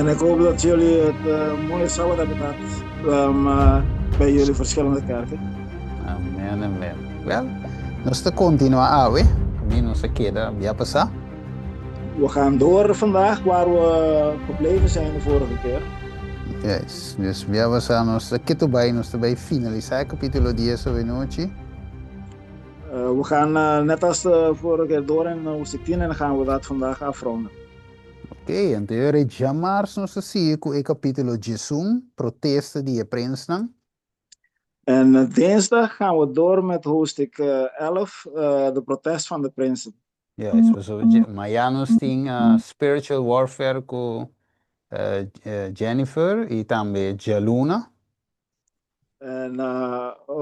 En ik hoop dat jullie het mooie Sabbat hebben gehad bij jullie verschillende kerken. Amen, amen. Wel, nos ta kontinuá awe, kaminda nos a keda bia pasá. We gaan door vandaag waar we gebleven zijn de vorige keer. Yes, dus bia pasá nos ta ketu bai, nos ta bai finalisá e kapítulo dies awe nochi. We gaan net als de vorige keer door in hoofdstuk 10 en dan gaan we dat vandaag afronden. Oké, anto e ora djamars nos ta sigui ku e kapítulo 11, Protesta di e Prensnan. En dinsdag gaan we door met hoofdstuk 11, de protest van de prinsen. Juist, pasobra mañan nos tin Spiritual Warfare ku Jennifer i tambe djaluna. En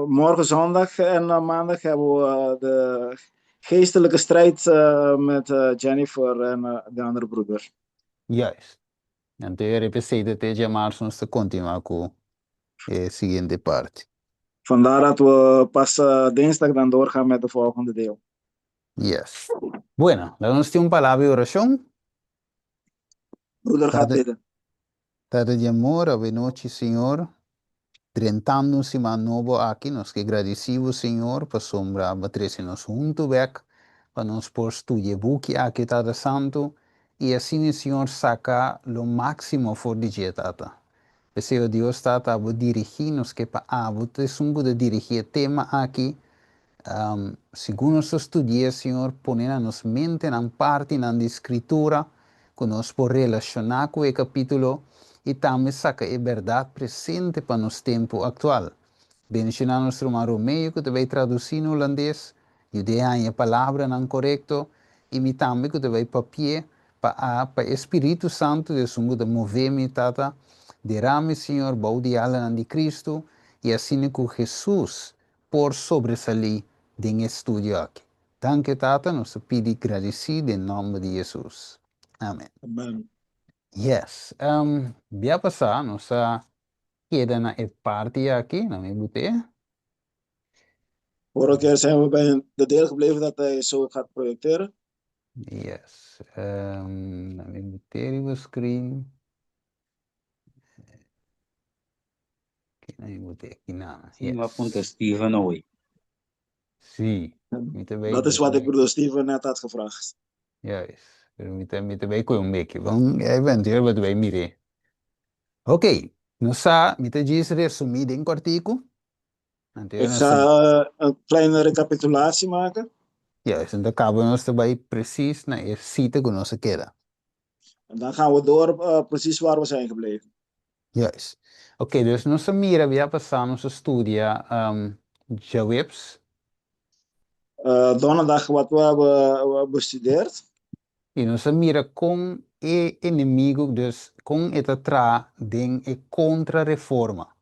morgen zondag en maandag hebben we de geestelijke strijd met Jennifer en de andere broeder. Juist. Anto e repesei ta te djamarsu nos ta kontinuá ku e siguiente parti. Vandaar dat we pas dinsdag dan doorgaan met de volgende deel. Yes. Bueno, laga nos tin un palabra di orashon. Broeder gaat bidden. Tata di amor, awenochi, Señor, drentando un siman nobo aki, nos ke gradisí Bo, Señor, pasobra Bo a trese nos huntu bek pa nos por studia e buki aki, Tata Santu, i asina, Señor, saka lo máksimo for di dje, Tata. P'esei, o Dios Tata, Abo dirigí nos, ke pa Abo ta esun ku ta dirigí e tema aki. Segun nos ta studi'é, Señor, pone na nos mentenan partinan di Skritura ku nos por relashoná ku e kapítulo i tambe saka e bèrdat presente pa nos tempu aktual. Bendishoná nos ruman Romeo ku ta bai tradusí na hulandes, yud'é haña e palabranan korekto, i mi tambe ku ta bai papi'é pa a pa e Spiritu Santu di esun ku ta move mi, Tata, derami, Señor, bou di alanan di Kristu, i asina ku Hesus por sobresalí den e studio aki. Danki, Tata, nos ta pidi gradisí den nòmber di Hesus. Amen. Amen. Yes. Bia pasá nos a keda na e parti aki, na mi but'é. Vorige keer zijn we bij de deel gebleven dat hij zo gaat projecteren. Yes. Na mi but'é riba screen. Sí, mi a puntra Steven awe. Sí, mi ta bay. Dat is wat ik broeder Steven net had gevraagd. Juist, pero mi ta bay koe un beki. Bon, eventueel bo ta bay mir'é. Ok, nos sa, mi ta djis resumí den kòrtiku. Anto Ik ga een kleine recapitulatie maken. Juist, anto kaba nos ta bay precies na e sita ku nos a keda. En dan gaan we door precies waar we zijn gebleven. Juist. Ok, dus nos a mira bia pasá nos a studia djaweps. Donderdag wat we hebben bestudeerd. I nos a mira kon e enemigu, dus kon e ta traha den e kontra-reforma.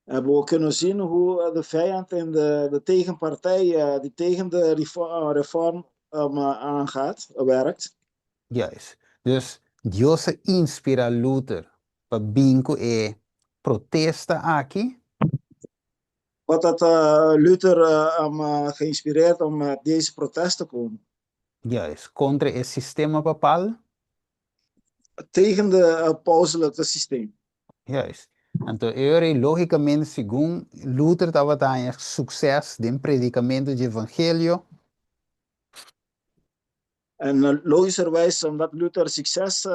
Hebben we kunnen zien hoe de vijand en de tegenpartij die tegen de reform aangaat, werkt. Juist. Dus Dios a inspirá Luther pa bin ku e protesta aki. God had Luther geïnspireerd om met deze protest te komen. Juist, kontra e sistema papal. Tegen de pauselijke systeem. Juist. Anto e ora ei lógikamente segun Luther tabata haña sukses den predikamentu dje evangelio. En logischerwijs omdat Luther succes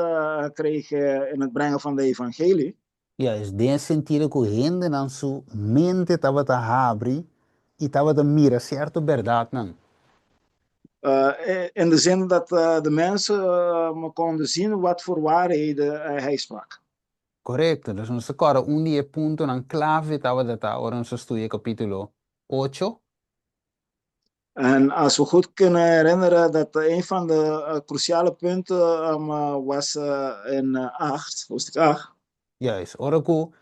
kreeg in het brengen van de evangelie. Juist, den e sentido ku hendenan su mente tabata habri i tabata mira sierto bèrdatnan. In de zin dat de mensen konden zien wat voor waarheden hij sprak. Korekto. Dus nos ta kòrda un di e puntonan klave tabata ta ora nos a studia kapítulo ocho. En als we goed kunnen herinneren dat een van de cruciale punten was in 8, hoofdstuk 8. Juist, ora ku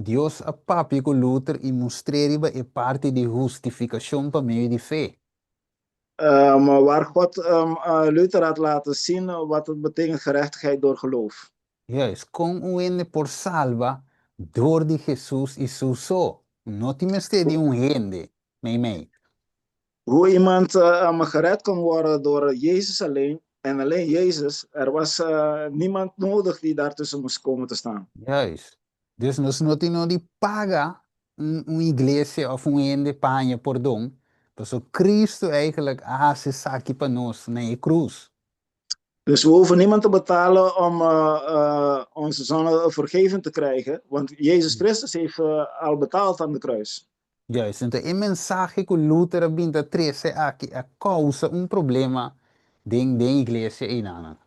Dios a papia ku Luther i mustr'é riba e parti di hustifikashon pa medio di fe. Waar God Luther had laten zien wat het betekent gerechtigheid door geloof. Juist, kon un hende por salba dor di Hesus i su so? No tin mester di un hende meimei. Hoe iemand gered kon worden door Jezus alleen. En alleen Jezus, er was niemand nodig die daartussen moest komen te staan. Juist. Dus nos no tin nodi paga un iglesia òf un hende pa haña pordon, pasobra Kristu eigenlijk a hasi esaki pa nos na e krus. Dus we hoeven niemand te betalen om onze zonde vergeven te krijgen, want Jezus Christus heeft al betaald aan de kruis. Juist, enton e mensahe ku Luther a bin ta trese aki a kousa un problema den den iglesia einanan.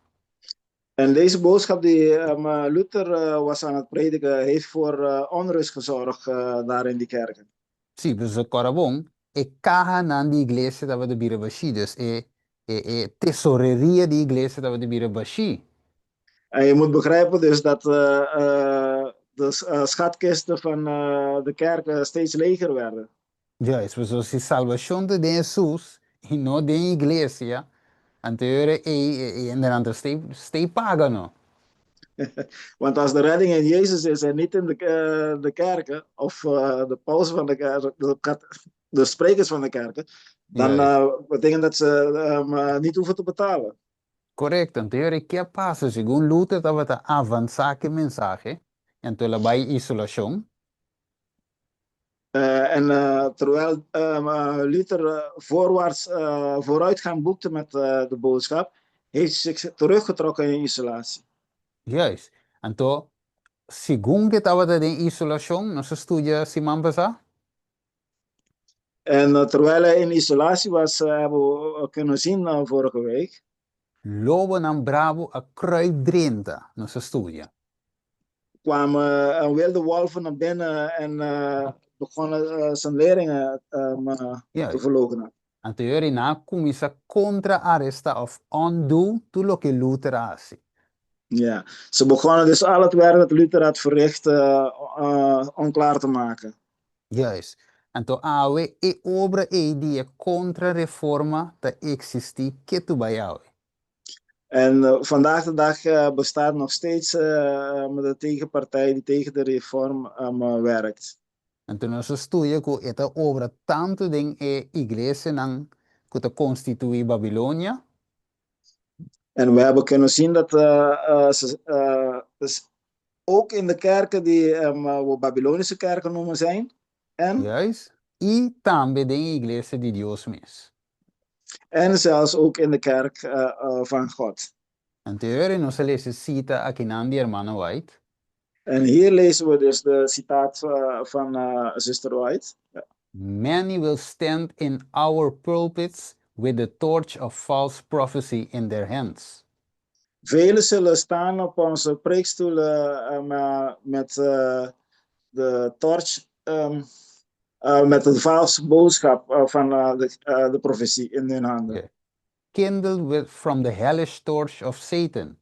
En deze boodschap die Luther was aan het prediken heeft voor onrust gezorgd daar in die kerken. Sí, pasobra kòrda bon, e kahanan di iglesia tabata bira bashí, dus e e e tesoreria di iglesia tabata bira bashí. En je moet begrijpen dus dat de schatkisten van de kerken steeds leger werden. Juist, pasobra si salbashon ta den Hesus i no den iglesia, anto e ora ei e hendenan ta stay stay paga no. Want als de redding in Jezus is en niet in de, de kerken, of de paus van de kerk, de, de sprekers van de kerken, dan betekent dat ze niet hoeven te betalen. Korekto, anto e ora ei ke a pasa? Segun Luther tabata avansá ku e mensahe, anto el a bai isolashon. En terwijl Luther voorwaarts, vooruitgang boekte met de boodschap, heeft hij zich teruggetrokken in isolatie. Juist. Anto, segun ku e tabata den isolashon, nos a studia siman pasá. En terwijl hij in isolatie was, hebben we kunnen zien vorige week. Lobonan brabu a kruip drenta, nos a studia. Kwamen een wilde wolven naar binnen en begonnen zijn leringen te verloochenen. Anto e ora nan a kuminsá kontra arestá òf undo tur loke Luther a hasi. Ja, ze begonnen dus al het werk dat Luther had verricht onklaar te maken. Juist. Anto awe e obra ei di e Kontra-Reforma ta eksistí ketu bai awe. En vandaag de dag bestaat nog steeds de tegenpartij die tegen de reform werkt. Anto nos a studia ku e ta obra tantu den e iglesianan ku ta konstituí Babilonia. En we hebben kunnen zien dat ze dus ook in de kerken die we Babylonische kerken noemen zijn. En? Juist. I tambe den e iglesia di Dios mes. En zelfs ook in de kerk van God. Anto e ora nos a lesa e sita akinan di Hermana White. En hier lezen we dus de citaat van zuster White. Many will stand in our pulpits with the torch of false prophecy in their hands. Velen zullen staan op onze preekstoelen met de torch, met de valse boodschap van de profetie in hun handen. Yeah. Kindled with, from the hellish torch of Satan.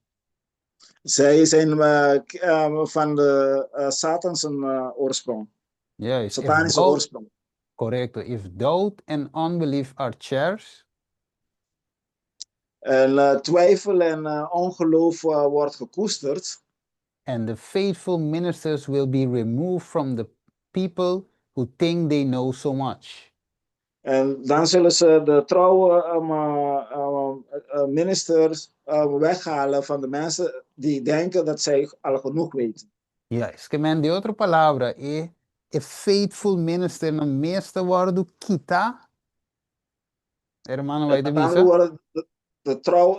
Zij zijn van de Satan zijn oorsprong. Juist. If Satanische doubt, oorsprong. Correcto. If doubt and unbelief are cherished. En twijfel en ongeloof wordt gekoesterd. And the faithful ministers will be removed from the people who think they know so much. En dan zullen ze de trouwe ministers weghalen van de mensen die denken dat zij al genoeg weten. Juist. Ke men, den otro palabra, e e faithful ministernan mes ta wòrdu kitá. Hermano Met White a andere bisa. woorden,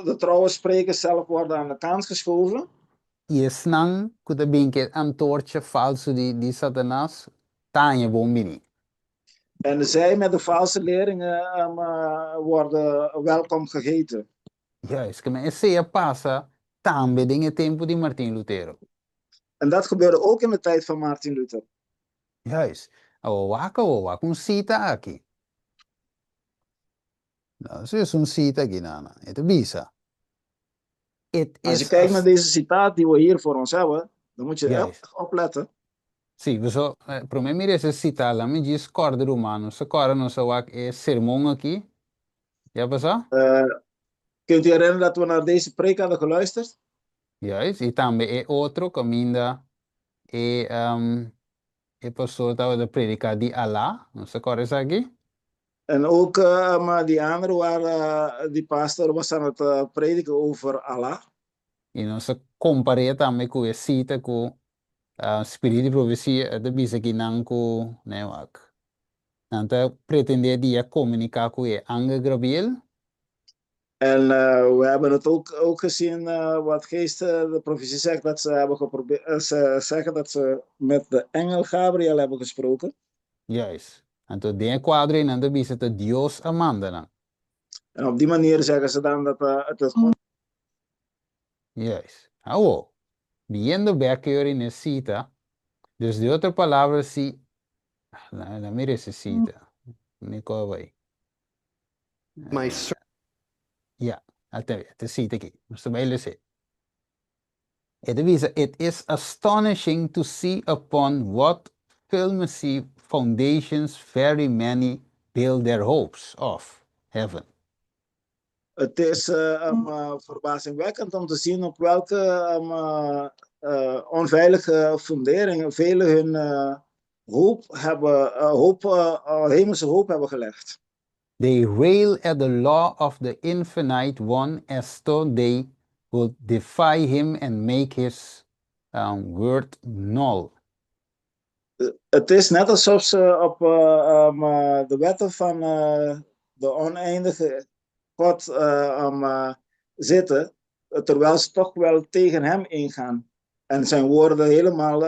de trouwe sprekers zelf worden aan de kant geschoven. I esnan ku ta bin ku e antorcha falsu di di Satanas ta haña bon bini. En zij met de valse leringen worden welkom geheten. Juist, ke men esei a pasa tambe den e tempu di Martin Lutero. En dat gebeurde ook in de tijd van Martin Luther. Juist. Awor wak awor, wak un sita aki. No, si es un sita aki, nana. E ta bisa. It Als je is kijkt a naar deze citaat die we hier voor ons hebben, dan moet je Juist. echt opletten. Sí, paso promé mira ese sita, laat mi djis kòrda ruman, nos a kòrda nos a wak e sermon aki, ya pasá? Kunt u herinneren dat we naar deze preek hadden geluisterd? Juist, i tambe e otro kaminda e e pastor tabata prediká di Alá, nos a kòrda esaki? En ook maar die andere waar die pastor was aan het prediken over Allah. I nos a kompar'é tambe ku e sita ku Spiritu di Profesia ta bisa ki nan ku, nee wak, nan ta pretendé di a komuniká ku e angel Gabriel. En we hebben het ook gezien wat Geest de profetie zegt, dat ze hebben geprobeerd, ze zeggen dat ze met de engel Gabriel hebben gesproken. Juist. Anto den e kuadro ei nan ta bisa ta Dios a manda nan. En op die manier zeggen ze dan dat het het God. Juist. Awo, biendo bek e ora in e sita, dus di otro palabra si, la mira ese sita, mi koe bai. My Ja, ata e sita aki. Nos ta bai lesa. E ta bisa, "It is astonishing to see upon what flimsy foundations very many build their hopes of heaven." Het is verbazingwekkend om te zien op welke onveilige funderingen velen hun hoop hebben, hoop, hemelse hoop hebben gelegd. "They rail at the law of the infinite one as though they would defy him and make his word null." Het is net alsof ze op de wetten van de oneindige God zitten, terwijl ze toch wel tegen hem ingaan. En zijn woorden helemaal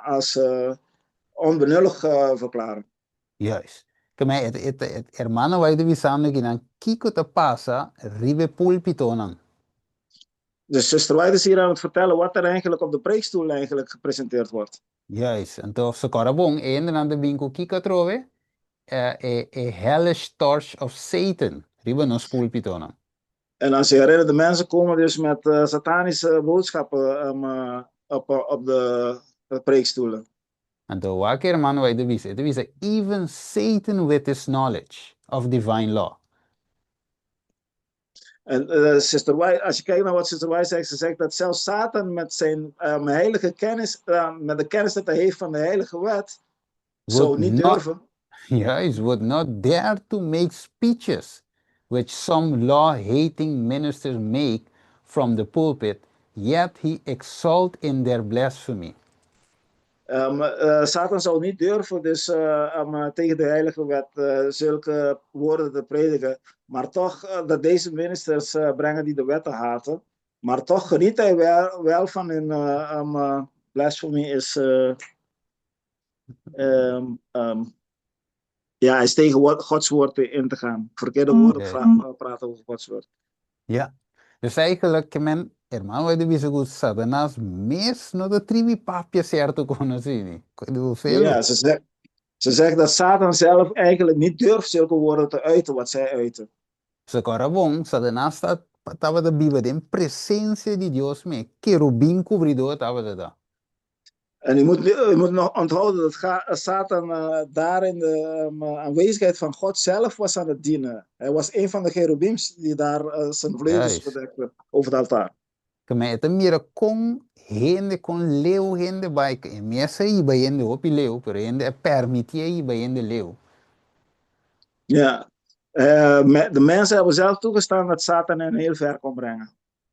als onbenullig verklaren. Juist. Ke men e hermano White ta bisando ki nan kiko ta pasa riba e púlpitonan. Dus zuster White is hier aan het vertellen wat er eigenlijk op de preekstoel eigenlijk gepresenteerd wordt. Juist. Anto, si kòrda bon, e hendenan ta bin ku kiko atrobe? E hellish torch of Satan riba nos púlpitonan. En als je herinnert, de mensen komen dus met satanische boodschappen op de preekstoelen. Anto, wak hermano White ta bisa? E ta bisa, "Even Satan with his knowledge of divine law." En Sister White, als je kijkt naar wat Sister White zegt, ze zegt dat zelfs Satan met zijn heilige kennis, met de kennis dat hij heeft van de heilige wet, zou would niet not, durven. Juist, "would not dare to make speeches which some law-hating ministers make from the pulpit, yet he exult in their blasphemy." Satan zou niet durven dus tegen de heilige wet zulke woorden te prediken, maar toch dat deze ministers brengen die de wetten haten, maar toch geniet hij wel van hun blasphemy is ja, is tegen Gods woord in te gaan. Verkeerde woorden praten over Gods woord. Ja. Dus eigenlijk, men, hermano White ta bisa ku Satanas mes no ta tribi papia sierto ku nos. Veel. Ja, ze zegt dat Satan zelf eigenlijk niet durft zulke woorden te uiten wat zij uiten. Si kòrda bon, Satanas tabata biba den presensia di Dios mes, kerubin kubridó tabata da. En u moet nog onthouden dat Satan daar in de aanwezigheid van God zelf was aan het dienen. Hij was een van de cherubims die daar zijn vleugels bedekte over het altaar. Ke men e ta mira kon hende, kon leu hende bai, e mes a hiba hende hopi leu, pero hende a permití hiba hende leu. Ja, de mensen hebben zelf toegestaan dat Satan hen heel ver kon brengen.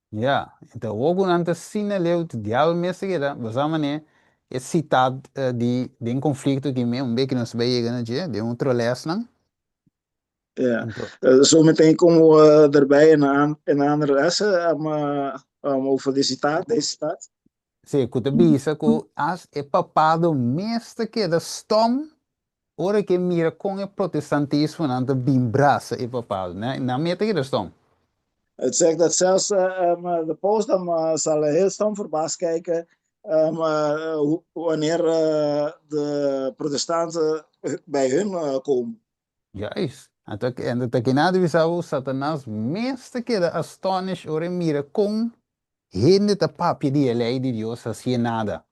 Ja, anto awor nan ta asina leu, diabel mes ta keda, basá manera e sitaat di den konflikto aki mes, un bes ku nos bai yega na dje, den otro lesnan. Ja, Anto, zometeen komen we erbij in een andere lessen over die citaat, deze citaat. Si, ku ta bisa ku asta e papado mes ta keda stom, ora ku mira kon e protestantismo nan ta bin brasa e papado, ne? Nan mes ta keda stom. Het zegt dat zelfs de paus dan zal heel stom verbaasd kijken wanneer de protestanten bij hun komen. Juist. Anto, en ta ku nan ta bisa Satanas mes ta keda astonished ora mira kon hende ta papia di e lei di Dios asina nada.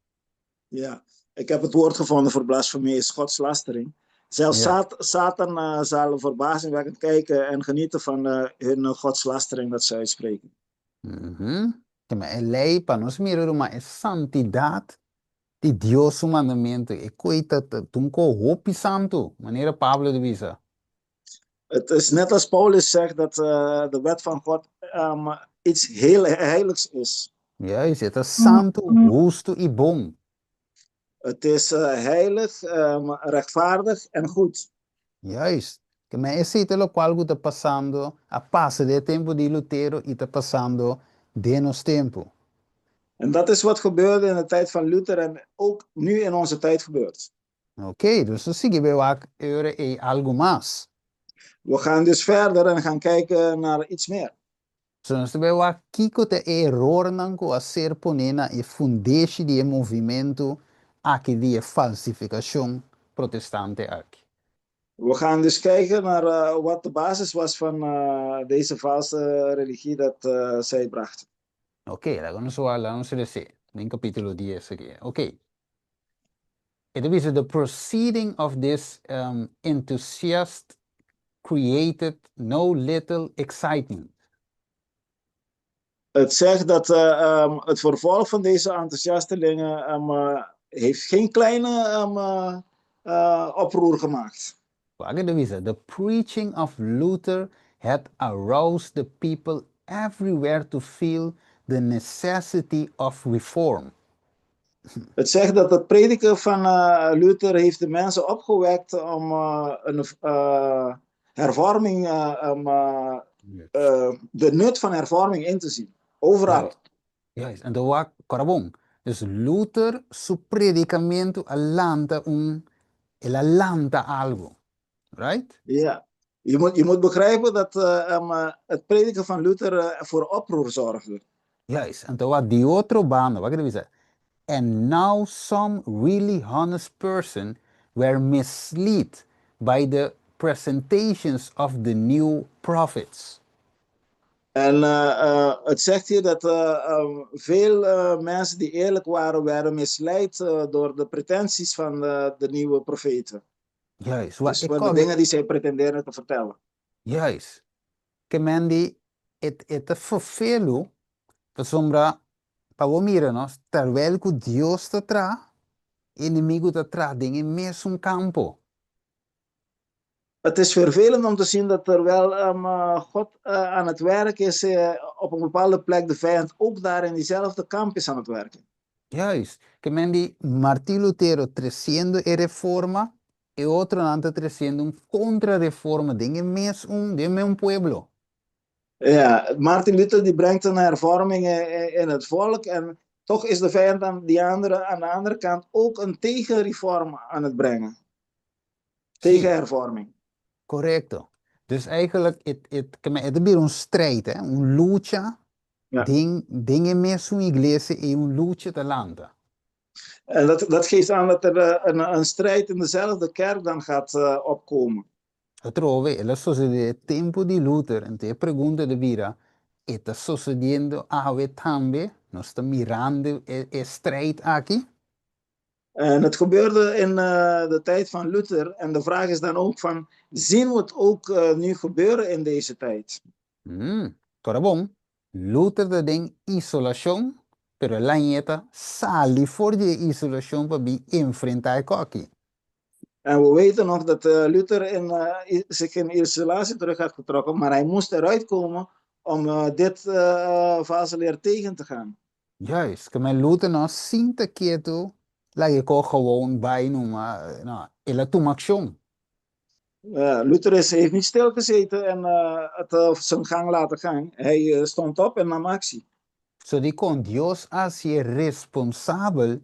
Ja, ik heb het woord gevonden voor blasfemie, is godslastering. Zelfs Satan zal verbazingwekkend kijken en genieten van hun godslastering dat ze uitspreken. Mm E lei pa nos mira ma e santidat di Dios su mandamentu. E kos ta un kos hopi santu, manera Pablo ta bisa. Het is net als Paulus zegt dat de wet van God iets heel heiligs is. Juist, e ta santu, hustu i bon. Het is heilig, rechtvaardig en goed. Juist. Ke men esei ta lokual ku ta pasando, a pasa den e tempu di Lutero i ta pasando den nos tempu. En dat is wat gebeurde in de tijd van Luther en ook nu in onze tijd gebeurt. Oké, dus nos sigui bai wak e ora ei algu mas. We gaan dus verder en gaan kijken naar iets meer. So nos ta bai wak kiko ta e erornan ku a ser poné na e fundeshi di e movimentu aki di e falsifikashon protestante aki. We gaan dus kijken naar wat de basis was van deze valse religie dat zij brachten. Oké, laga nos wak, laga nos lese den kapítulo dies aki. Oké. E ta bisa, The proceeding of this enthusiast created no little excitement. Het zegt dat het vervolg van deze enthousiastelingen heeft geen kleine oproer gemaakt. Wak e ta bisa, The preaching of Luther had aroused the people everywhere to feel the necessity of reform. Het zegt dat het prediken van Luther heeft de mensen opgewekt om een hervorming, de nut van hervorming in te zien. Overal. Juist, anto wak kora bon. Dus Luther su predikamentu a lanta un, el a lanta algu. Right? Ja. Je moet begrijpen dat het prediken van Luther voor oproer zorgde. Juist, anto wak di otro banda, wak e ta bisa, And now some really honest person were misled by the presentations of the new prophets. En het zegt hier dat veel mensen die eerlijk waren, werden misleid door de pretenties van de nieuwe profeten. Juist, wa Dus e van de kòrda dingen die zij pretendeerden te vertellen. Juist. Ke men di e ta ferfelu pasobra pa bo mira nos terwijl ku Dios ta traha, enemigu ta traha den e mesun kampo. Het is vervelend om te zien dat terwijl God aan het werk is op een bepaalde plek, de vijand ook daar in diezelfde kamp is aan het werken. Juist. Ke men di Martin Lutero tresiendo e reforma, e otronan ta tresiendo un kontrareforma den e mesun, den e mesun pueblo. Ja, Martin Luther die brengt een hervorming in het volk en toch is de vijand aan de andere kant ook een tegenreform aan het brengen. Tegenhervorming. Korekto. Dus eigenlijk, e ta bira un strijd, hè? Un lucha den e mesun iglesia i un lucha ta lanta. En dat geeft aan dat er een strijd in dezelfde kerk dan gaat opkomen. Atrobe, el a sosodé e tempu di Luther, anto e pregunta ta bira, E ta sosodiendo awe tambe? Nos ta mirando e strijd aki? En het gebeurde in de tijd van Luther. En de vraag is dan ook van, zien we het ook nu gebeuren in deze tijd? Ora bon, Luther ta den isolashon, pero el a ñeta sali for di e isolashon pa bin enfrentá e kòki. En we weten nog dat Luther zich in isolatie terug had getrokken, maar hij moest eruit komen om dit valse leer tegen te gaan. Juist, ke men Luther no a sinta ketu laga e kos gewoon bai numa, no, el a tuma akshon. Luther heeft niet stilgezeten en het zijn gang laten gaan. Hij stond op en nam actie. So dikon Dios a hasié responsabel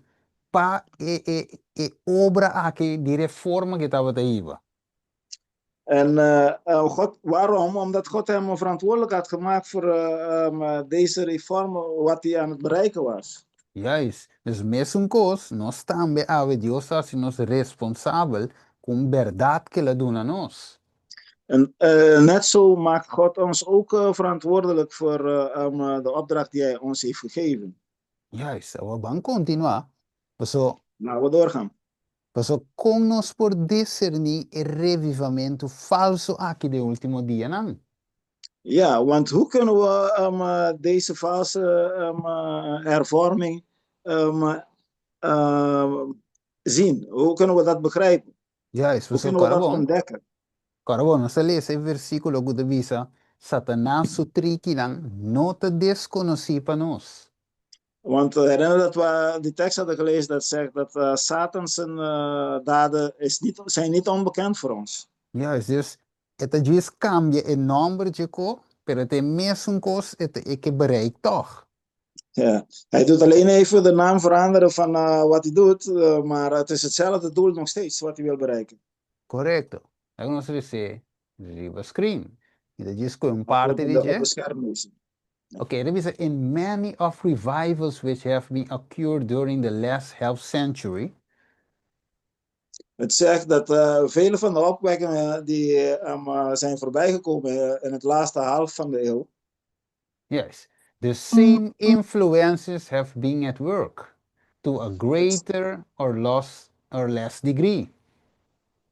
pa e e e obra aki di reforma ku e tabata hiba. En God, waarom? Omdat God hem verantwoordelijk had gemaakt voor deze reform, wat hij aan het bereiken was. Juist. Dus mesun kos, nos tambe awe Dios a hasi nos responsabel ku un bèrdat ku el a duna nos. En net zo maakt God ons ook verantwoordelijk voor de opdracht die hij ons heeft gegeven. Juist. Awor ban kontinuá. Paso. Laten we doorgaan. Paso kon nos por diserní e revivamentu falso aki den último dianan? Ja, want hoe kunnen we deze valse hervorming zien? Hoe kunnen we dat begrijpen? Juist, Hoe paso kunnen we kòrda dat bon. ontdekken? Kòrda bon, nos a lesa e versíkulo ku ta bisa, Satanas su trikinan no ta deskonosí pa nos. Want herinner dat we die tekst hadden gelezen dat zegt dat Satan zijn daden is niet, zijn niet onbekend voor ons. Juist, dus e ta djis kambia e nòmber dje ko, pero ta e mesun kos e ta e ke bereik tòg. Ja, hij doet alleen even de naam veranderen van wat hij doet, maar het is hetzelfde doel nog steeds wat hij wil bereiken. Korekto. Laga nos les'é riba screen. Mi ta djis kohe un parti di Op dje. de scherm lezen. Ok, e ta bisa, In many of revivals which have been occurred during the last half century, Het zegt dat vele van de opwekkingen die zijn voorbijgekomen in het laatste half van de eeuw, Yes, the same influences have been at work to a greater or less degree.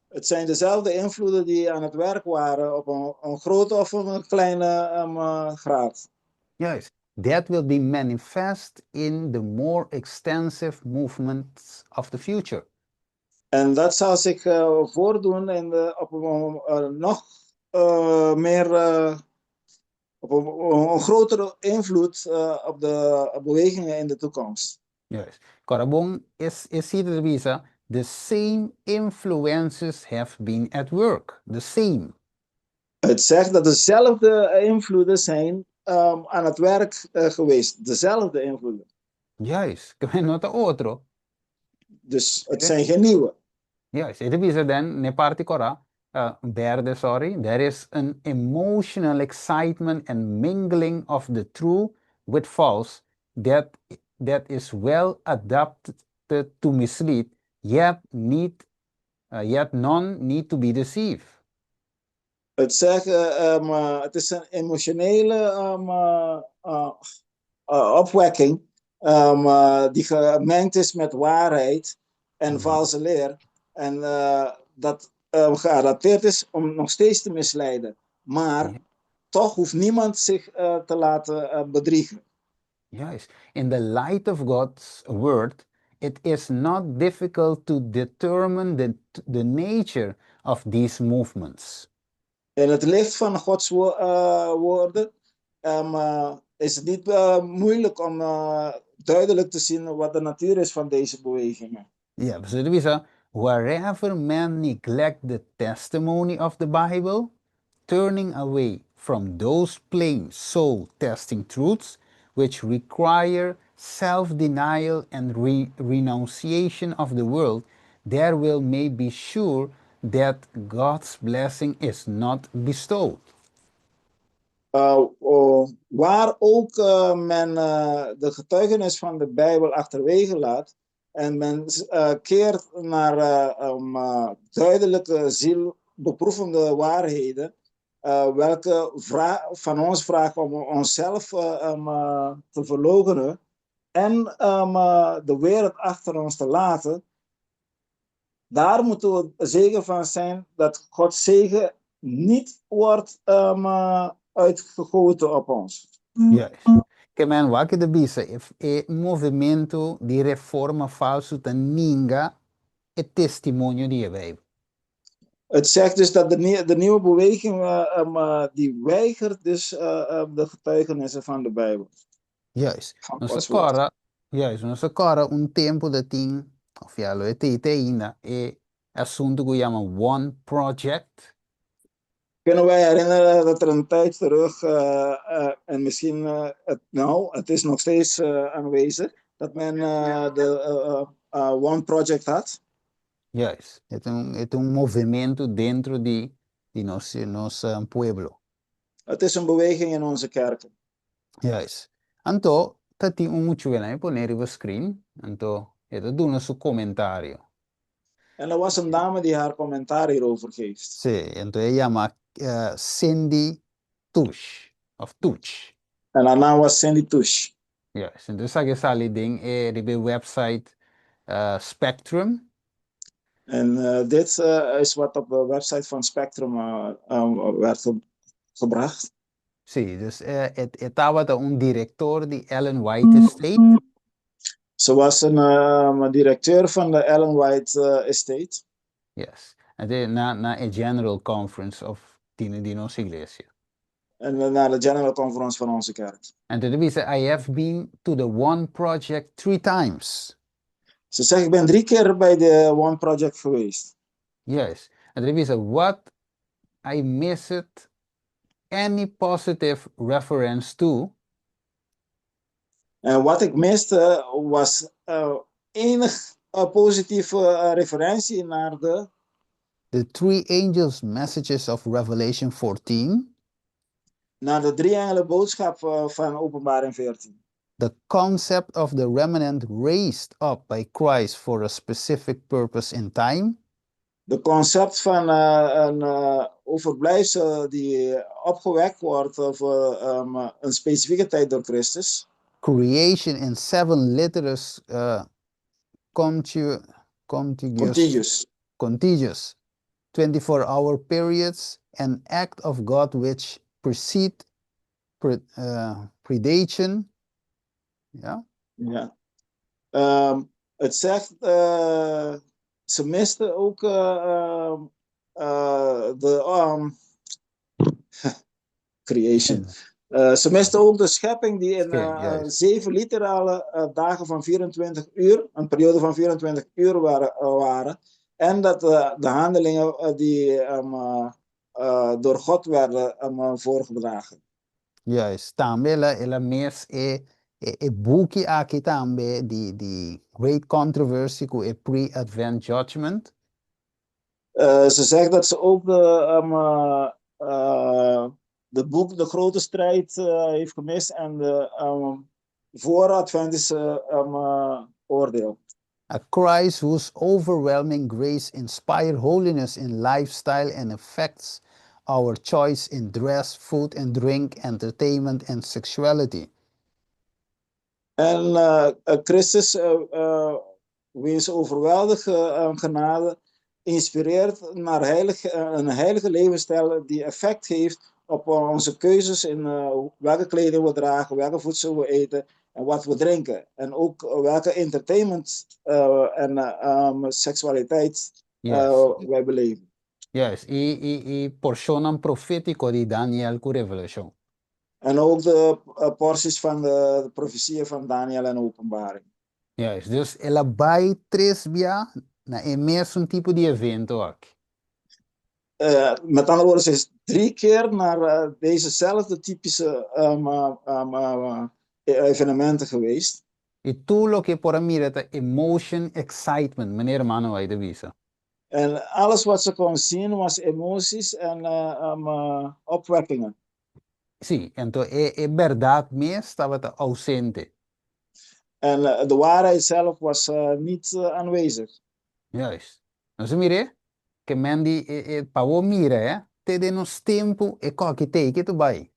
Het zijn dezelfde invloeden die aan het werk waren op een grote of een kleine graad. Juist. That will be manifest in the more extensive movements of the future. En dat zal zich voordoen op een nog meer, op een grotere invloed op de bewegingen in de toekomst. Juist. Kòrda bon, e sita ta bisa, the same influences have been at work. The same. Het zegt dat dezelfde invloeden zijn aan het werk geweest. Dezelfde invloeden. Juist. Ku no ta otro. Dus het zijn geen nieuwe. Juist. E ta bisa den, n'e parti kòrá, berde, sorry, there is an emotional excitement and mingling of the true with false that is well adapted to mislead, yet none need to be deceived. Het zegt, het is een emotionele opwekking die gemengd is met waarheid en valse leer. En dat geadapteerd is om nog steeds te misleiden. Maar toch hoeft niemand zich te laten bedriegen. Juist. In the light of God's word, it is not difficult to determine the nature of these movements. In het licht van Gods woorden is het niet moeilijk om duidelijk te zien wat de natuur is van deze bewegingen. Ja, so bisa, wherever men neglect the testimony of the Bible, turning away from those plain soul testing truths which require self-denial and renunciation of the world, there will may be sure that God's blessing is not bestowed. Oh, waar ook men de getuigenis van de Bijbel achterwege laat en men keert naar duidelijke zielbeproevende waarheden, welke van ons vragen om onszelf te verloochenen en de wereld achter ons te laten, daar moeten we zeker van zijn dat Gods zegen niet wordt uitgegoten op ons. Juist. Ke men wak e ta bisa, e movementu di reforma falsu ta ninga e testimonio di e Bijbel. Het zegt dus dat de nieuwe beweging die weigert dus de getuigenissen van de Bijbel. Juist. Van Nos Gods woord. kòrda, juist, nos kòrda un tempu tabatin, òf ya lo e te ainda, e asuntu ku yama One Project. Kunnen wij herinneren dat er een tijd terug, en misschien, nou, het is nog steeds aanwezig, dat men de One Project had? Juist. E ta un movementu den di nos pueblo. Het is een beweging in onze kerken. Juist. Anto, tabatin un mucha, mi a pone riba screen. Anto, e ta duna su komentario. En er was een dame die haar commentaar hierover geeft. Si, anto e yama Cindy Tush, òf Tuch. En haar naam was Cindy Tush. Juist. Anto esaki a sali den e website Spectrum. En dit is wat op de website van Spectrum werd gebracht. Si, dus e tabata un direktor di Ellen White Estate. Ze was een directeur van de Ellen White Estate. Yes. Na, na e General Conference of di nos iglesia. En naar de General Conference van onze kerk. En e ta bisa, "I have been to the One Project three times." Ze zegt, ik ben drie keer bij de One Project geweest. Yes. En e ta bisa, "What I missed any positive reference to" En wat ik miste was enig positieve referentie naar de the three angels' messages of Revelation 14, naar de drie engelen boodschap van Openbaring 14. The concept of the remnant raised up by Christ for a specific purpose in time, De concept van een overblijfsel die opgewekt wordt voor een specifieke tijd door Christus. Creation in seven literal contiguous, Contiguous. Contiguous 24-hour periods, and act of God which precede predation. Ja. Ja. Het zegt, ze misten ook de creation. Ze misten ook de schepping die in zeven literale dagen van 24 uur, een periode van 24 uur waren. En dat de handelingen die door God werden voorgedragen. Juist. Tambe el a miss e buki aki tambe di Great Controversy ku e Pre-Advent Judgment. Ze zegt dat ze ook de boek De Grote Strijd heeft gemist en de voor-Adventische oordeel. A Christ whose overwhelming grace inspired holiness in lifestyle and affects our choice in dress, food and drink, entertainment and sexuality. En Christus, wiens overweldige genade inspireert naar een heilige levensstijl die effect heeft op onze keuzes in welke kleding we dragen, welke voedsel we eten en wat we drinken. En ook welke entertainment en seksualiteit wij beleven. Yes. I porshon profétiko di Daniel ku Revelashon. En ook de porties van de profetieën van Daniel en Openbaring. Juist. Dus el a bai tres bia na e mesun tipo di evento aki. Met andere woorden, ze is drie keer naar dezezelfde typische evenementen geweest. I tur loke e por a mira ta emotion, excitement, manera ruman White a bisa. En alles wat ze kon zien was emoties en opwekkingen. Si, anto e berdat mes tabata ousente. En de waarheid zelf was niet aanwezig. Juist. Nos a mira, ke men di e pa bo mira, eh, te den nos tempu e kos aki t'ei ketu bai.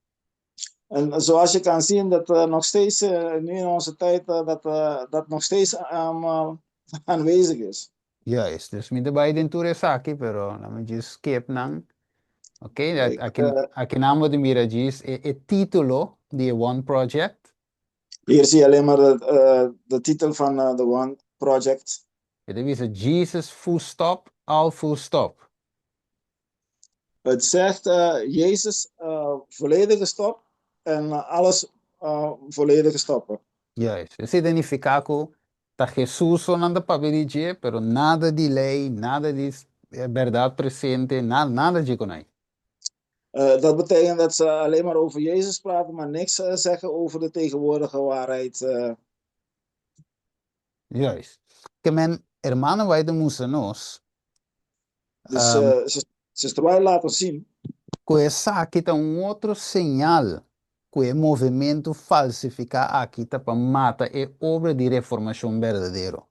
En zoals je kan zien dat nog steeds nu in onze tijd dat nog steeds aanwezig is. Juist. Dus mi ta bai den tur esaki, pero laat me just skip nan. Ok, aki, aki nan bo ta mira djis e título di One Project. Hier zie je alleen maar de titel van de One Project. E ta bisa Jesus full stop, all full stop. Het zegt Jezus volledige stop en alles volledige stoppen. Juist. Esei ta nifiká ku ta Jesus so nan ta papia di dje, pero nada di lei, nada di berdat presente, nada, nada di ku nan. Dat betekent dat ze alleen maar over Jezus praten, maar niks zeggen over de tegenwoordige waarheid. Juist. Ke men ruman White a mustra nos Dus Sister White laat ons zien ku esaki ta un otro señal ku e movementu falsifiká aki ta pa mata e obra di reformashon berdadero.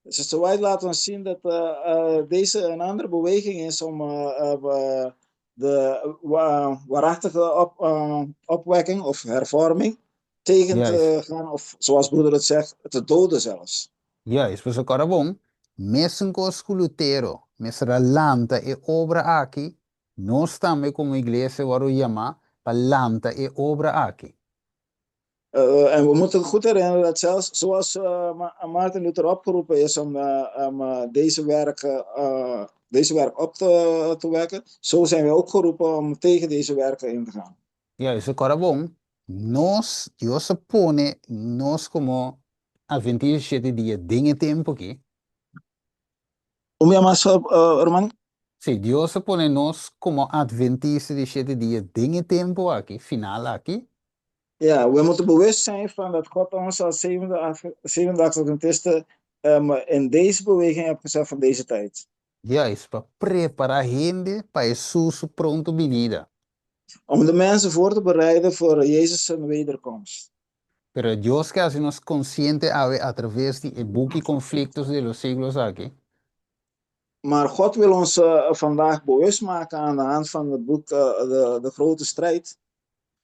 Sister White laat ons zien dat deze een andere beweging is om de waarachtige opwekking of hervorming tegen te gaan, of zoals broeder het zegt, te doden zelfs. Juist, pues awor bon, mesun kos ku Lutero, mester a lanta e obra aki, nos tambe komo iglesia a wòrdu yamá pa lanta e obra aki. En we moeten goed herinneren dat zelfs zoals Martin Luther opgeroepen is om deze werk op te wekken, zo zijn we ook geroepen om tegen deze werken in te gaan. Juist, awor bon, nos, Dios a pone nos komo Adventista 7 dia den e tempu aki. Un biaha mas, ruman? Si, Dios a pone nos komo Adventista di 7 dia den e tempu aki, final aki. Ja, we moeten bewust zijn van dat God ons als zevende Adventisten in deze beweging heeft gezet van deze tijd. Juist, pa prepará hende pa Hesus su pronto binida. Om de mensen voor te bereiden voor Jezus zijn wederkomst. Pero Dios ke hasi nos konsiente awe a traves di e buki Conflictos de los Siglos aki. Maar God wil ons vandaag bewust maken aan de hand van het boek De Grote Strijd.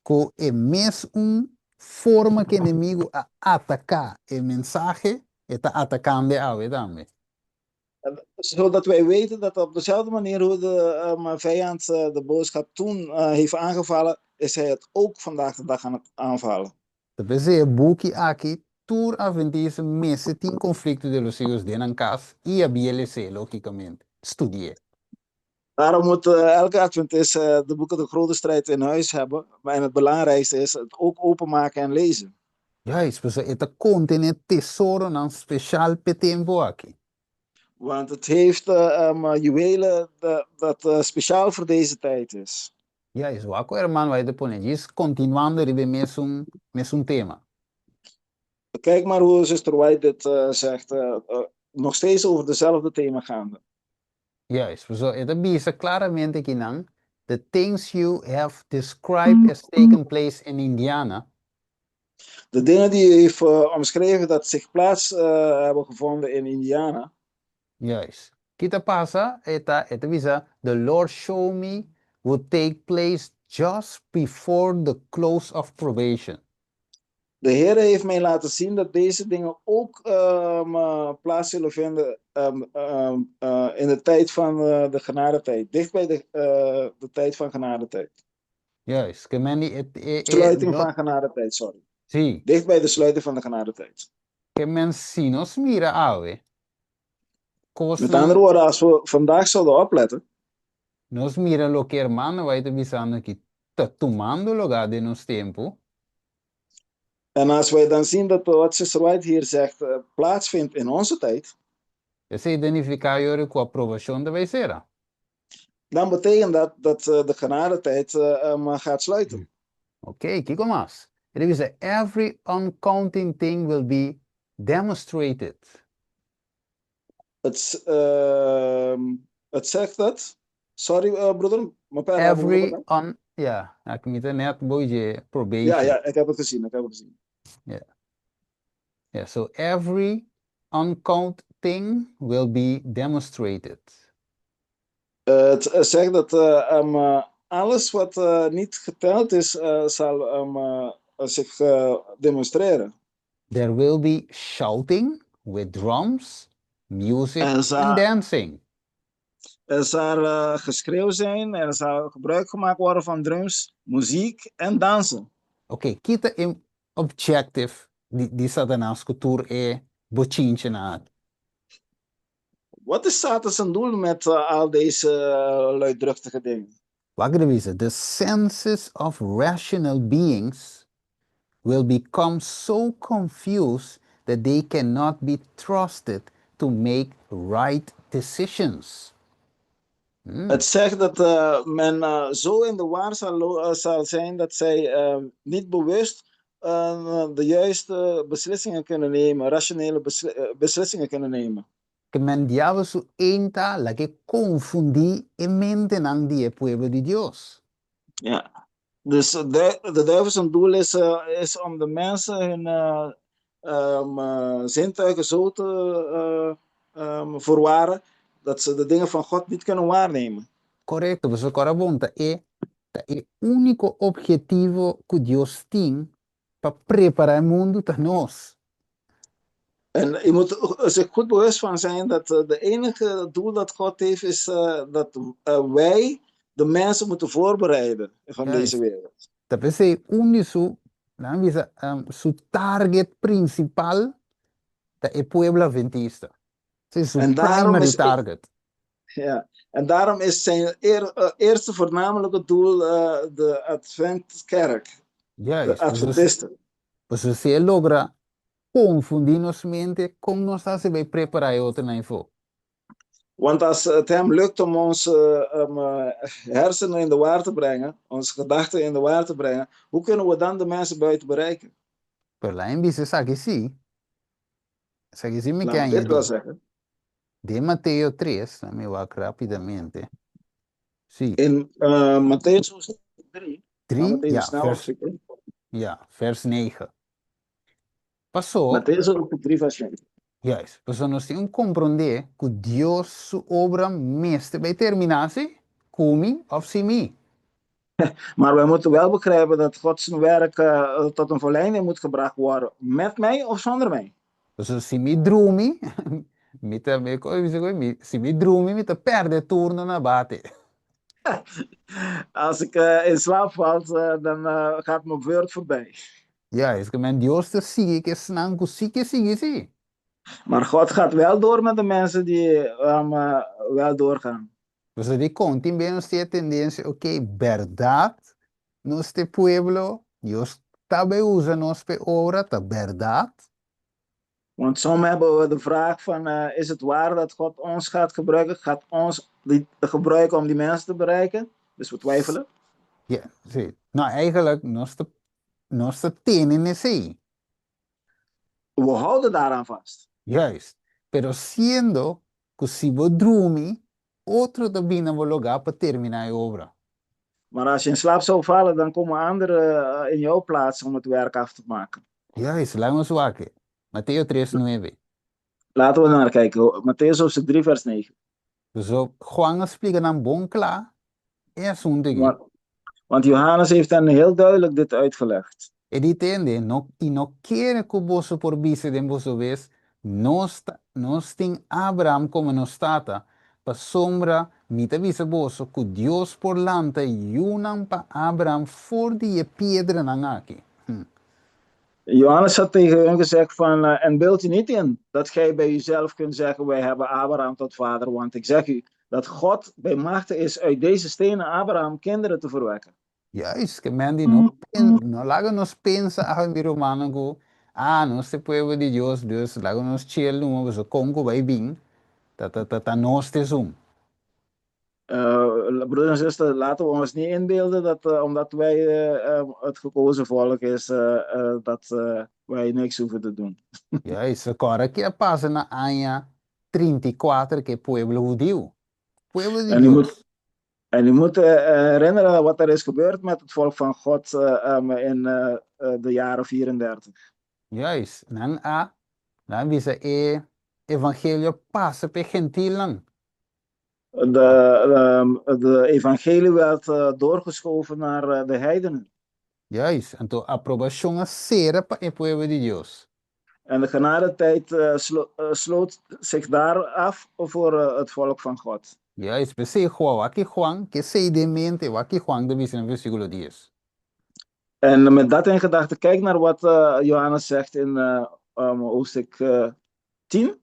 Ku e mesun forma ku enemigu a ataká e mensahe, e ta atakando awe tambe. Zodat wij weten dat op dezelfde manier hoe de vijand de boodschap toen heeft aangevallen, is hij het ook vandaag de dag aan het aanvallen. P'esei e buki aki, tur Adventista mester tin Conflictos de los Siglos den nan kas i a BLC, lógikamente, studi'é. Daarom moet elke Adventist de boeken De Grote Strijd in huis hebben. Maar en het belangrijkste is het ook openmaken en lezen. Juist, pasobra e ta kontené tesoronan spesial p'e tempu aki. Want het heeft juwelen dat speciaal voor deze tijd is. Juist, wak ku hermano White a pone djis kontinuando riba e mesun mesun tema. Kijk maar hoe zuster White dit zegt, nog steeds over dezelfde thema gaande. Juist, pasobra e ta bisa klaramente kinan, The things you have described as taken place in Indiana. De dingen die u heeft omschreven dat zich plaats hebben gevonden in Indiana. Juist. Ki ta pasa? E ta, e ta bisa, The Lord showed me would take place just before the close of probation. De Heer heeft mij laten zien dat deze dingen ook plaats zullen vinden in de tijd van de genadetijd. Dicht bij de tijd van genadetijd. Juist. Ke men di e, e, e, Sluiting no, van genadetijd, sorry. Si. Dicht bij de sluiting van de genadetijd. Ke men si nos mira awe. Met andere woorden, als we vandaag zouden opletten. Nos mira loke hermano White ta bisando aki ta tumando lugá den nos tempu. En als wij dan zien dat wat zuster White hier zegt plaatsvindt in onze tijd. Esei ta nifiká yori ku aprobashon ta bai sera. Dan betekent dat dat de genadetijd gaat sluiten. Oké, kiko mas? E ta bisa, Every uncounting thing will be demonstrated. Het zegt dat. Sorry, broeder. Maar per Every un... Ja, ik moet net boje probation. Ja, ik heb het gezien. Ik heb het gezien. Ja. Yeah, so every uncount thing will be demonstrated. Het zegt dat alles wat niet geteld is, zal zich demonstreren. There will be shouting with drums, music and dancing. Er zal geschreeuw zijn, er zal gebruik gemaakt worden van drums, muziek en dansen. Oké, okay, ki ta e objective di Satanas ku tur e bochinchenan aki? Wat is Satan zijn doel met al deze luidruchtige dingen? Wak bisa, the senses of rational beings will become so confused that they cannot be trusted to make right decisions. Het zegt dat men zo in de war zal zijn dat zij niet bewust de juiste beslissingen kunnen nemen, rationele beslissingen kunnen nemen. Ke men diabel su aim ta lag'é konfundí e mentenan di e pueblo di Dios. Ja, dus de duivel zijn doel is om de mensen hun zintuigen zo te verwarren dat ze de dingen van God niet kunnen waarnemen. Korekto, pasobra kòrda bon, ta e ta e úniko ophetivo ku Dios tin pa prepará e mundu ta nos. En je moet zich goed bewust van zijn dat de enige doel dat God heeft is dat wij de mensen moeten voorbereiden van deze wereld. Ta p'esei un di su Nan bisa, su target prinsipal ta e pueblo adventista. Sí, su En daarom primary is, target. Ja, en daarom is zijn eerste voornamelijke doel de Adventkerk, de Juist. Dus, Adventisten. Dus si e logra konfundí nos mente, kon nos ta hasi bai prepará e otronan afó? Want als het hem lukt om onze hersenen in de war te brengen, onze gedachten in de war te brengen, hoe kunnen we dan de mensen buiten bereiken? Pero laga mi bisa esaki sí. Esaki sí mi Laat ke me dit wel añadí. zeggen. Den Mateo 3, mi wak rápidamente. Sí. In Mattheüs hoofdstuk 3, 3, laten we even ja, snel vers, opzoeken. Ja, vers 9. Pasó, Mattheüs hoofdstuk 3, vers 9. Juist, pasó nos tin ku komprondé ku Dios su obra mester bai terminá sí, ku mi òf sin mi. Maar wij moeten wel begrijpen dat God zijn werk tot een volleinding moet gebracht worden, met mij of zonder mij. Pasó si mi drumi, mi ta, mi, mi, si mi drumi, mi ta pèrdè turno na bate. Als ik in slaap val, dan gaat mijn beurt voorbij. Juist, ke men Dios ta sigui ku esnan ku sí ke sigui sí. Maar God gaat wel door met de mensen die wel doorgaan. Pasó dikon tin bes nos tin e tendensia, ok, bèrdat, nos ta e pueblo, Dios ta bai usa nos pa e obra, ta bèrdat. Want soms hebben we de vraag van, is het waar dat God ons gaat gebruiken? Gaat ons die gebruiken om die mensen te bereiken? Dus we twijfelen. Ja, sí. No, eigenlijk, nos ta tene na esei. We houden daaraan vast. Juist. Pero siendo ku si bo drumi, otro ta bin na bo lugá pa terminá e obra. Maar als je in slaap zou vallen, dan komen anderen in jouw plaats om het werk af te maken. Juist, laga nos wak. Mateo 3, 9. Laten we naar kijken. Mattheüs hoofdstuk 3, vers 9. So, Juan a splika nan bon kla e asuntu aki. Want Johannes heeft hen heel duidelijk dit uitgelegd. E di, Tende, no, i no kere ku boso por bisa den boso bes, Nos ta, nos tin Abraham komo nos tata, pasobra mi ta bisa boso ku Dios por lanta yunan pa Abraham for di e piedranan aki. Johannes had tegen hun gezegd van, en beeld u niet in dat gij bij uzelf kunt zeggen, wij hebben Abraham tot vader, want ik zeg u dat God bij machte is uit deze stenen Abraham kinderen te verwekken. Juist, ke men di no pen, no laga nos pensa awe mi rumannan ku, ah, nos ta e pueblo di Dios, dus laga nos chill numa pasobra kon ku bai bin, ta ta ta ta nos ta esun. Broeder en zuster, laten we ons niet inbeelden dat omdat wij het gekozen volk is, dat wij niks hoeven te doen. Juist, kòrda ke a pasa na aña 34 ku e pueblo hudiu, pueblo di En u Dios. Moet, en u moet herinneren wat er is gebeurd met het volk van God in de jaren 34. Juist, nan a, nan a bisa e evangelio pasa pa e gentilnan. De evangelie werd doorgeschoven naar de heidenen. Juist, anto aprobashon a sera pa e pueblo di Dios. En de genadetijd sloot zich daar af voor het volk van God. Juist, p'esei Juan, wak Juan, ku esei den mente, wak Juan ta bisa na versíkulo dies. En met dat in gedachte, kijk naar wat Johannes zegt in hoofdstuk 10.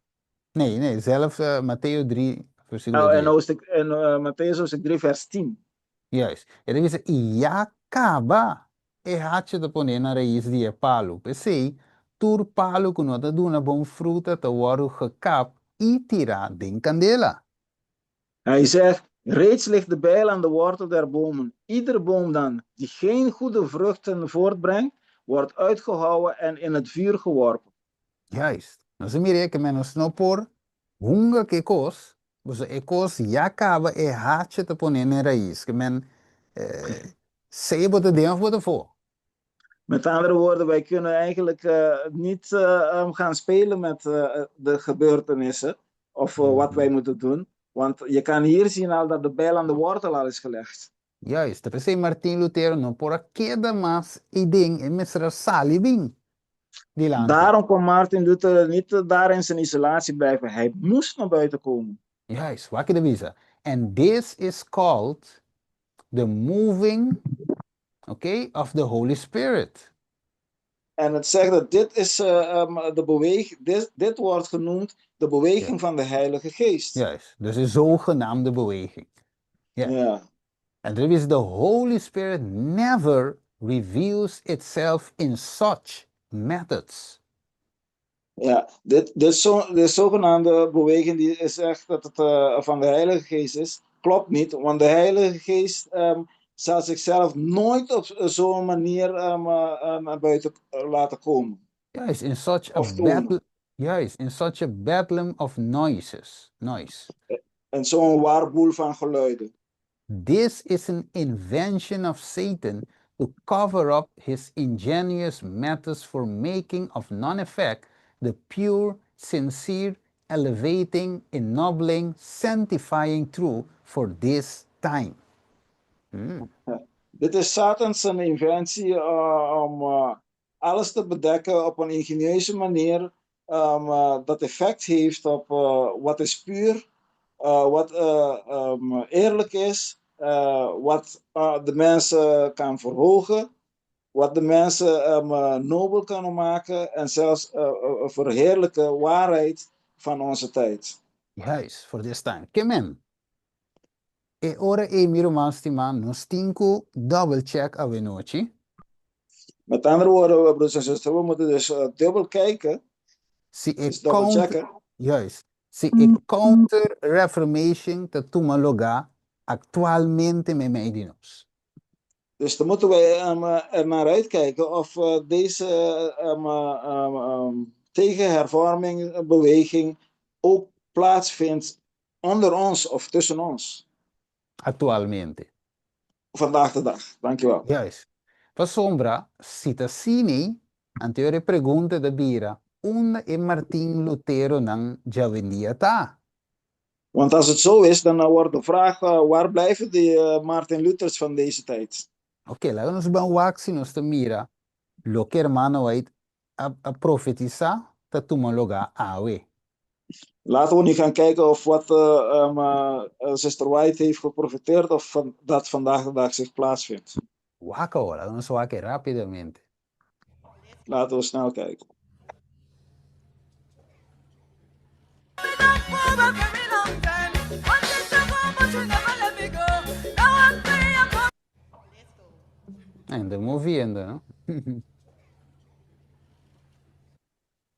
Nee, nee, zelf Mateo 3, versíkulo Oh, en 10. Hoofdstuk, in Mattheüs hoofdstuk 3, vers 10. Juist. E ta bisa, I ya kaba e hacha ta pone na rais di e palu. P'esei, tur palu ku no ta duna bon fruta ta wòrdu gekap i tirá den kandela. Hij zegt, reeds ligt de bijl aan de wortel der bomen. Iedere boom dan, die geen goede vruchten voortbrengt, wordt uitgehouwen en in het vuur geworpen. Juist. Nos a mira ke men nos no por hunga ku e kos, pasobra e kos ya kaba e hacha ta pone na e rais. Ke men sea bo ta den òf bo ta afó. Met andere woorden, wij kunnen eigenlijk niet gaan spelen met de gebeurtenissen of wat wij moeten doen. Want je kan hier zien al dat de bijl aan de wortel al is gelegd. Juist, ta p'esei Martin Lutero no por a keda mas eiden, e mester a sali bin dilanti. Daarom kon Martin Luther niet daar in zijn isolatie blijven. Hij moest naar buiten komen. Juist, wak e ta bisa. And this is called the moving, okay, of the Holy Spirit. En het zegt dat dit is de beweging, dit, dit wordt genoemd de beweging van de Heilige Geest. Juist, dus e zogenaamde beweging. Ja. Ja. En er is the Holy Spirit never reveals itself in such methods. Ja, dit, dit zo, de zogenaamde beweging die zegt dat het van de Heilige Geest is, klopt niet, want de Heilige Geest zal zichzelf nooit op zo'n manier naar buiten laten komen. Juist, in such a Of tonen. battle, juist, in such a bedlam of noises, noise. En zo'n warboel van geluiden. This is an invention of Satan to cover up his ingenious methods for making of none effect the pure, sincere, elevating, ennobling, sanctifying truth for this time. Dit is Satan zijn inventie om alles te bedekken op een ingenieuze manier dat effect heeft op wat is puur, wat eerlijk is, wat de mensen kan verhogen, wat de mensen nobel kan maken en zelfs verheerlijke waarheid van onze tijd. Juist, for this time. Ke men? E ora ei mi ruman stimá, nos tin ku double check awenochi. Met andere woorden, broeders en zusters, we moeten dus dubbel kijken, Si e dus dubbel counter, checken. juist, si e counter reformation ta tuma lugá actualmente meimei di nos. Dus dan moeten wij er naar uitkijken of deze tegenhervorming, beweging ook plaatsvindt onder ons of tussen ons. Actualmente. Vandaag de dag. Dankjewel. Juist. Pasobra, si ta asina, anto e pregunta ta bira, unda e Martin Luteronan djawendia ta? Want als het zo is, dan wordt de vraag, waar blijven die Martin Luthers van deze tijd? Oké, laga nos ban wak si nos ta mira loke hermano White a, a profetisá ta tuma lugá awe. Laten we nu gaan kijken of wat Sister White heeft geprofeteerd of van, dat vandaag de dag zich plaatsvindt. Wak awor, laga nos wak rápidamente. Laten we snel kijken. Ainda moviendo, no?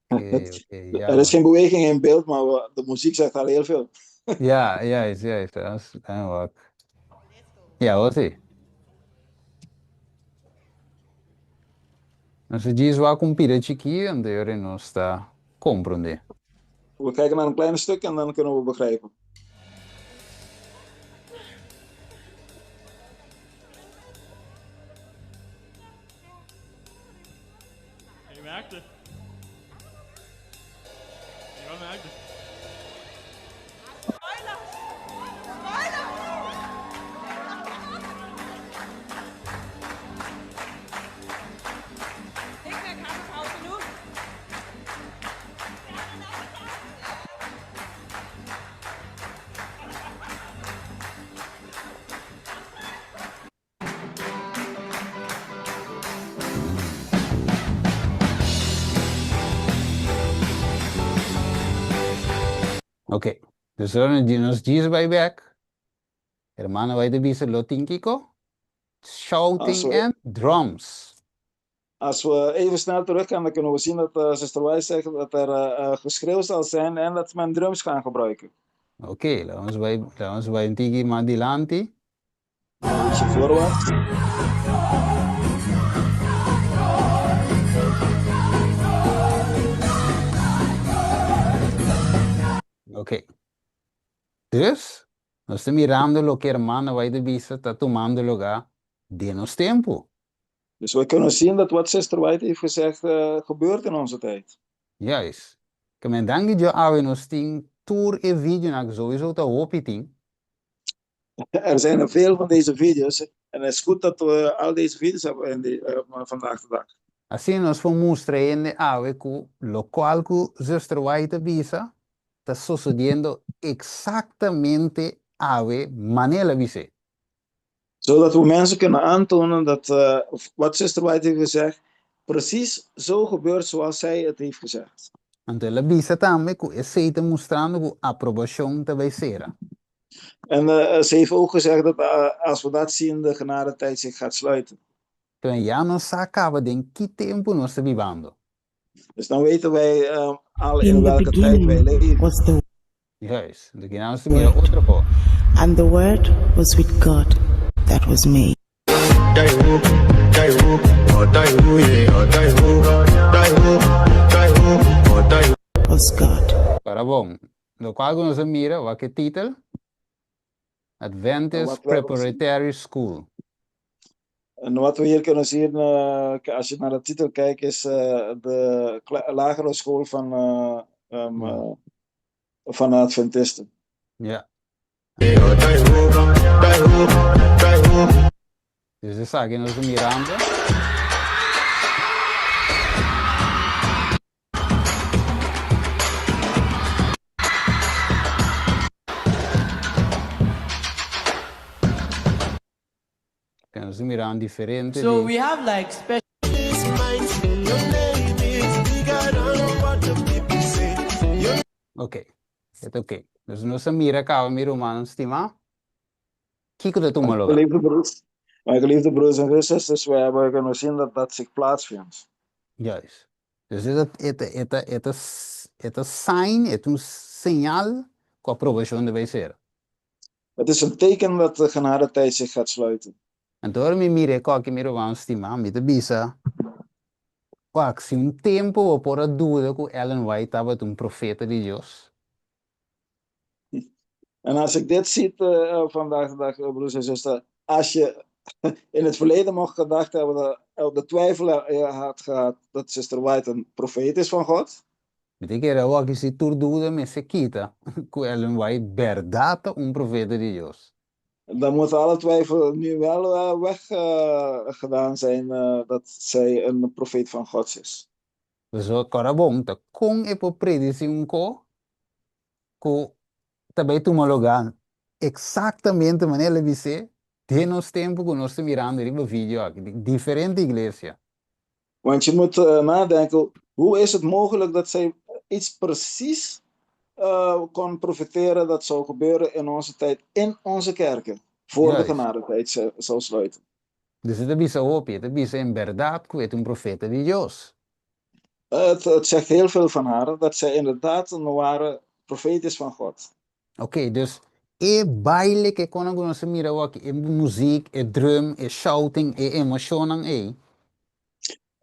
Oké, oké, ja, Er is man. geen beweging in beeld, maar de muziek zegt al heel veel. Ja, juist, juist. Dat is wak. Ja, hoor si. Nos a djis wak un pida chikí, anto yori nos ta komprondé. We kijken naar een klein stuk en dan kunnen we begrijpen. Kan I mærke det? Kan I godt mærke det? Ok, dus ora nos djis bai bek, hermano bai ta bisa lo tin kiko? Shouting en drums. Als we even snel teruggaan, dan kunnen we zien dat Sister White zegt dat er geschreeuw zal zijn en dat men drums gaan gebruiken. Ok, laat ons bai, laat ons bai un tiki mas dilanti. Een beetje voorwaarts. Ok. Dus, nos ta mirando loke hermano White ta bisa ta tumando lugar den nos tempu. Dus we kunnen zien dat wat Sister White heeft gezegd gebeurt in onze tijd. Juist. Ke men danki Dios awe nos tin tur e videonan ku sowieso ta hopi tin. Er zijn er veel van deze video's en het is goed dat we al deze video's hebben in die, vandaag de dag. Asina nos por mustra hende awe ku lokual ku Zuster White a bisa ta sosodiendo eksaktamente awe manera el a bis'é. Zodat we mensen kunnen aantonen dat wat Sister White heeft gezegd. precies zo gebeurd zoals zij het heeft gezegd. Anto el a bisa tambe ku esei ta mustrando ku aprobashon ta bai sera. En ze heeft ook gezegd dat als we dat zien de genadetijd zich gaat sluiten. Pero ya nos sa kaba den ki tempu nos ta bibando. Dus dan weten wij al in In the welke tijd wij beginning leven. was the Juist. Anto kinan nos ta mira Word, otro kos. and the Word was with God, that was made. Was God. Para bon. Lokual ku nos a mira, wak e titel? Adventist Wat we hebben gezien. Preparatory School. En wat we hier kunnen zien, als je naar de titel kijkt, is de lagere school van de Adventisten. Ja. Dus esaki nos ta mirando. Nos ta mirando diferente So di. we have like special Ok, e ta ok. Dus nos a mira caba mi rumannan stimá. Kiko ta tuma lugar? Geliefde broers, mijn geliefde broers en zusters, wij hebben kunnen zien dat dat zich plaatsvindt. Juist. Dus e ta, e ta, e ta, e ta, e ta sign, e ta un señal ku aprobashon ta bai ser. Het is een teken dat de genadetijd zich gaat sluiten. Anto ora mi mira e koki mi ruman stimá, mi ta bisa, Wak, si un tempu bo por a duda ku Ellen White tabata un profeta di Dios. En als ik dit zie vandaag de dag, broers en zusters, als je in het verleden mocht gedacht hebben, dat, de twijfel had gehad dat zuster White een profeet is van God. Mi ta kere awor si tur duda mester kita ku Ellen White bèrdat ta un profeta di Dios. Dan moet alle twijfel nu wel weg gedaan zijn dat zij een profeet van God is. Pasobra kòrda bon ta kon e por predisí un ko ku ta bai tuma lugá eksaktamente manera el a bis'é den nos tempu ku nos ta mirando riba video aki di diferente iglesia. Want je moet nadenken, hoe is het mogelijk dat zij iets precies kon profeteren dat zou gebeuren in onze tijd, in onze kerken, voor de Juist. genadetijd zou sluiten? Dus e ta bisa hopi, e ta bisa en bèrdat ku e ta un profeta di Dios. Het, het zegt heel veel van haar dat zij inderdaad een ware profeet is van God. Oké, dus e baile ku e konan ku nos a mira awor aki, e muziek, e drum, e shouting, e emoshonnan ei.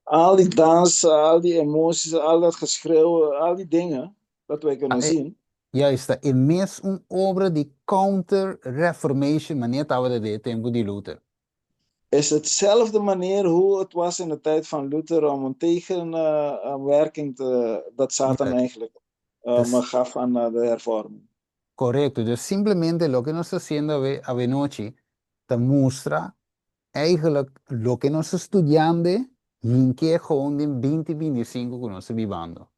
Al die dans, al die emoties, al dat geschreeuw, al die dingen dat wij kunnen zien. Juist, ta e mes un obra di Counter-Reformation manera tabata den e tempu di Luther. Is hetzelfde manier hoe het was in de tijd van Luther om een tegenwerking te, dat Satan eigenlijk gaf aan de hervorming. Korekto, dus simplemente loke nos ta hasiendo awe awenochi ta mustra eigenlijk loke nos ta studiando hinke gewoon den binti binti sinku ku nos ta bibando.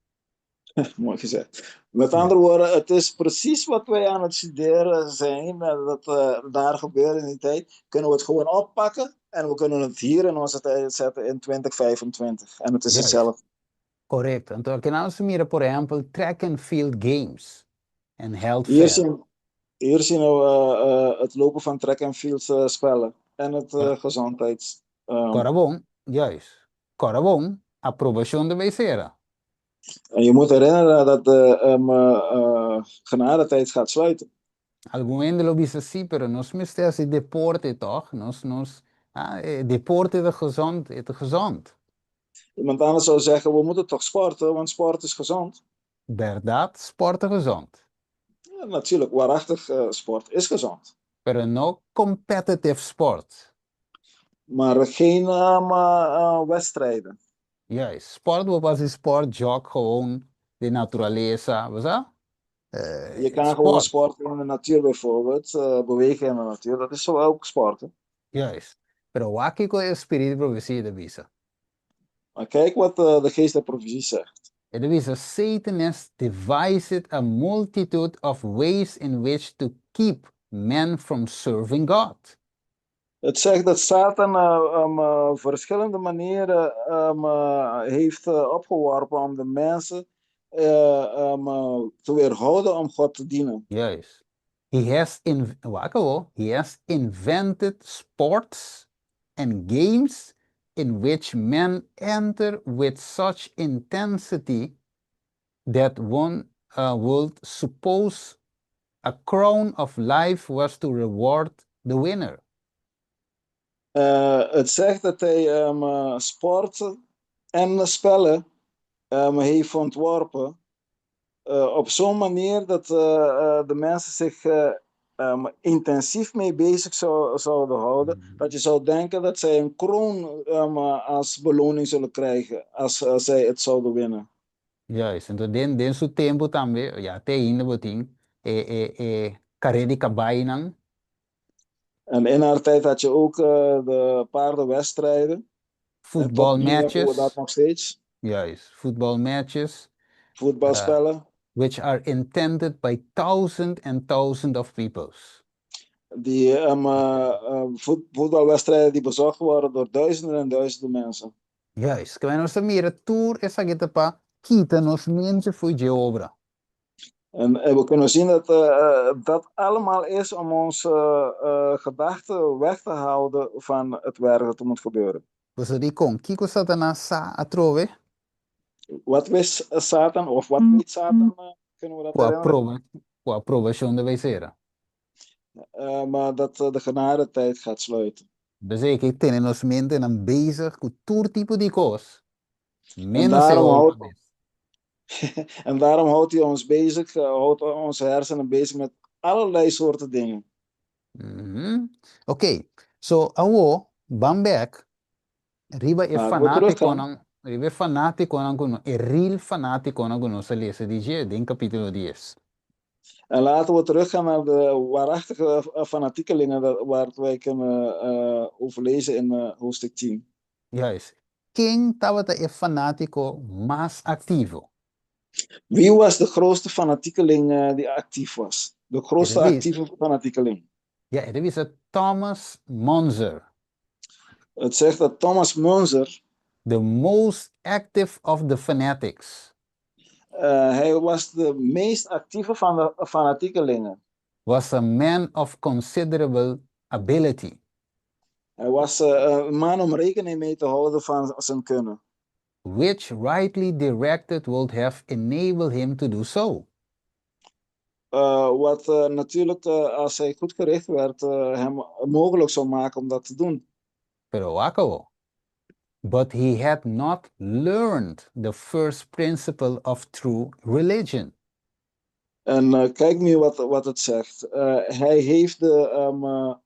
Mooi gezegd. Met andere woorden, het is precies wat wij aan het studeren zijn, dat daar gebeurt in die tijd, kunnen we het gewoon oppakken en we kunnen het hier in onze tijd zetten in 2025. En het is hetzelfde. Korekto. Anto aki nan nos ta mira por ehèmpel track and field games en health Hier fair. zien, hier zien we het lopen van track and field spellen en het gezondheids. Kòrda bon, juist. Kòrda bon, aprobashon ta bai sera. En je moet herinneren dat de genadetijd gaat sluiten. Algun hende lo bisa sí, pero nos mester hasi deporte tòg? Nos, nos, ah, e deporte ta gezond, e ta gezond. Iemand anders zou zeggen, we moeten toch sporten, want sport is gezond. Bèrdat, sport ta gezond. Ja, natuurlijk, waarachtig, sport is gezond. Pero no competitive sport. Maar geen wedstrijden. Juist, sport bo por hasi sport, jog gewoon den naturalesa, bo sa? Je kan gewoon sporten in de natuur bijvoorbeeld, bewegen in de natuur, dat is zo ook sporten. Juist, pero wak kiko e spiritu di profesia ta bisa. Maar kijk wat de geest der profetie zegt. E ta bisa, Satan has devised a multitude of ways in which to keep men from serving God. Het zegt dat Satan verschillende manieren heeft opgeworpen om de mensen te weerhouden om God te dienen. Juist. He has in, wak awo, he has invented sports and games in which men enter with such intensity that one would suppose a crown of life was to reward the winner. Het zegt dat hij sporten en spellen heeft ontworpen op zo'n manier dat de mensen zich intensief mee bezig zouden houden. Dat je zou denken dat zij een kroon als beloning zullen krijgen als zij het zouden winnen. Juist, anto den su tempu tambe, ya te ainda bo tin e kareda di kabainan. En in haar tijd had je ook de paardenwedstrijden. En tot nu hebben we dat Voetbalmatches. Nog steeds. Juist, voetbalmatches. Voetbalspellen. Which are intended by thousands and thousands of peoples. Die voetbalwedstrijden die bezocht worden door duizenden en duizenden mensen. Juist, ku nos mira tur esaki ta pa kita nos mente fo'i dje obra. En we kunnen zien dat dat allemaal is om onze gedachten weg te houden van het werk dat er moet gebeuren. Bo di kon, kiko Satanas sa atrobe? Wat wist Satan, of wat weet Satan, kunnen we dat Ku herinneren? ku aprobashon ta bai sera. Maar dat de genadetijd gaat sluiten. Dus e ke tene nos mentenan bezig ku tur tipo di kos. Menos e Daarom obra mes. En daarom houdt hij ons bezig, houdt onze hersenen bezig met allerlei soorten dingen. Oké, so awo, ban bèk, riba e Maar we fanátiko teruggaan. Nan, riba e fanátikonan ku e real fanátikonan ku nos a lesa di dje den kapítulo 10. En laten we teruggaan naar de waarachtige fanatiekelingen waar wij kunnen over lezen in hoofdstuk 10. Juist. Ken tabata e fanátiko mas aktivo? Wie was de grootste fanatiekeling die actief was? De grootste Wie? Actieve fanatiekeling. Ja, e ta bisa Thomas Munzer. Het zegt dat Thomas Munzer, The most active of the fanatics, hij was de meest actieve van de fanatiekelingen. Was a man of considerable ability, Hij was een man om rekening mee te houden van zijn kunnen. Which rightly directed would have enabled him to do so. Wat natuurlijk, als hij goed gericht werd, hem mogelijk zou maken om dat te doen. Pero wak awo. But he had not learned the first principle of true religion. En kijk nu wat het zegt. Hij heeft de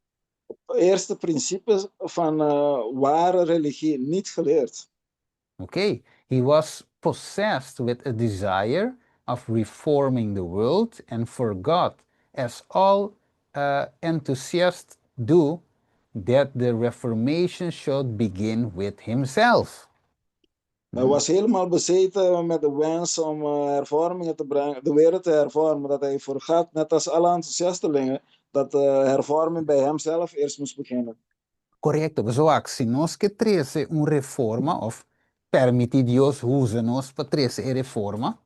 eerste principes van ware religie niet geleerd. Okay, he was possessed with a desire of reforming the world and forgot, as all enthusiasts do, that the reformation should begin with himself. Hij was helemaal bezeten met de wens om hervormingen te brengen, de wereld te hervormen, dat hij vergat, net als alle enthousiastelingen, dat de hervorming bij hemzelf eerst moest beginnen. Korekto, pasobra si nos ke trese un reforma òf permití Dios usa nos pa trese e reforma,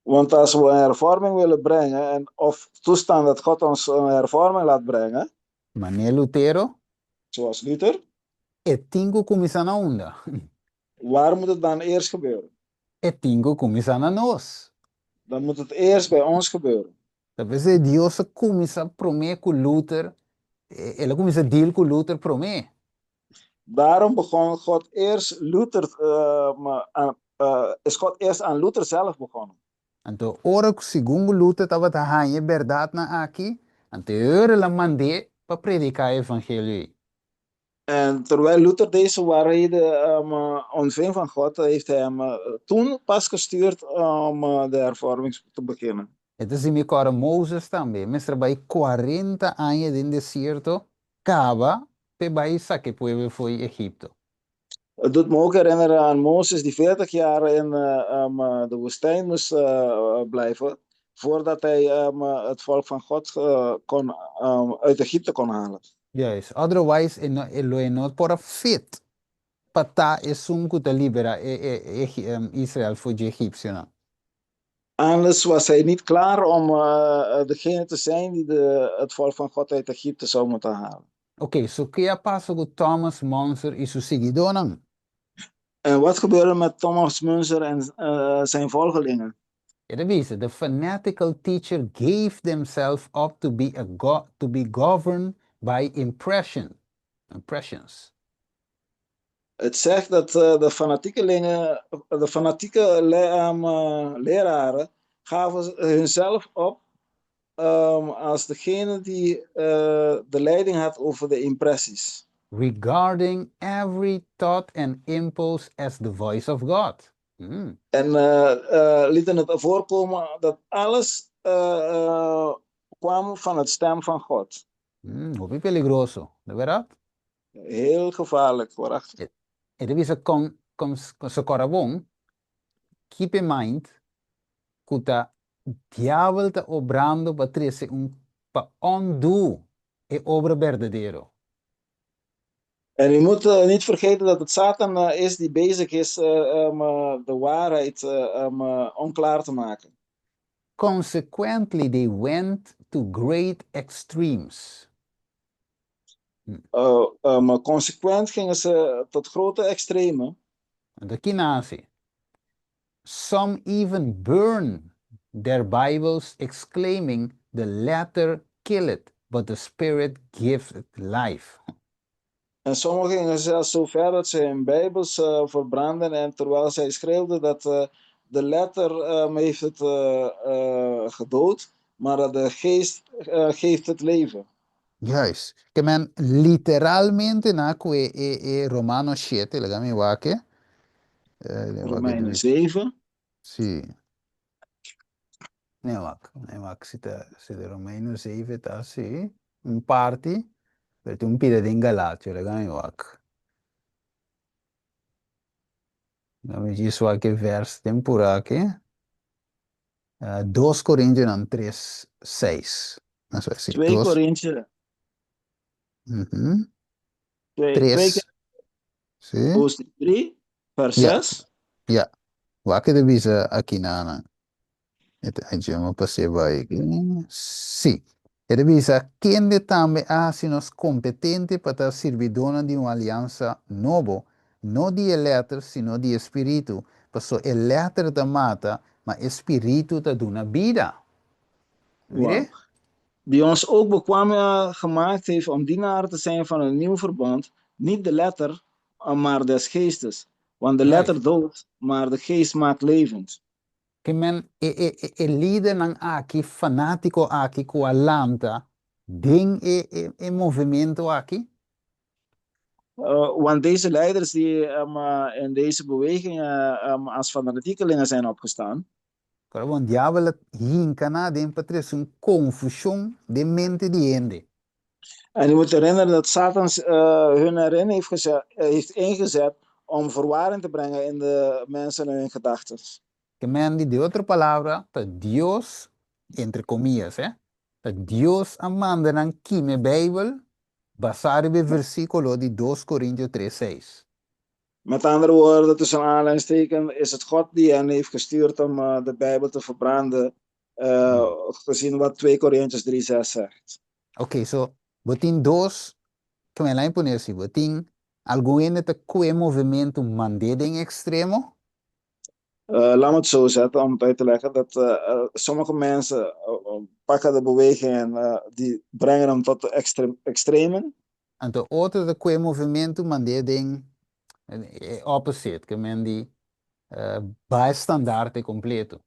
Want als we een hervorming willen brengen, of toestaan dat God ons een hervorming laat brengen, Manera Lutero, zoals Luther, e tin ku kuminsá na unda? Waar moet het dan eerst gebeuren? E tin ku kuminsá na nos. Dan moet het eerst bij ons gebeuren. Talbes Dios a kuminsá promé ku Luther, el a kuminsá deal ku Luther promé. Daarom begon God eerst Luther, maar is God eerst aan Luther zelf begonnen. Anto, ora segun Luther tabata haña e bèrdatnan aki, anto el a mand'é pa prediká e evangelio. En terwijl Luther deze waarheden ontving van God, heeft hij hem toen pas gestuurd om de hervorming te beginnen. E ta hasi mi kòrda Moses tambe, mester a bai 40 aña den desierto, kaba p'e bai saka e pueblo fo'i Egipto. Het doet me ook herinneren aan Mozes die 40 jaar in de woestijn moest blijven voordat hij het volk van God uit Egypte kon halen. Juist. Otherwise, e no, e lo e no por a fit pa ta esun ku ta libera e, e, e, Israel for di egipsionan. Anders was hij niet klaar om degene te zijn die het volk van God uit Egypte zou moeten halen. Oké, so ke a pasa ku Thomas Münzer i su siguidónan? En wat gebeurde met Thomas Münzer en zijn volgelingen? E ta bisa, The fanatical teacher gave themselves up to be governed by impressions. Het zegt dat de fanatiekelingen, de fanatieke leraren gaven hunzelf op als degene die de leiding had over de impressies. Regarding every thought and impulse as the voice of God. En lieten het voorkomen dat alles kwam van het stem van God. Hopi peligroso, di berdat? Heel gevaarlijk, waarachtig. E ta bisa kon so kòrda bon, keep in mind ku ta diabel ta obrando pa trese un pa undo e obra berdadero. En u moet niet vergeten dat het Satan is die bezig is om de waarheid onklaar te maken. Consequently, they went to great extremes. Maar consequent gingen ze tot grote extremen. Anto ki nan a hasi. Some even burn their Bibles, exclaiming, "The letter killeth, but the spirit giveth life." En sommigen gingen zelfs zo ver dat ze hun Bijbels verbranden en terwijl zij schreeuwden dat de letter heeft het gedood, maar dat de geest geeft het leven. Juist. Ke men literalmente nan a kue e Romano 7, laga mi wak e. Romeinen 7. Sí. Nee, wak. Nee, wak. Si ta, si de Romeinen 7 ta si. Un parti, pero tin un pida den Galatio, laga mi wak. Laga mi djis wak e vers den pura aki. 2 Korintionan 3, 6. 2 Korintiërs. 2, 3. Sí. 3, vers 6. Ja. Wak e ta bisa aki nan. E mi pas'é bai. Sí. E ta bisa, kende tambe a hasi nos kompetente pa ta sirbidónan di un aliansa nobo, no di e lèter, sino di e spiritu, paso e lèter ta mata, ma e spiritu ta duna bida. Mire? Die ons ook bekwaam gemaakt heeft om dienaren te zijn van een nieuw verbond, niet de letter, maar des geestes. Want de letter doodt, maar de geest maakt levend. Ke men e lidernan aki, fanátiko aki ku a lanta den e movementu aki. Want deze leiders die in deze beweging als fanatiekelingen zijn opgestaan. Kòrda bon, diabel a hinka nan aden pa trese un konfushon den mente di hende. En u moet herinneren dat Satan hun erin heeft, gezet, heeft ingezet om verwarring te brengen in de mensen en hun gedachten. Ke men di, di otro palabra, ta Dios, entre komillas, eh, ta Dios a manda nan kima e Beibel basá riba e versíkulo di 2 Korintio 3, 6. Met andere woorden, tussen aanhalingstekens, is het God die hen heeft gestuurd om de Bijbel te verbranden, gezien wat 2 Korintiërs 3,6 zegt. Ok, so bo tin dos, ke men lain pone asi, bo tin algun hende ta kue movementu mand'é den ekstremo. Laat me het zo zetten om het uit te leggen, dat sommige mensen pakken de beweging en die brengen hem tot de extremen. Anto otro ta kue movementu mand'é den e opposite, ke men di baha e standaard kompleto.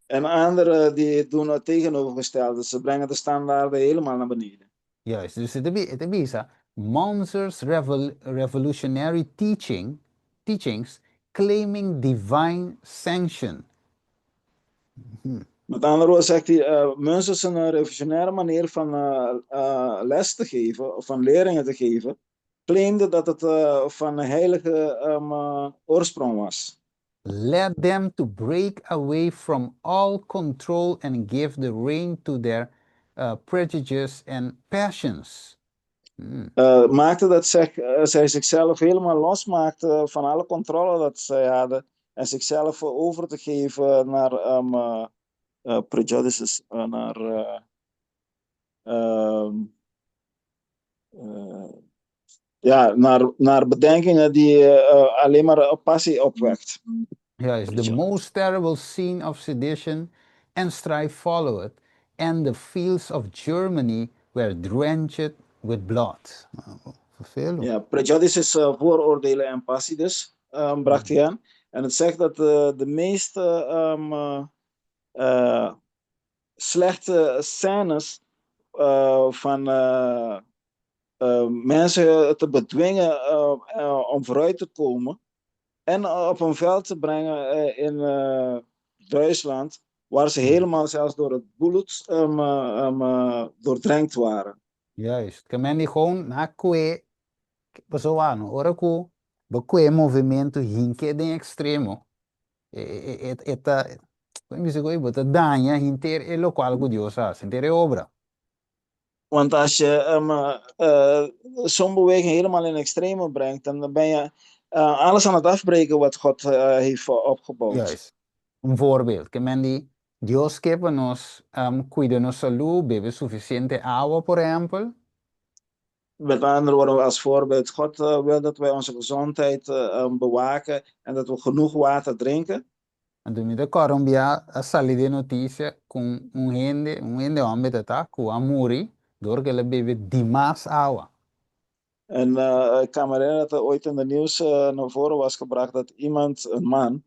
En anderen die doen het tegenovergestelde, ze brengen de standaarden helemaal naar beneden. Juist, dus e ta bisa, Münzer's revolutionary teachings claiming divine sanction. Met andere woorden zegt hij, Münzer is een revolutionaire manier van les te geven, of van leringen te geven, claimde dat het van een heilige oorsprong was. Led them to break away from all control and give the rein to their prejudices and passions. Maakte dat zij zichzelf helemaal losmaakte van alle controle dat zij hadden en zichzelf over te geven naar prejudices, naar ja, naar bedenkingen die alleen maar passie opwekt. Juist, the most terrible scene of sedition and strife followed, and the fields of Germany were drenched with blood. Vervelend. Ja, prejudice is vooroordelen en passie dus, bracht hij aan. En het zegt dat de meest slechte scènes van mensen te bedwingen om vooruit te komen en op een veld te brengen in Duitsland, waar ze helemaal zelfs door het bloed doordrenkt waren. Juist. Ke men di gewoon nan a kue pasobra no ora ku bo kue movementu hinke den ekstremo e e ta kon mi bisa ku bo ta daña hinter e lokual ku Dios a hasi, hinter e obra. Want als je zo'n beweging helemaal in extreme brengt, dan ben je alles aan het afbreken wat God heeft opgebouwd. Juist. Un voorbeeld, ke men di Dios ke pa nos kuida nos salú, bebe sufisiente awa, por ehèmpel. Met andere woorden, als voorbeeld, God wil dat wij onze gezondheid bewaken en dat we genoeg water drinken. Anto mi ta kòrda un bia a sali den notisia ku un hende, un hende hòmber ta ta, ku a muri dor ku el a bebe dimas awa. En ik kan me herinneren dat er ooit in de nieuws naar voren was gebracht dat iemand, een man,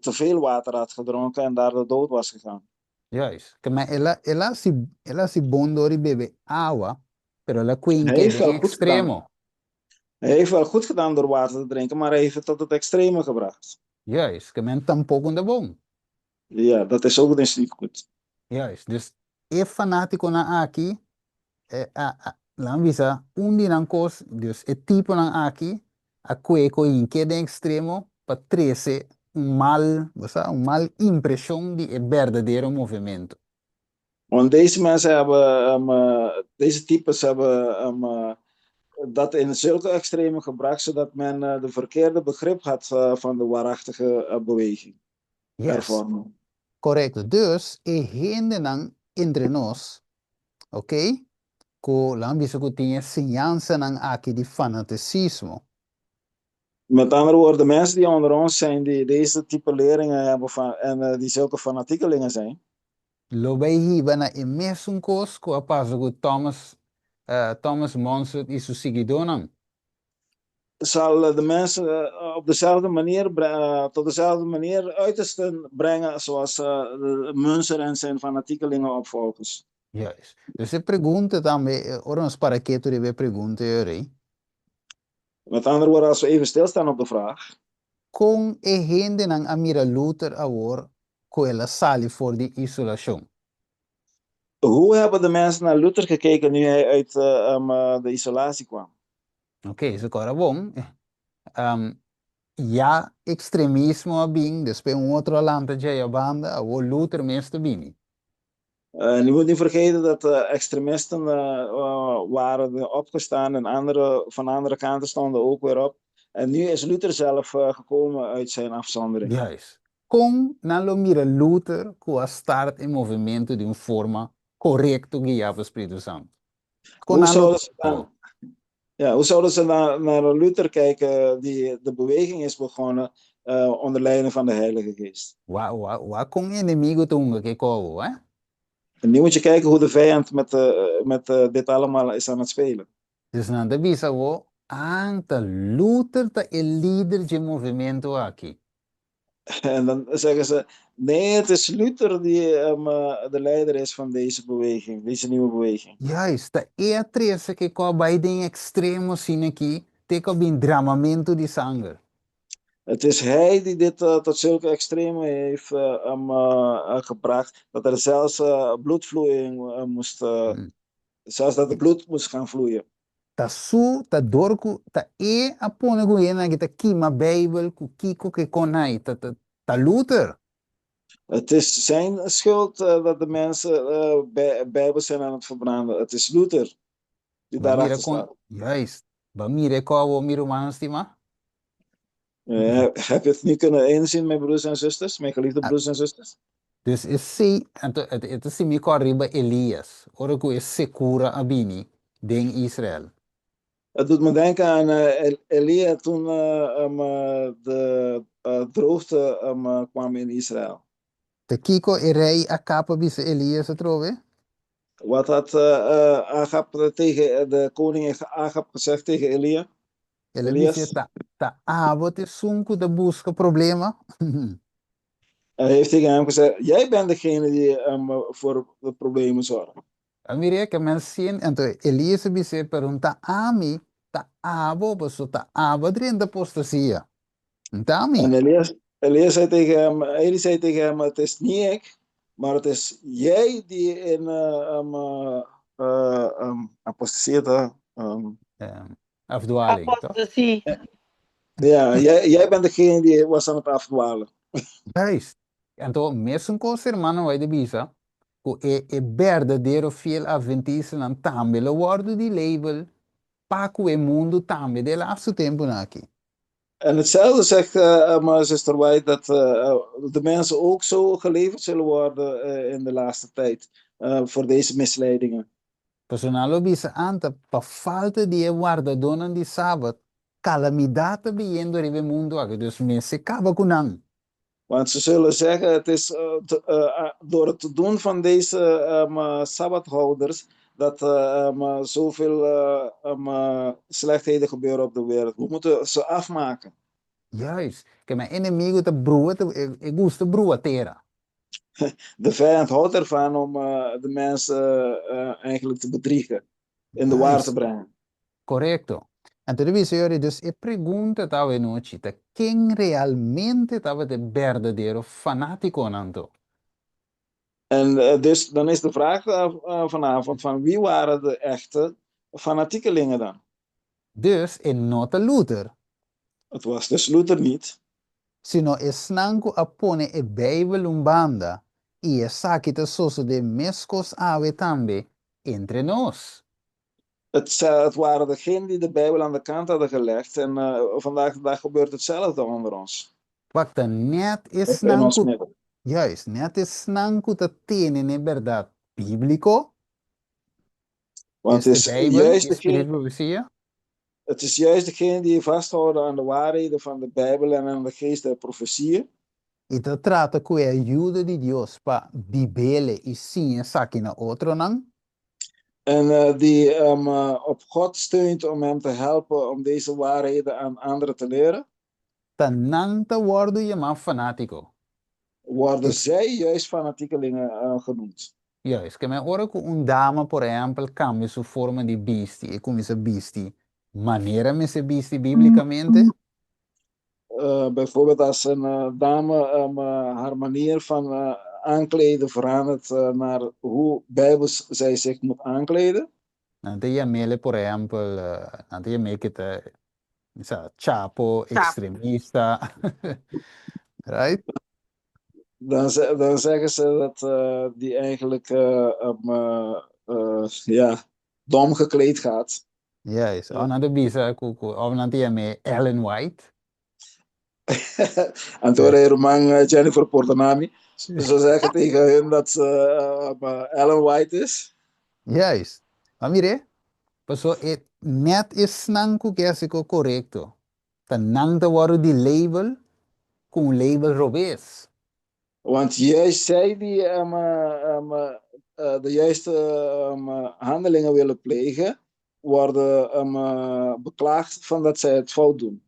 te veel water had gedronken en daardoor dood was gegaan. Juist. Ke men el a, el a hasi, el a hasi bon dor di bebe awa, pero el a Hij kuinke heeft den wel goed gedaan. ekstremo. Hij heeft wel goed gedaan door water te drinken, maar hij heeft het tot het extreme gebracht. Juist, ke men tampoko no ta bon. Ja, dat is ook dus niet goed. Juist, dus e fanátikonan aki e a, a, laat bisa, un di nan kos, dus e tiponan aki a kue ku hinke den ekstremo pa trese un mal, bo sa, un mal impreshon di e berdadero movementu. Want deze mensen hebben, deze types hebben dat in zulke extreme gebracht, zodat men de verkeerde begrip had van de waarachtige beweging. Yes. Hervorming. Korekto. Dus e hendenan entre nos, ok, ku lo a bisa ku tin e siñansanan aki di fanatisismo. Met andere woorden, de mensen die onder ons zijn, die deze type leringen hebben van, en die zulke fanatiekelingen zijn. Lo bai hiba na e mesun kos ku a pasa ku Thomas, Thomas Monson i su siguidónan. Zal de mensen op dezelfde manier, tot dezelfde manier uitersten brengen zoals de Münzer en zijn fanatiekelingen opvolgers. Juist. Dus e pregunta tambe, ora nos para ketu riba e pregunta ei ora. Met andere woorden, als we even stilstaan op de vraag. Kon e hendenan a mira Luther awor ku el a sali for di isolashon? Hoe hebben de mensen naar Luther gekeken nu hij uit de isolatie kwam? Oké, esei kòrda bon. Ya ekstremismo a bin, despues un otro a lanta djei a banda, awor Luther mes ta bini. En je moet niet vergeten dat de extremisten waren opgestaan en andere, van andere kanten stonden ook weer op. En nu is Luther zelf gekomen uit zijn afzondering. Juist. Kon nan lo mira Luther ku a start e movementu di un forma korekto guiá pa Spiritu Santu? Kon Hoe nan lo zouden ze dan, ja, hoe zouden ze naar Luther kijken die de beweging is begonnen onder leiding van de Heilige Geest? Wak, wak, wak kon enemigu ta hunga ku e kobo, eh? En nu moet je kijken hoe de vijand met dit allemaal is aan het spelen. Dus nan ta bisa bo, Anta Luther ta e lider dje movementu aki. En dan zeggen ze, nee, het is Luther die de leider is van deze beweging, deze nieuwe beweging. Juist, ta e a trese ke ku a bai den ekstremo asina aki, te ku a bin dramamentu di sanger. Het is hij die dit tot zulke extreme heeft gebracht, dat er zelfs bloedvloeiing moest, zelfs dat het bloed moest gaan vloeien. Ta su, ta dor ku ta e a pone ku hendenan aki ta kima Bijbel ku kiko ke konai, ta ta ta Luther. Het is zijn schuld dat de mensen Bijbels zijn aan het verbranden. Het is Luther. Die Ba mira daarachter kon, staat. juist, ba mira ko awo mi rumannan stimá? Heb je het nu kunnen inzien, mijn broers en zusters, mijn geliefde Ah. broers en zusters? Dus esei, anto e ta simi ku ariba Elias, ora ku e sekura a bini den Israel. Het doet me denken aan Elia toen de droogte kwam in Israël. Ta kiko e rei Akab a bisa Elias atrobe? Wat had Achab tegen de koning Achab gezegd tegen Elia? El a Elias? bis'é, Ta, ta abo ta esun ku ta buska problema? Hij heeft tegen hem gezegd, jij bent degene die voor de problemen zorgt. A mir'é ke men sin, anto Elias a bis'é, Pero n'ta ami, ta abo, pasobra ta abo a drenta apostasia. N'ta ami. En Elias, Elias zei tegen hem, Eli zei tegen hem, het is niet ik, maar het is jij die in apostasia, Afdwaling, toch? Apostasie. Ja, jij bent degene die was aan het afdwalen. Juist. Anto, mesun kos hermano White a bisa, ku e e berdadero fiel adventistanan tambe lo wòrdu di label pa ku e mundu tambe den e lastu tempunan aki. En hetzelfde zegt zuster White dat de mensen ook zo geleverd zullen worden in de laatste tijd voor deze misleidingen. Pasobra nan lo bisa anta pa falta di e wardadónan di Sabat, kalamidat ta biniendo riba e mundu aki, dus mester kaba ku nan. Want ze zullen zeggen, het is door het doen van deze Sabbathouders dat zoveel slechtheden gebeuren op de wereld. We moeten ze afmaken. Juist. Ke men enemigu ta brua, e gusta brua tera. De vijand houdt ervan om de mensen eigenlijk te bedriegen, in de war te brengen. Korekto. Anto ta bisa yori, dus e pregunta ta awe nochi ta ken realmente tabata e berdadero fanátikonan anto? En dus dan is de vraag vanavond van wie waren de echte fanatiekelingen dan? Dus e no ta Luther. Het was dus Luther niet. Sino esnan ku a pone e Beibel un banda, i esaki ta sosodé meskos awe tambe entre nos. Het, het waren degenen die de Bijbel aan de kant hadden gelegd en vandaag de dag gebeurt hetzelfde onder ons. Wak ta nèt In esnan ons ku, midden. juist, nèt esnan ku ta tene n'e bèrdat bíbliko, Want het es is e Beibel, juist e spiritu degene, di profesia. het is juist degene die vasthouden aan de waarheden van de Bijbel en aan de geest der profetieën. I ta trata ku e ayuda di Dios pa bib'é i siña esaki na otronan. En die op God steunt om hem te helpen om deze waarheden aan anderen te leren. Ta nan ta wòrdu yamá fanátiko. Worden zij juist fanatiekelingen genoemd. Juist, ke men ora ku un dama por ehèmpel kambia su forma di bisti, e kuminsá bisti manera mester bisti bíblikamente. Bijvoorbeeld als een dame haar manier van aankleden verandert naar hoe bijbels zij zich moet aankleden. Nan ta yam'é por ehèmpel, nan ta yam'é ke ta sa, chapo, extremista, right? Dan zeggen ze dat die eigenlijk ja, dom gekleed gaat. Juist, of nan ta bisa ku, ku, of nan ta yam'é Ellen White. Anto e ruman Jennifer pordona mi. Ze zeggen tegen hun dat ze Ellen White is. Juist. Maar mire, paso e net esnan ku ke hasi ko korekto, ta nan ta wòrdu di label ku un label robes. Want juist zij die de juiste handelingen willen plegen, worden beklaagd van dat zij het fout doen.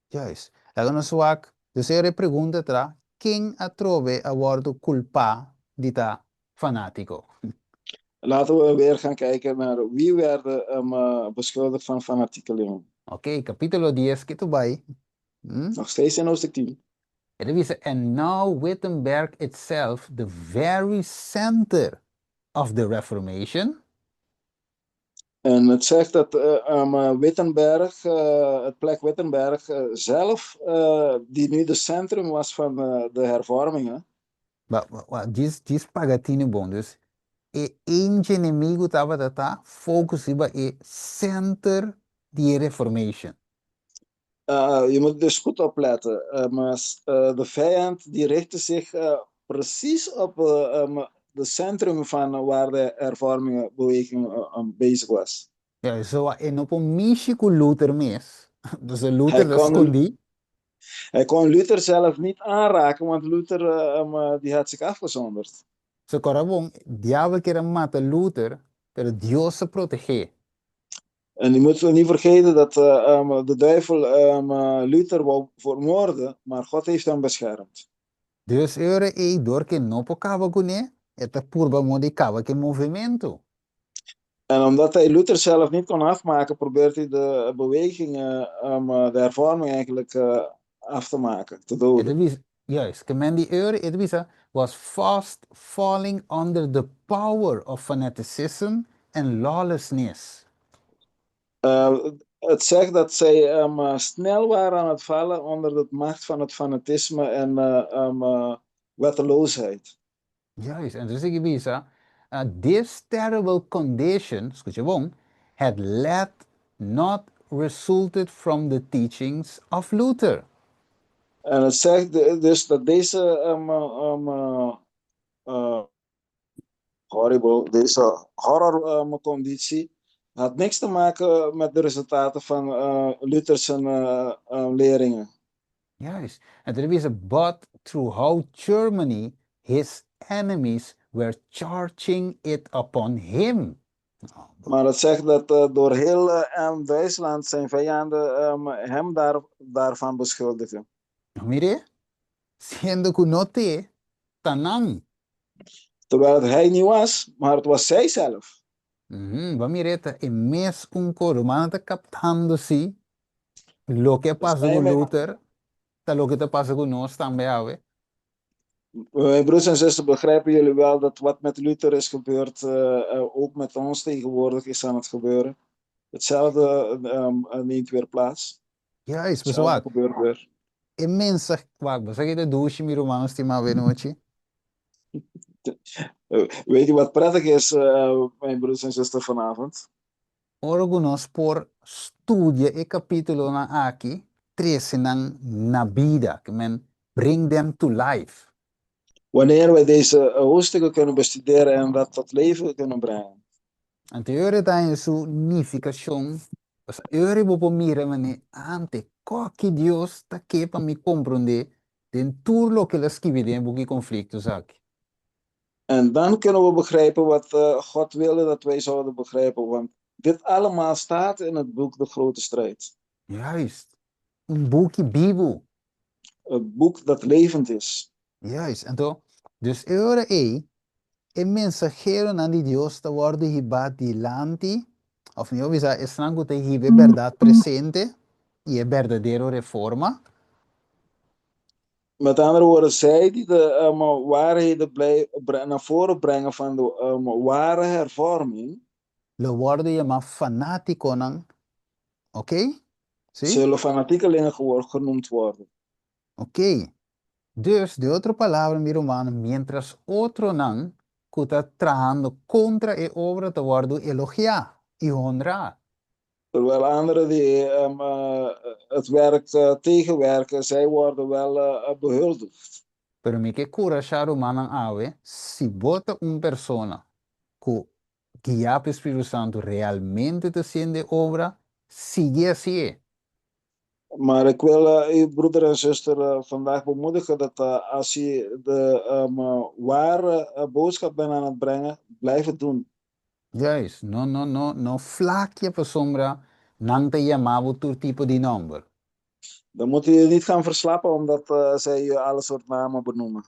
Juist. Laga nos wak, dus e ora pregunta ta, ken atrobe a wòrdu kulpá di ta fanátiko? Laten we weer gaan kijken naar wie werden beschuldigd van fanatiekelingen. Oké, kapítulo dies ke tu bai. Nog steeds in hoofdstuk 10. E ta bisa, And now Wittenberg itself, the very center of the Reformation. En het zegt dat Wittenberg, het plek Wittenberg zelf, die nu de centrum was van de hervormingen. Ba, ba, djis, djis paga tinu bon. Dus. E enemigu tabata ta focus riba e center di Reformation. Je moet dus goed opletten. Maar de vijand die richtte zich precies op de centrum van waar de hervormingenbeweging bezig was. Ja, so e no por mishi ku Luther mes. Dus Luther Hij ta skondí. Hij kon Luther zelf niet aanraken, want Luther die had zich afgezonderd. So kòrda bon, diabel ker a mata Luther, pero Dios a proteh'é. En je moet niet vergeten dat de duivel Luther wou vermoorden, maar God heeft hem beschermd. Dus ora ei dor ku e no por kaba kuné, e ta purba di kaba ku e movementu. En omdat hij Luther zelf niet kon afmaken, probeert hij de beweging, de hervorming eigenlijk af te maken, te doden. E juist, ke men di ora, e bisa, was fast falling under the power of fanaticism and lawlessness. Het zegt dat zij snel waren aan het vallen onder de macht van het fanatisme en wetteloosheid. Juist, en dus e ta bisa, this terrible condition, skucha bon, had let not resulted from the teachings of Luther. En het zegt dus dat deze horrible, deze horror conditie had niks te maken met de resultaten van Luther's leringen. Juist. En toen is but throughout Germany, his enemies were charging it upon him. Maar het zegt dat door heel Duitsland zijn vijanden hem daarvan beschuldigden. Mira, siendo ku no t'e, ta nan. Terwijl het hij niet was, maar het was zij zelf. Ba mira, e mesun kos, ruman, ta kaptando si, loke a pasa ku Luther, ta loke ta pasa ku nos tambe awe. Mijn broers en zussen, begrijpen jullie wel dat wat met Luther is gebeurd, ook met ons tegenwoordig is aan het gebeuren? Hetzelfde neemt weer plaats. Juist, Hetzelfde pessoal. Gebeurt weer. E mensahe, wak, bo sa dushi, mi ruman stimá, awe nochi? Weet je wat prettig is, mijn broers en zussen, vanavond? Ora nos por studia e kapítulonan aki, trese nan na bida, ke men bring them to life. Wanneer wij deze hoofdstukken kunnen bestuderen en dat tot leven kunnen brengen. Anto ora ta su nifikashon, ora bo por mira manera anto ku Dios ta ke pa mi komprondé den tur loke el a skirbi den buki Konflikto aki. En dan kunnen we begrijpen wat God wilde dat wij zouden begrijpen. Want dit allemaal staat in het boek De Grote Strijd. Juist. Un buki bibu. Het boek dat levend is. Juist. Anto, dus ora ei, e mensaheronan di Dios ta wòrdu hibá dilanti, òf mihó bisá, esnan ku ta hiba bèrdat presente i e berdadero reforma. Met andere woorden, zij die de waarheden naar voren brengen van de ware hervorming, Lo wòrdu yamá fanátikonan, ok? Si? Zullen fanatiekelingen genoemd worden. Ok. Dus, den otro palabra, mi ruman, mientras otronan ku ta trahando kontra e obra ta wòrdu elogiá i honrá. Terwijl anderen die het werk tegenwerken, zij worden wel behuldigd. Pero mi ke kurashá rumannan awe, si bo ta un persona ku guiá pa Spiritu Santu realmente ta hasiendo e obra, sigui asina. Maar ik wil u, broeder en zuster, vandaag bemoedigen dat als je de ware boodschap bent aan het brengen, blijf het doen. Juist, no, no, no, no flakia pasombra nan ta yama bo tur tipo di nòmber. Dan moet je niet gaan verslappen omdat zij je alle soort namen benoemen.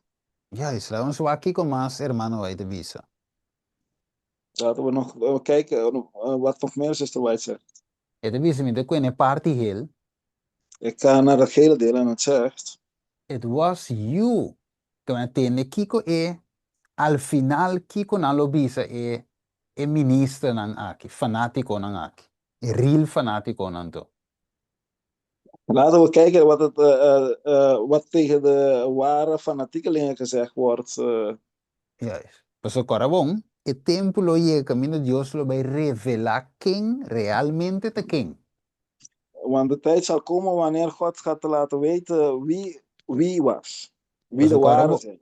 Juist, laga nos wak kiko mas ruman White ta bisa. Laten we nog kijken wat nog meer zuster White zegt. E ta bisa, mi ta kue e parti hel. Ik ga naar het gele deel en het zegt. It was you. Ku tende kiko e al final kiko nan lo bisa e e ministernan aki, fanátikonan aki. E real fanátikonan to. Laten we kijken wat tegen de ware fanatiekelingen gezegd wordt. Juist. Paso kòrda bon. E tempu lo yega kaminda Dios lo bai revelá ken realmente ta ken. Want de tijd zal komen wanneer God gaat laten weten wie wie was, wie de Pasobra ora ware bo, zijn.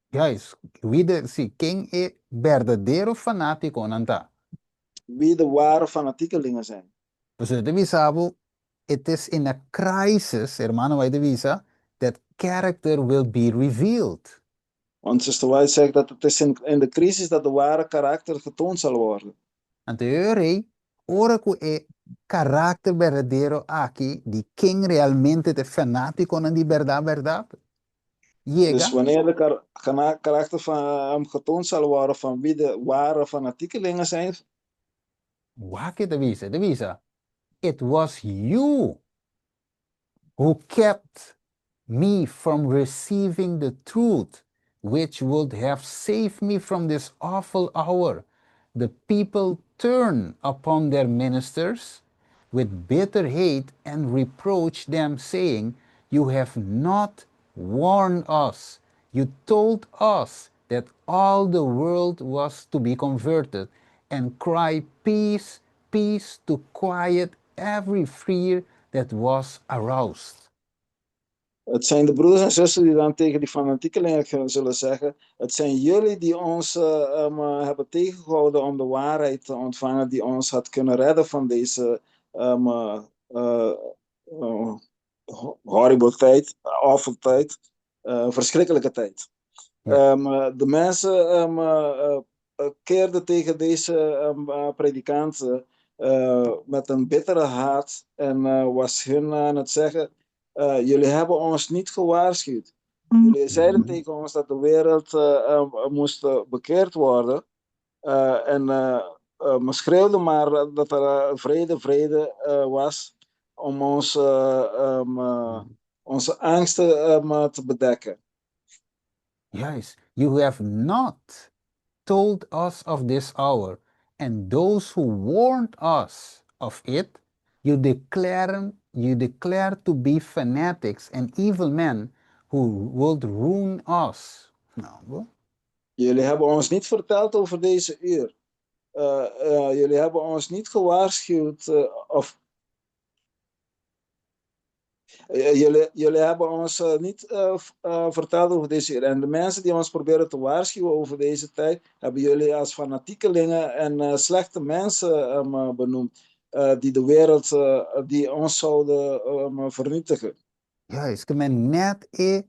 juist, wie de, sí, ken e berdadero fanátikonan ta. Wie de ware fanatiekelingen zijn. Pasobra e ta bisa bo, it is in a crisis, hermano White ta bisa, that character will be revealed. Want Sister White zegt dat het is in de crisis dat de ware karakter getoond zal worden. Anto e ora ei, ora ku e karakter berdadero aki di ken realmente ta e fanátikonan di bèrdat bèrdat yega. Dus wanneer de karakter van getoond zal worden van wie de ware fanatiekelingen zijn. Wak e ta bisa? E ta bisa, It was you who kept me from receiving the truth which would have saved me from this awful hour. The people turn upon their ministers with bitter hate and reproach them, saying, You have not warned us. You told us that all the world was to be converted, and cry peace, peace to quiet every fear that was aroused. Het zijn de broeders en zussen die dan tegen die fanatiekelingen zullen zeggen: Het zijn jullie die ons hebben tegengehouden om de waarheid te ontvangen, die ons had kunnen redden van deze horrible tijd, awful tijd, verschrikkelijke tijd. Ja. De mensen keerden tegen deze predikanten met een bittere haat en was hun aan het zeggen: Jullie hebben ons niet gewaarschuwd. Jullie zeiden tegen ons dat de wereld moest bekeerd worden. En me schreeuwden maar dat er vrede, vrede was om ons, onze angsten te bedekken. Juist. You have not told us of this hour, and those who warned us of it, you declare to be fanatics and evil men who would ruin us. Nou, bo. Jullie hebben ons niet verteld over deze uur. Jullie hebben ons niet gewaarschuwd of jullie hebben ons niet verteld over deze uur. En de mensen die ons proberen te waarschuwen over deze tijd, hebben jullie als fanatiekelingen en slechte mensen benoemd, die de wereld, die ons zouden vernietigen. Juist, ke men net e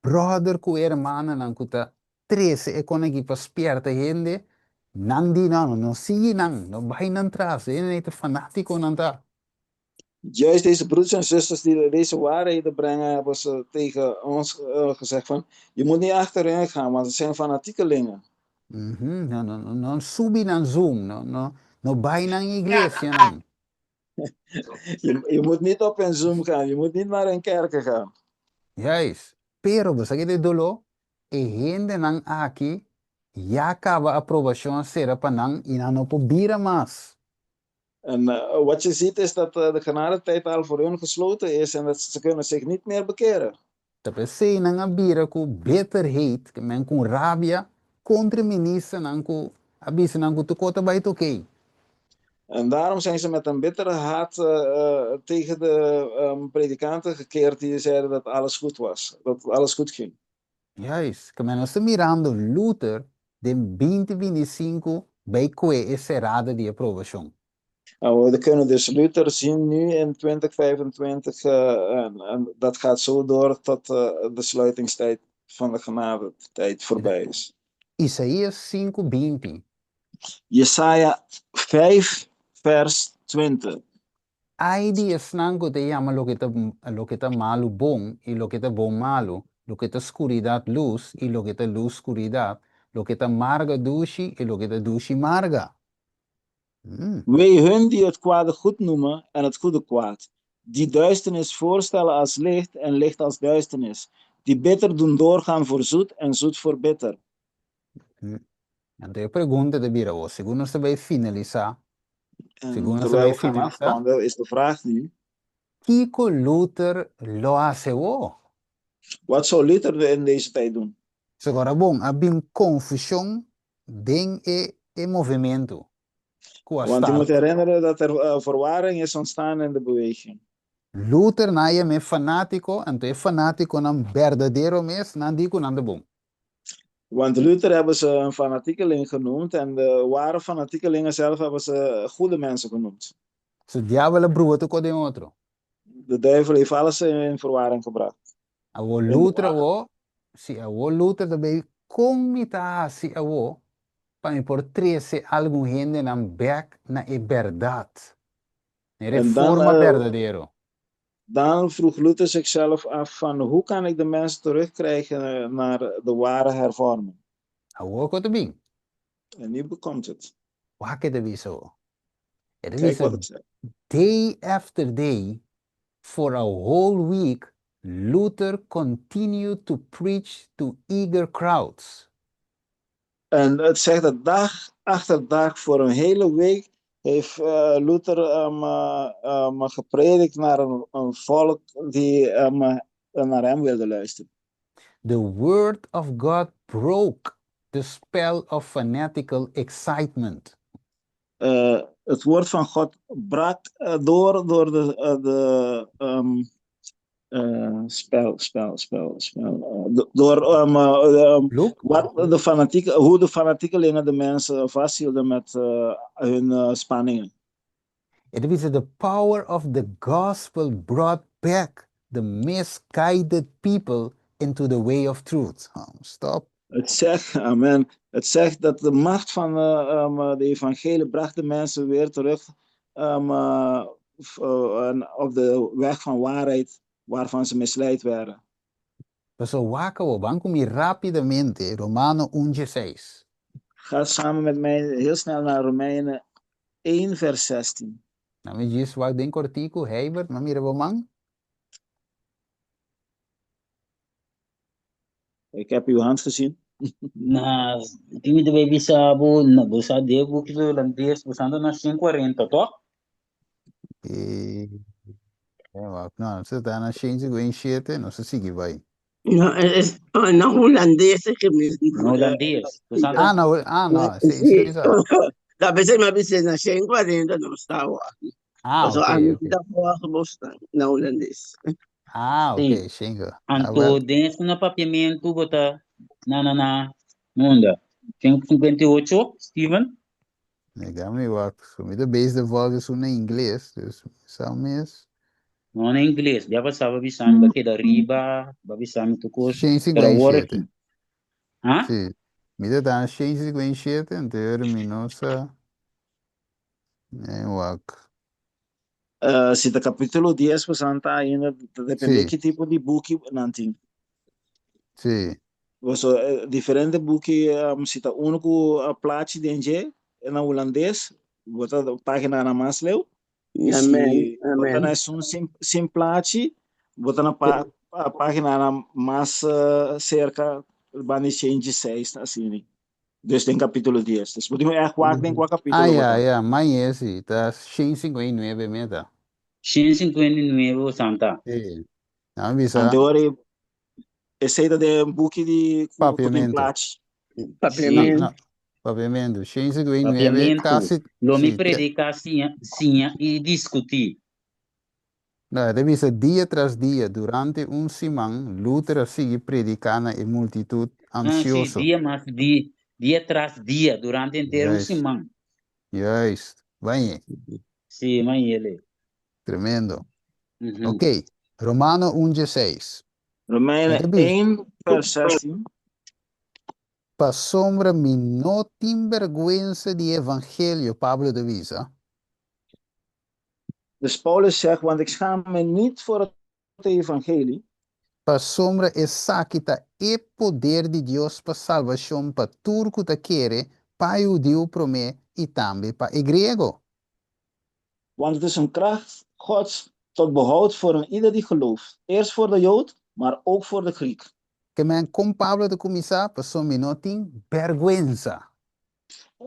brother ku hermananan ku ta trese e kon aki pa spierta hende, nan di no, no sigui nan, no bai nan tras, hende ta fanátikonan ta. Juist deze broeders en zusters die deze waarheden brengen, hebben ze tegen ons gezegd van, je moet niet achterin gaan, want het zijn fanatiekelingen. No, no, no, no subi nan Zoom, no, no, no bai nan iglesianan. Je moet niet op een Zoom gaan, je moet niet naar een kerk gaan. Juist. Pero bo sa ke ta e doló? E hendenan aki ya kaba aprobashon a sera pa nan i nan no por bira mas. En wat je ziet is dat de genadetijd al voor hun gesloten is en dat ze kunnen zich niet meer bekeren. Ta p'esei nan a bira ku bitterheid, ke men ku rabia kontra e ministernan ku a bisa nan ku tur kos ta bai ta oké. En daarom zijn ze met een bittere haat tegen de predikanten gekeerd die zeiden dat alles goed was, dat alles goed ging. Juist, ke men nos ta mirando Luther den binti binti i sinku bai kue e serada di aprobashon. Nou, we kunnen dus Luther zien nu in 2025 en dat gaat zo door tot de sluitingstijd van de genadetijd voorbij is. Isaías sinku binti. Jesaja 5 vers 20. Ai di esnan ku ta yama loke ta loke ta malu bon i loke ta bon malu, loke ta skuridat lus i loke ta lus skuridat, loke ta marga dushi i loke ta dushi marga. Wee hun die het kwade goed noemen en het goede kwaad, die duisternis voorstellen als licht en licht als duisternis, die bitter doen doorgaan voor zoet en zoet voor bitter. Anto e pregunta ta bira awor, segun nos ta bai finalisá, En segun nos ta terwijl bai we gaan finalisá, afronden, is de vraag nu, kiko Luther lo hasi awor? Wat zou Luther in deze tijd doen? Segun bon, a bin konfushon den e. e movementu ku a Want je moet start. herinneren dat er verwarring is ontstaan in de beweging. Luther nan a yam'é fanátiko, anto e fanátikonan berdadero mes nan di ku nan ta bon. Want Luther hebben ze een fanatiekeling genoemd en de ware fanatiekelingen zelf hebben ze goede mensen genoemd. Su diabel a brua tur kos den otro. De duivel heeft alles in verwarring gebracht. Awor In de Luther war. awor, si awor Luther ta bay, kon mi ta hasi awor pa mi por trese algun hendenan bek na e bèrdat, na e En dan, reforma berdadero? Dan vroeg Luther zichzelf af van hoe kan ik de mensen terugkrijgen naar de ware hervorming? Awor ku ta bin? En nu bekomt het. Wak e ta bisa awor. E ta Kijk bisa wat het zegt. day after day for a whole week Luther continued to preach to eager crowds. En het zegt dat dag achter dag voor een hele week heeft Luther gepredikt naar een volk die naar hem wilde luisteren. The word of God broke the spell of fanatical excitement. Het woord van God brak door de spel, spel, spel, spel. Door Look. wat de fanatieke, hoe de fanatiekelingen de mensen vasthielden met hun spanningen. It is the power of the gospel brought back the misguided people into the way of truth. Oh, stop. Het zegt, amen. Het zegt dat de macht van de evangelie bracht de mensen weer terug op de weg van waarheid waarvan ze misleid werden. Paso wak awor, ban ku mi rápidamente, Romano un dieseis. Ga samen met mij heel snel naar Romeinen 1 vers 16. Na mi djis wak den kortiku, Heibert, m'a mira bo man. Ik heb uw hand gezien. Na, tin mi ta bay bisa bo, na, bo sa de buki di holandes, bo sa anda na shen kuarenta, toch? E, wak, no, nos ta na shen singenta i shete, nos ta sigui bai. No, es, oh, na hulandes e ke mi. Na hulandes. Bo sa Ah, na, ah, no, si, si, si. Ta p'esei mi a bisa na shen kuarenta nos ta aki. Ah, Paso ok, ami ok. ta volg bos na hulandes. Ah, Sí. ok, shingo. Ah, Anto wel. den esun na papiamentu bo ta na na na unda? 158, Steven? Nega mi wak. So mi ta bezig de volg esun na ingles, dus mi sa mes. No na ingles. Ya pasá bo bisa mi bo keda riba, bo bisa mi tur kos. Shen Pero cincuenta y awor shete. aki. Ha? Sí. Mi ta ta na shen cincuenta i shete, anto mi no sa. Wak. Si ta capítulo 10 boso ta ainda, ta depende Sí. ki tipo di buki nan tin. Sí. Boso diferente buki, si ta uno ku plachi den dje, na hulandes, bo ta paginanan mas leu. I si Amen, bo ta amen. na esun sin plachi, bo ta na paginanan mas serka banda di shen dieseis asina. Dus den capítulo 10. Dus bo tin echt wak den kua capítulo Ah, bo ya, ta. ya, mai esi, ta shen sinkuenta i nuebe meta. Shen sinkuenta i nuebe bo santa. Sí. Nan bisa. Anto ora esei ta den buki di ku tin Papiamentu. plachi. Papiamentu. No, no, papiamentu. Shen sinkuenta i nuebe, Papiamentu. kasi, Lo mi sí, te. prediká, siña, siña i diskutí. No, e ta bisa dia tras dia, durante un siman, Luther a sigui prediká na e multitut Ah, sí, ansioso. dia mas di, dia tras dia, durante henter un Juist, siman. juist. Bañ'é. Sí, mañ'é. Tremendo. Ok, Romano un dieseis. E Romeinen ta bisa. 1 vers 16. Pasobra mi no tin bèrgwensa di e evangelio, Pablo ta bisa. Dus Paulus zegt, want ik schaam me niet voor het evangelie. Pasobra esaki ta e poder di Dios pa salbashon pa tur ku ta kere, pa e hudiu promé i tambe pa e griego. Want het is een kracht Gods tot behoud voor een ieder die gelooft, eerst voor de Jood, maar ook voor de Griek. Ke men kon Pablo ta kuminsá, Pasobra mi no tin bèrgwensa.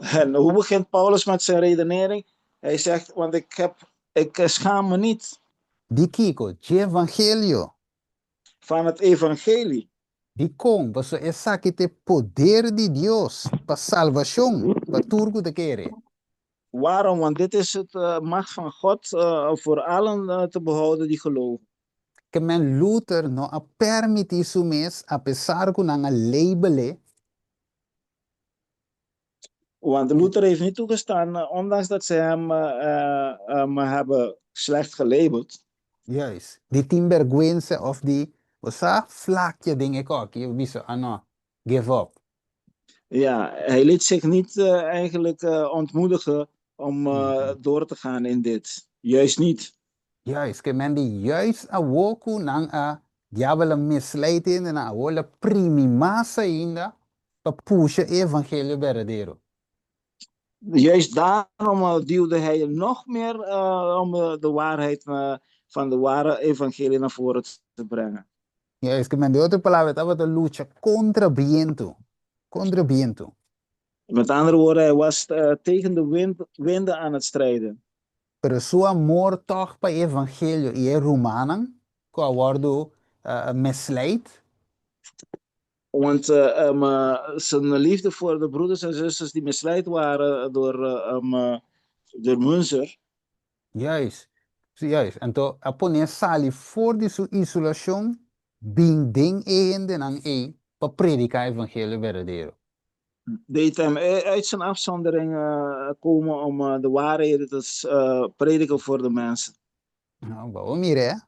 En hoe begint Paulus met zijn redenering? Hij zegt, want ik heb, ik schaam me niet. Di kiko? Dje evangelio. Van het evangelie. Dikon? Pasobra esaki ta e poder di Dios pa salbashon pa tur ku ta kere. Waarom? Want dit is het macht van God voor allen te behouden die geloven. Ke men Luther no a permití su mes, apesar ku nan a label'é. Want Luther heeft niet toegestaan, ondanks dat ze hem hebben slecht gelabeld. Juist. Di tin bergwensa of di, bo sa, flakia den e koki, bo bisa, ah no, give up. Ja, hij liet zich niet eigenlijk ontmoedigen om door te gaan in dit. Juist niet. Juist, ke men di juist awor ku nan a diabel a misleid hendenan, awor el a primi mas ainda pa pusha e evangelio berdadero. Juist daarom duwde hij nog meer om de waarheid van de ware evangelie naar voren te brengen. Juist, ke men di otro palabra e tabata lucha kontra bientu, kontra bientu. Met andere woorden, hij was tegen de wind, winden aan het strijden. Pero su amor tòg pa e evangelio i e rumannan ku a wòrdu misleid. Want zijn liefde voor de broeders en zusters die misleid waren door, door Münzer. Juist, juist. Anto a pone sali for di su isolashon bin den e hendenan ei pa prediká e evangelio berdadero. Deed hem uit zijn afzondering komen om de waarheden te prediken voor de mensen. Nou, bo mira, eh?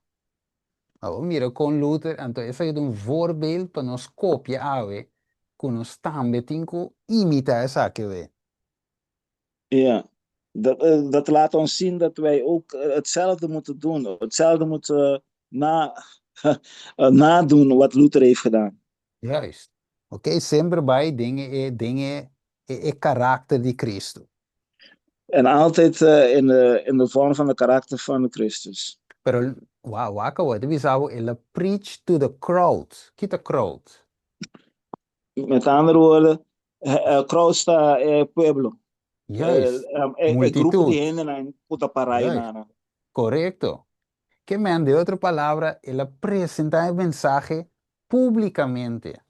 Bo mira kon Luther, anto esaki ta un voorbeeld pa nos kopia awe, ku nos tambe tin ku imitá esaki awe. Ja, dat, dat laat ons zien dat wij ook hetzelfde moeten doen. Hetzelfde moeten nadoen wat Luther heeft gedaan. Juist. Oké, semper bai den e den e e karakter di Cristo. En altijd in de vorm van de karakter van de Christus. Pero wa wak awor, ta bisa bo el a preach to the crowd. Ki ta crowd? Met andere woorden, crowd ta pueblo. Juist. E grupo Multitud. di hendenan ku ta pará einan. Korekto. Ke men, den otro palabra, el a presentá e mensahe públikamente.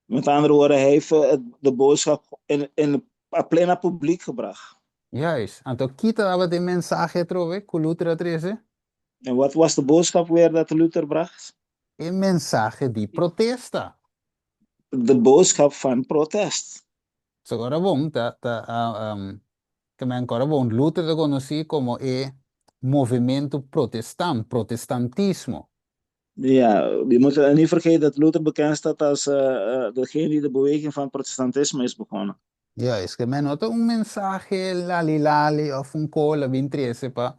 Met andere woorden, hij heeft de boodschap in plena publiek gebracht. Juist. Anto, ki tabata e mensahe atrobe ku Luther a trese? En wat was de boodschap weer dat Luther bracht? E mensahe di protesta. De boodschap van protest. So, ora bon, ta, ta, ke men ora bon, Luther ta konosí komo e movementu protestant, protestantismo. Ja, je moet niet vergeten dat Luther bekend staat als degene die de beweging van protestantisme is begonnen. Juist, ke men no ta un mensahe lali lali òf un kos el a bin trese pa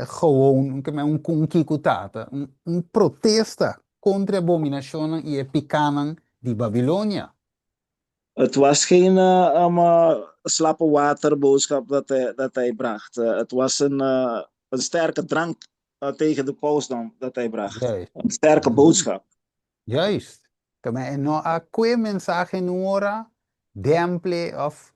gewoon, ke men un un kiko tata, un protesta kontra e abominashonnan i e pikánan di Babilonia. Het was geen slappe waterboodschap dat hij bracht. Het was een sterke drank tegen de pausdom dat hij bracht. Een sterke boodschap. Juist. Ke men e no a kue mensahe no ora demple òf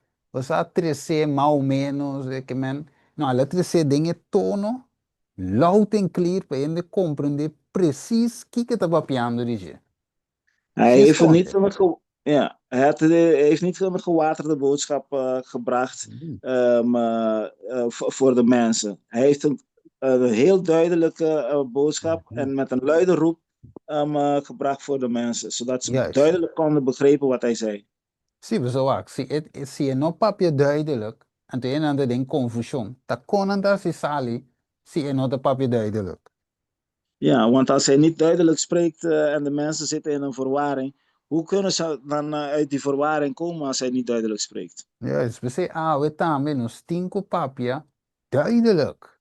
a trese mas o ménos, ke men no el a trese den e tono loud and clear pa hende komprendé presis kiko e ta papiando di dje. Hij Precies heeft niet konte. een, ja, hij heeft niet een gewaterde boodschap gebracht voor de mensen. Hij heeft een heel duidelijke boodschap en met een luide roep gebracht voor de mensen, zodat ze duidelijk konden begrijpen wat hij zei. Sí, bo wak, si e si e no papia duidelijk, anto nan ta den konfushon. Ta kon nan ta hasi sali si e no ta papia duidelijk? Ja, want als hij niet duidelijk spreekt en de mensen zitten in een verwarring, hoe kunnen ze dan uit die verwarring komen als hij niet duidelijk spreekt? Juist, p'esei awe tambe nos tin ku papia duidelijk.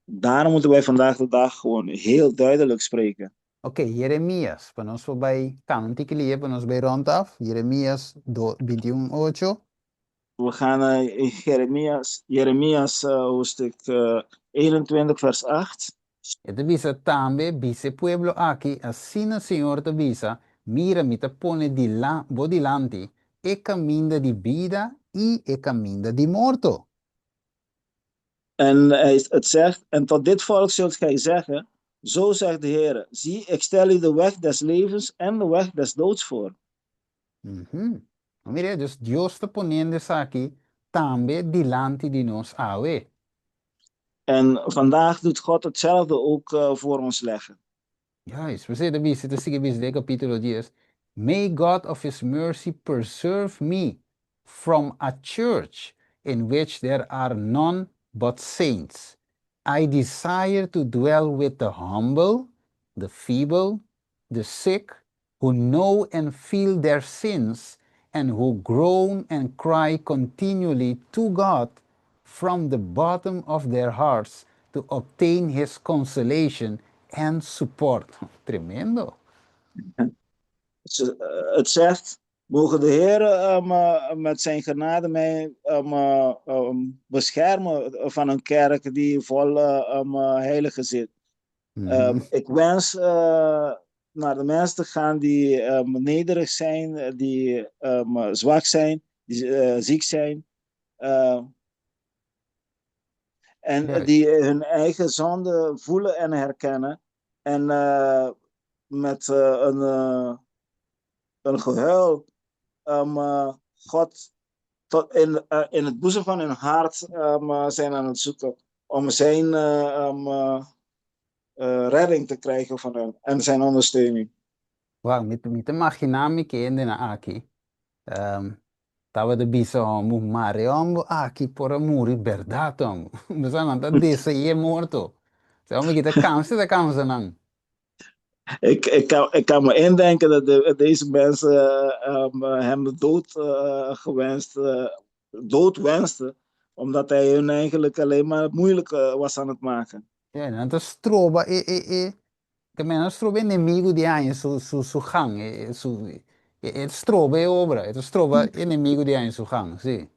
Daarom moeten wij vandaag de dag gewoon heel duidelijk spreken. Ok, Jeremias, pa nos por bai kana un tiki lihe, pa nos bai rond af. Jeremias do, 21, 8. We gaan in Jeremias hoofdstuk 21, vers 8. E ta bisa tambe, Bisa e pueblo aki, asina Señor ta bisa, Mira, mi ta pone dila, bo dilanti e kaminda di bida i e kaminda di morto. En hij, het zegt, en tot dit volk zult gij zeggen, Zo zegt de Heere, zie, ik stel u de weg des levens en de weg des doods voor. Mira, dus Dios ta poniendo esaki tambe dilanti di nos awe. En vandaag doet God hetzelfde ook voor ons leggen. Juist, p'esei ta bisa, ta sigui bisa den kapítulo 10, May God of His mercy preserve me from a church in which there are none but saints. I desire to dwell with the humble, the feeble, the sick, who know and feel their sins, and who groan and cry continually to God from the bottom of their hearts to obtain His consolation and support. Tremendo! Het zegt, mogen de Heer met zijn genade mij beschermen van een kerk die vol heiligen zit. Ik wens naar de mensen te gaan die nederig zijn, die zwak zijn, die ziek zijn en die hun eigen zonde voelen en herkennen. En met een gehuil God tot in het boezem van hun hart zijn aan het zoeken. Om zijn redding te krijgen van hen en zijn ondersteuning. Wow, mi ta imaginá mi ku e hendenan aki tabata bisa hòmber, mare hòmber aki por a muri bèrdat hòmber. Pasobra nan ta dese'é morto. E hòmber aki ta kansa ta kansa nan. Ik kan me indenken dat deze mensen hem de dood gewenst, dood wensten, omdat hij hun eigenlijk alleen maar het moeilijk was aan het maken. Ja, nan ta stroba e e e ke men nan stroba enemigu di haña su su su gang e su e e stroba e obra, e ta stroba enemigu di haña su gang, sí.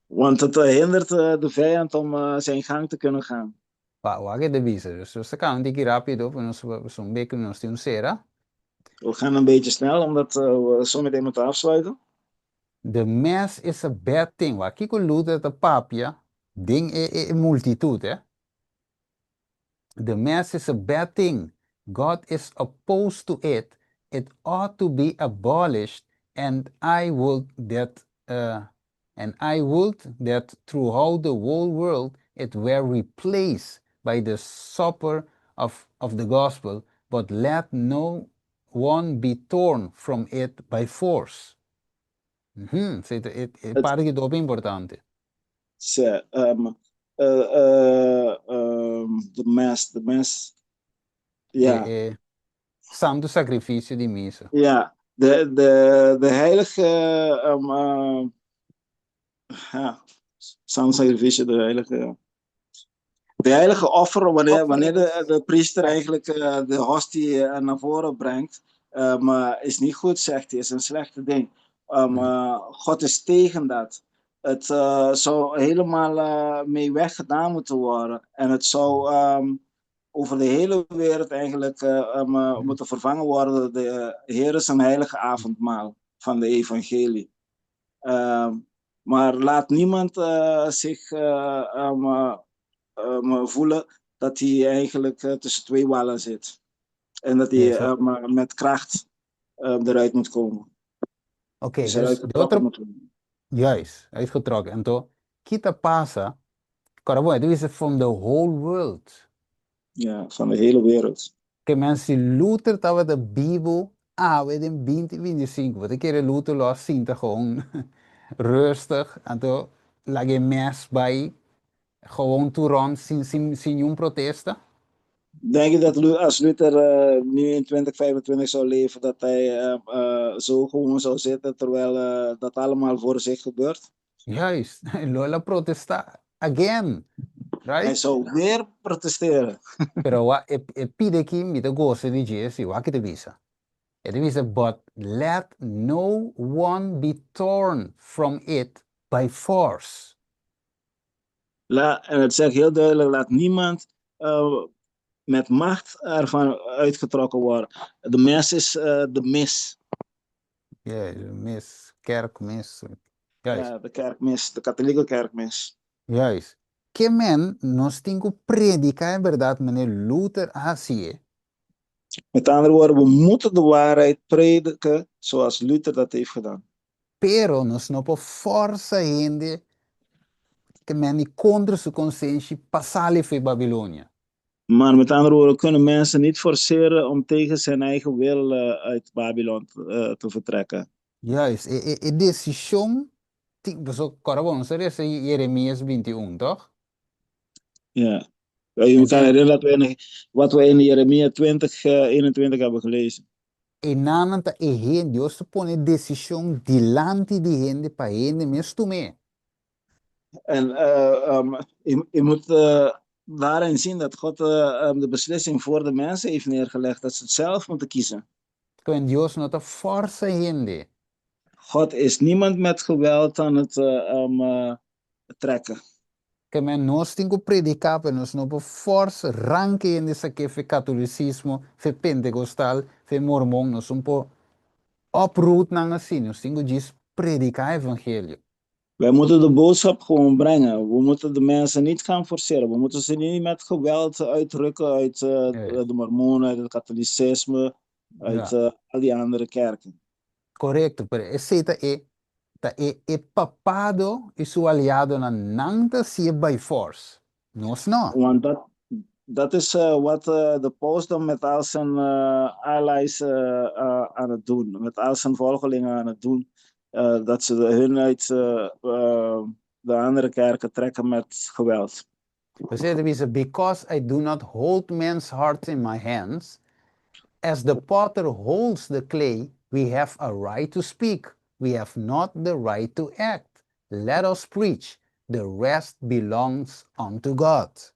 Want het hindert de vijand om zijn gang te kunnen gaan. Wak wak e ta bisa. Dus nos ta kaba un tiki rápido, pa nos pasobra un bek nos tin un sera. We gaan een beetje snel, omdat we zo meteen moeten afsluiten. The mass is a bad thing. Wak kiko Luther ta papia den e e multitut, eh. The mass is a bad thing. God is opposed to it. It ought to be abolished and I would that and I would that throughout the whole world it were replaced by the supper of of the gospel, but let no one be torn from it by force. Sí, e e parti aki ta hopi importante. Sí, de mes, de mes, ja. E e santu sakrifisio di misa. Ja, de heilige, ja, santu sakrifisio, de heilige, de heilige offer, wanneer de priester eigenlijk de hostie naar voren brengt, is niet goed, zegt hij, is een slechte ding. God is tegen dat. Het zou helemaal mee weggedaan moeten worden. En het zou over de hele wereld eigenlijk moeten vervangen worden, de Heer zijn heilige avondmaal van de evangelie. Maar laat niemand zich voelen dat hij eigenlijk tussen twee wallen zit. En dat hij met kracht eruit moet komen. Oké, Dus eruit dus de getrokken otro moet worden. Juist, uitgetrokken. Anto, ki ta pasa? Kòrda bon, e ta bisa from the whole world. Ja, van de hele wereld. Ke men si Luther tabata bibu awe den binti binti sinku, bo ta kere Luther lo a sinta gewoon rustig, anto laga e mes bai gewoon tur rond sin sin sin niun protesta? Denk je dat als Luther nu in 2025 zou leven, dat hij zo gewoon zou zitten terwijl dat allemaal voor zich gebeurt? Juist, lo el a protestá again, Hij right? zou weer protesteren. Pero wak e e pide aki mi ta gosa di dje si, wak ki ta bisa. E ta bisa, But let no one be torn from it by force. En het zegt heel duidelijk, laat niemand met macht ervan uitgetrokken worden. De mens is de mis. Ja, de mis, kerkmis. Juist. Ja, de kerkmis, de katholieke kerkmis. Juist. Ke men nos tin ku prediká e bèrdat manera Luther a hasié. Met andere woorden, we moeten de waarheid prediken zoals Luther dat heeft gedaan. Pero nos no por fòrsa hende ke men di kontra su konsenshi pa sali fo'i Babilonia. Maar met andere woorden, we kunnen mensen niet forceren om tegen zijn eigen wil uit Babylon te vertrekken. Juist, e desishon tin, pasobra kòrda bon, nos a lesa Jeremias 21, tòg? Ja. Je kan herinneren dat we in, wat we in Jeremia 20, 21 hebben gelezen. Enanan ta e hende, Dios ta pone desishon dilanti di hende pa hende mes tum'é. En je moet daarin zien dat God de beslissing voor de mensen heeft neergelegd, dat ze het zelf moeten kiezen. Koen Dios no ta fòrsa hende. God is niemand met geweld aan het trekken. Ke men nos tin ku prediká, pero nos no por fòrsa ranka hende sak'é fe katolisismo, fe pentekostal, fe mormon. Nos no por uproot nan asina. Nos tin ku djis prediká evangelio. Wij moeten de boodschap gewoon brengen. We moeten de mensen niet gaan forceren. We moeten ze niet met geweld uitrukken uit de mormonen, uit het katholicisme, uit al die andere kerken. Korekto, pero esei ta e ta e e papado i su aliadonan nan ta hasié by force. Nos no. Want dat is wat de paus dan met al zijn allies aan het doen, met al zijn volgelingen aan het doen. Dat ze hun uit de andere kerken trekken met geweld. P'esei e ta bisa, Because I do not hold men's hearts in my hands, as the potter holds the clay, we have a right to speak, we have not the right to act. Let us preach, the rest belongs unto God.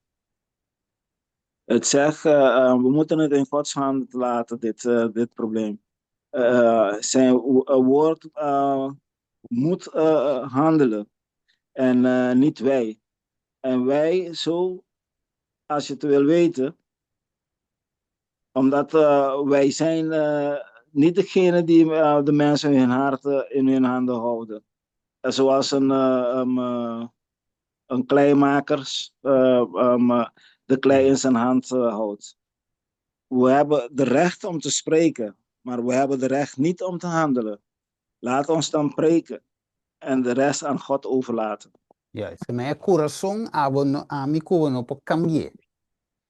Het zegt, we moeten het in Gods hand laten, dit probleem. Zijn woord moet handelen en niet wij. En wij, zo, als je het wil weten, omdat wij zijn niet degene die de mensen in hun harten in hun handen houden. Zoals een kleimaker de klei in zijn hand houdt. We hebben de recht om te spreken, maar we hebben de recht niet om te handelen. Laat ons dan preken en de rest aan God overlaten. Juist. Ma e kurason abo no, ami ku bo no por kambi'é.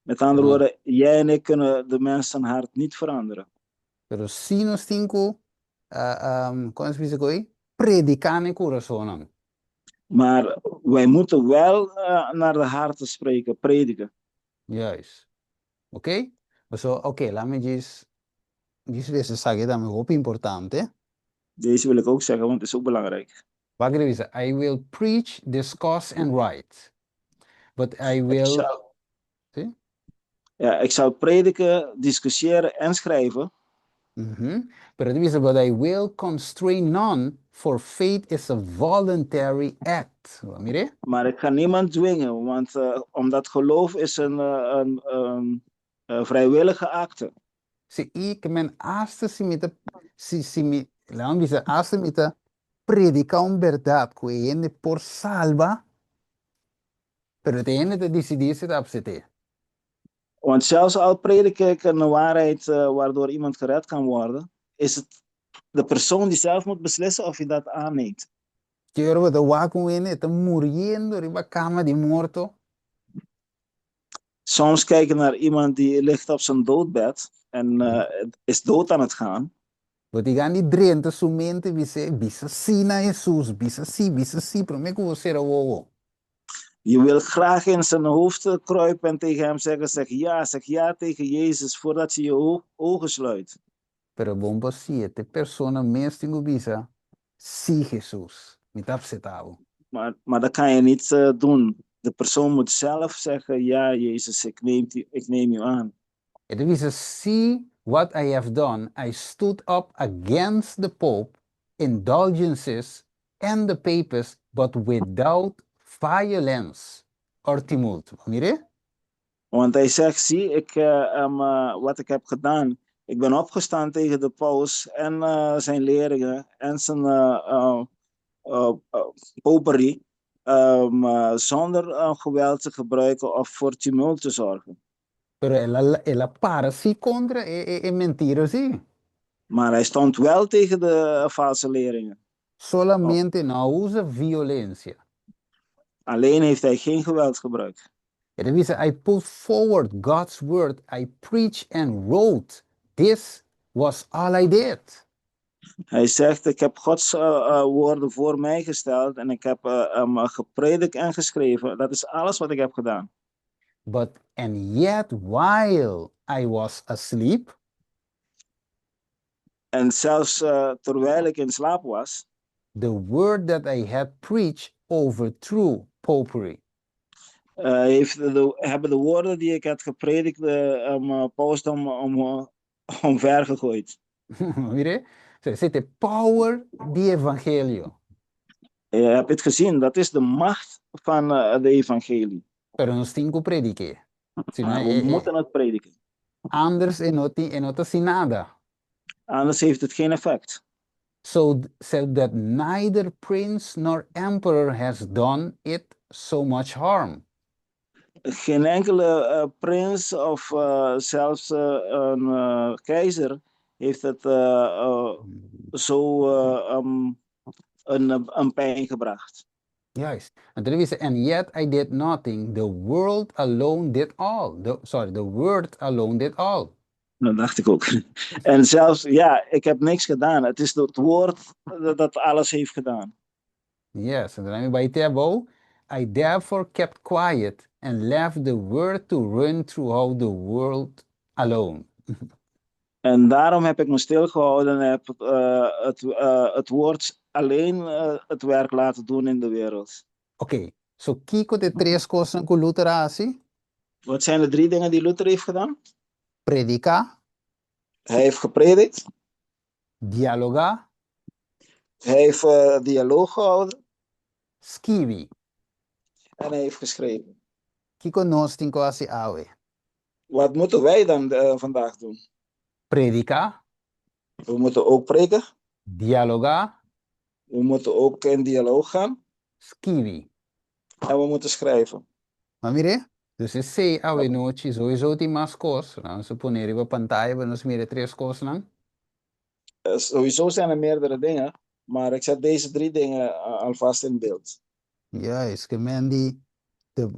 Met andere woorden, jij en ik kunnen de mens zijn hart niet veranderen. Pero si nos tin ku, kon nos bisa ku ei? Prediká na e kurasonnan. Maar wij moeten wel naar de harten spreken, prediken. Juist. Oké? So, oké, laat me djis lesa esaki tambe hopi importante. Deze wil ik ook zeggen, want het is ook belangrijk. Wak e ta bisa, I will preach, discuss and write, but I will... Ik zal, ja, ik zal prediken, discussiëren en schrijven. Pero e ta bisa, but I will constrain none, for faith is a voluntary act. Mire? Maar ik ga niemand dwingen, want omdat geloof is een vrijwillige acte. Si i ke men asta si mi ta si mi laat me bisa asta mi ta prediká un bèrdat ku e hende por salba, pero e hende ta disidí si ta apsept'é. Want zelfs al predik ik een waarheid waardoor iemand gered kan worden, is het de persoon die zelf moet beslissen of hij dat aanneemt. Ki ora bo ta wak un hende e ta muriendo riba kama di morto. Soms kijken naar iemand die ligt op zijn doodbed en is dood aan het gaan. Bo tin gana di drenta su mente bis'é, Bisa sí na Hesus, bisa sí, bisa sí, promé ku bo sera wowo. Je wil graag in zijn hoofd kruipen en tegen hem zeggen, zeg ja tegen Jezus voordat je je ogen sluit. Pero bon pa siña, te persona mes tin ku bisa, Sí, Hesus, mi ta apseptá bo. Maar dat kan je niet doen. De persoon moet zelf zeggen, ja, Jezus, ik neem u aan. E ta bisa, See what I have done, I stood up against the Pope, indulgences and the papists, but without violence or tumult. Mire? Want hij zegt, zie ik, wat ik heb gedaan. Ik ben opgestaan tegen de paus en zijn leringen en zijn poperie. Zonder geweld te gebruiken of voor tumult te zorgen. Pero el a el a para sí kontra e e e mentira sí. Maar hij stond wel tegen de valse leringen. Solamente no a usa violensia. Alleen heeft hij geen geweld gebruikt. E ta bisa, I put forward God's word, I preached and wrote, this was all I did. Hij zegt, ik heb Gods woorden voor mij gesteld en ik heb gepredikt en geschreven. Dat is alles wat ik heb gedaan. But and yet while I was asleep. En zelfs terwijl ik in slaap was. The word that I had preached overthrew popery. Hebben de woorden die ik had gepredikt de pausdom omver gegooid. Mire, so esei ta e power di evangelio. Je hebt het gezien, dat is de macht van de evangelie. Pero nos tin ku predik'é. Si no, Maar we moeten het prediken. Anders e no tin, e no ta hasi nada. Anders heeft het geen effect. So that neither prince nor emperor has done it so much harm. Geen enkele prins of zelfs een keizer heeft het zo een pijn gebracht. Juist. Anto ta bisa, and yet I did nothing, the world alone did all. The, sorry, the word alone did all. Dat dacht ik ook. En zelfs, ja, ik heb niks gedaan. Het is het woord dat alles heeft gedaan. Yes, en dan bai te abou, I therefore kept quiet and left the word to run throughout the world alone. En daarom heb ik me stilgehouden en heb het woord alleen het werk laten doen in de wereld. Oké, so kiko ta e tres kosnan ku Luther a hasi? Wat zijn de drie dingen die Luther heeft gedaan? Prediká. Hij heeft gepredikt. Dialogá. Hij heeft dialoog gehouden. Skibi. En hij heeft geschreven. Kiko nos tin ku hasi awe? Wat moeten wij dan vandaag doen? Prediká. We moeten ook preken. Dialogá. We moeten ook in dialoog gaan. Skibi. En we moeten schrijven. Ma mire, dus esei awe nochi sowieso tin mas kos. Nos a pone riba pantaya pa nos mira e tres kosnan. Sowieso zijn er meerdere dingen, maar ik zet deze drie dingen alvast in beeld. Juist, ke men di, de,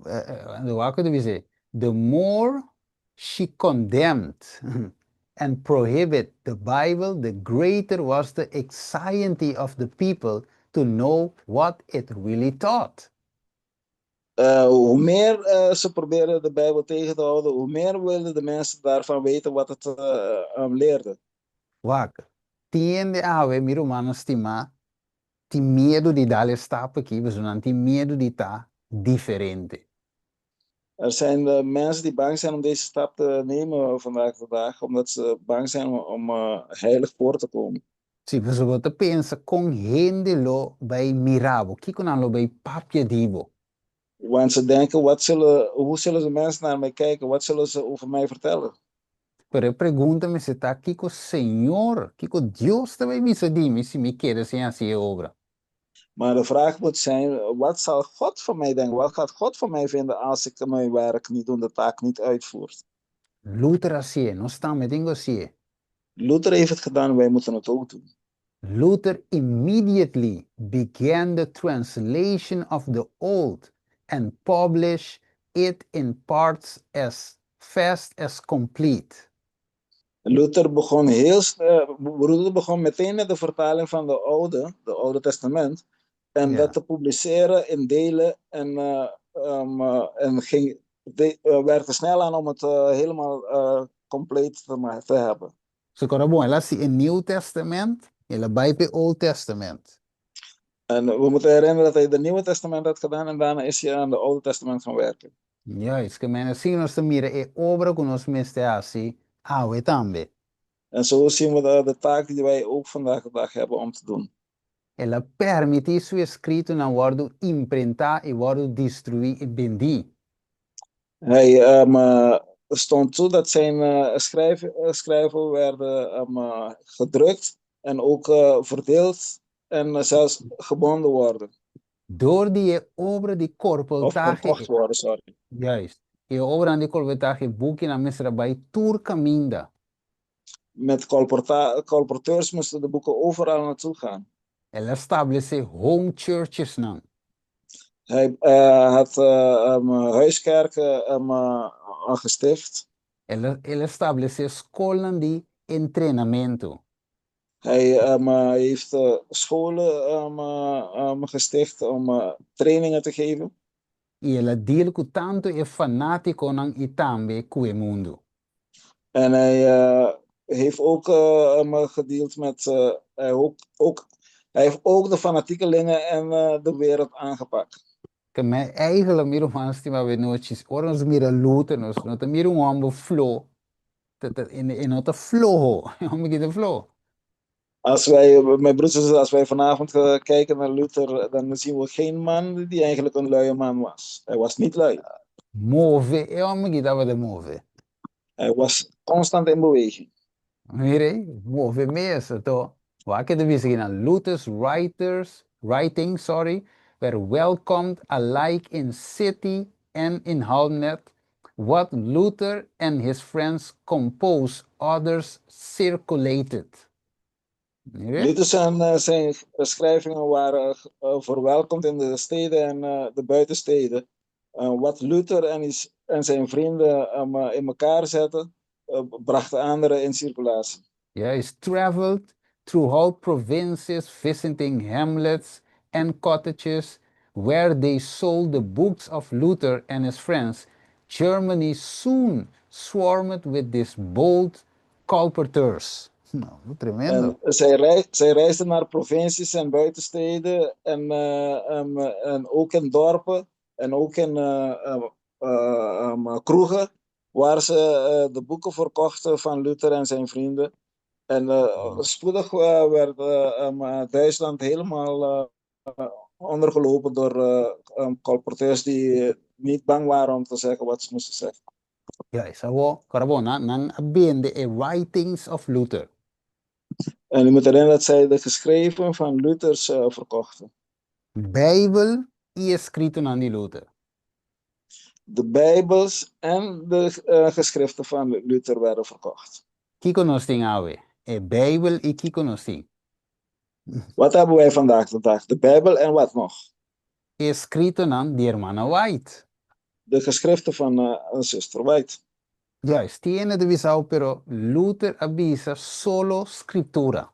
de wak ku ta bisa, the more she condemned and prohibit the Bible, the greater was the anxiety of the people to know what it really taught. Hoe meer ze proberen de Bijbel tegen te houden, hoe meer willen de mensen daarvan weten wat het leerde. Wak, tin hende awe, mi rumannan stimá, tin miedu di dal e stap aki, pasobra nan tin miedu di ta diferente. Er zijn mensen die bang zijn om deze stap te nemen vandaag de dag, omdat ze bang zijn om heilig voor te komen. Si, pasobra bo ta pensa kon hende lo bai mira bo, kiko nan lo bai papia di bo. Want ze denken, hoe zullen de mensen naar mij kijken? Wat zullen ze over mij vertellen? Pero e pregunta mester ta, Kiko Señor, kiko Dios ta bai bisa di mi si mi keda sin hasi e obra? Maar de vraag moet zijn, wat zal God van mij denken? Wat gaat God van mij vinden als ik mijn werk niet doe, de taak niet uitvoer? Luther a hasié, nos tambe tin ku hasié. Luther heeft het gedaan, wij moeten het ook doen. Luther immediately began the translation of the Old and published it in parts as fast as complete. Luther begon meteen met de vertaling van de Oude Testament, en dat te publiceren in delen en werkte snel aan om het helemaal compleet te hebben. So kora bon, el a hasi e Nieuw Testament, el a bai p'e Old Testament. En we moeten herinneren dat hij de Nieuwe Testament had gedaan en daarna is hij aan de Oude Testament gaan werken. Juist, ke men asina nos ta mira e obra ku nos mester hasi awe tambe. En zo zien we de taak die wij ook vandaag de dag hebben om te doen. El a permití su eskritonan wòrdu imprentá i wòrdu destruí i bendí. Hij stond toe dat zijn schrijven werden gedrukt en ook verdeeld en zelfs gebonden worden. Dor di e obra di Of colportahe, verkocht worden, sorry. Juist. E obra di colportahe, bukinan mester a bai tur kaminda. Met colporteurs moesten de boeken overal naartoe gaan. El a establesé home churches nan. Hij had huiskerken gesticht. El a establesé skolnan di entrenamentu. Hij heeft scholen gesticht om trainingen te geven. I el a deal ku tantu e fanátikonan i tambe ku e mundu. En hij heeft ook gedeeld met, hij heeft ook de fanatiekelingen en de wereld aangepakt. Ke men eigenlijk, mi ruman stimá, awe nochi, ora nos mira Luther, nos no ta mira un hòmber flo, e no ta floho, e hòmber aki ta floho. Als wij, mijn broers en zussen, als wij vanavond kijken naar Luther, dan zien we geen man die eigenlijk een luie man was. Hij was niet lui. Move, e hòmber aki tabata move. Hij was constant in beweging. Mira, move mes, anto, wak e ta bisa aki Luther's writings, sorry, were welcomed alike in city and in hamlet. What Luther and his friends composed, others circulated. Mira? Luther zijn schrijvingen waren verwelkomd in de steden en de buitensteden. Wat Luther en zijn vrienden in elkaar zetten, brachten anderen in circulatie. Juist, traveled throughout provinces, visiting hamlets and cottages where they sold the books of Luther and his friends. Germany soon swarmed with these bold colporteurs. Nou, tremendo. En zij reisden naar provincies en buitensteden en ook in dorpen en ook in kroegen waar ze de boeken verkochten van Luther en zijn vrienden. En spoedig werd Duitsland helemaal ondergelopen door colporteurs die niet bang waren om te zeggen wat ze moesten zeggen. Juist, awor, awor bon, nan a bende e writings of Luther. En u moet herinneren dat zij de geschreven van Luthers verkochten. Bijbel i eskritonan di Luther. De Bijbels en de geschriften van Luther werden verkocht. Kiko nos tin awe? E Bijbel i kiko nos tin? Wat hebben wij vandaag de dag? De Bijbel en wat nog? Eskritonan di Hermana White. De geschriften van zuster White. Juist, tin hende ta bisa, pero Luther a bisa solo scriptura.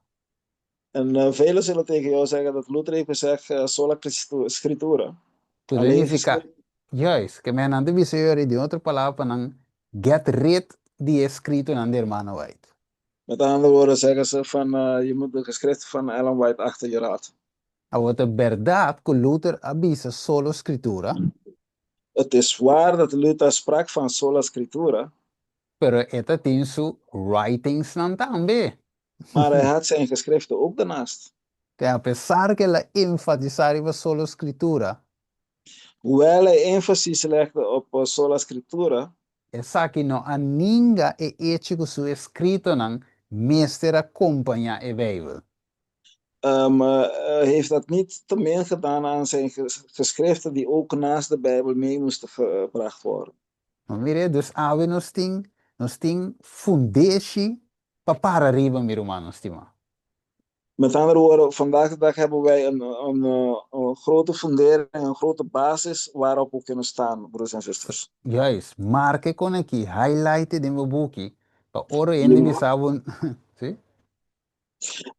En velen zullen tegen jou zeggen dat Luther heeft gezegd sola scriptura. Ku Alleen significa, juist, ke men nan ta bisa den otro palabra nan get rid di eskritonan di Hermana White. Met andere woorden zeggen ze van je moet de geschriften van Ellen White achter je laten. Awor, ta berdat ku Luther a bisa solo scriptura, Het is waar dat Luther sprak van sola scriptura, pero e tabatin su writings nan tambe. Maar hij had zijn geschriften ook daarnaast. Ku apesar ku el a enfatisá riba solo scriptura, Hoewel hij énfasis legde op sola scriptura, esaki no a ninga e echo ku su eskritonan mester a kompañá e Bijbel. Heeft dat niet te min gedaan aan zijn geschriften die ook naast de Bijbel mee moesten gebracht worden. Ma mira, dus awe nos tin fundeshi pa para riba, mi ruman stimá. Met andere woorden, vandaag de dag hebben wij een grote fundering, een grote basis waarop we kunnen staan, broers en zusters. Juist, marka e kos aki, highlight den bo buki, pa ora hende bisa bo, si?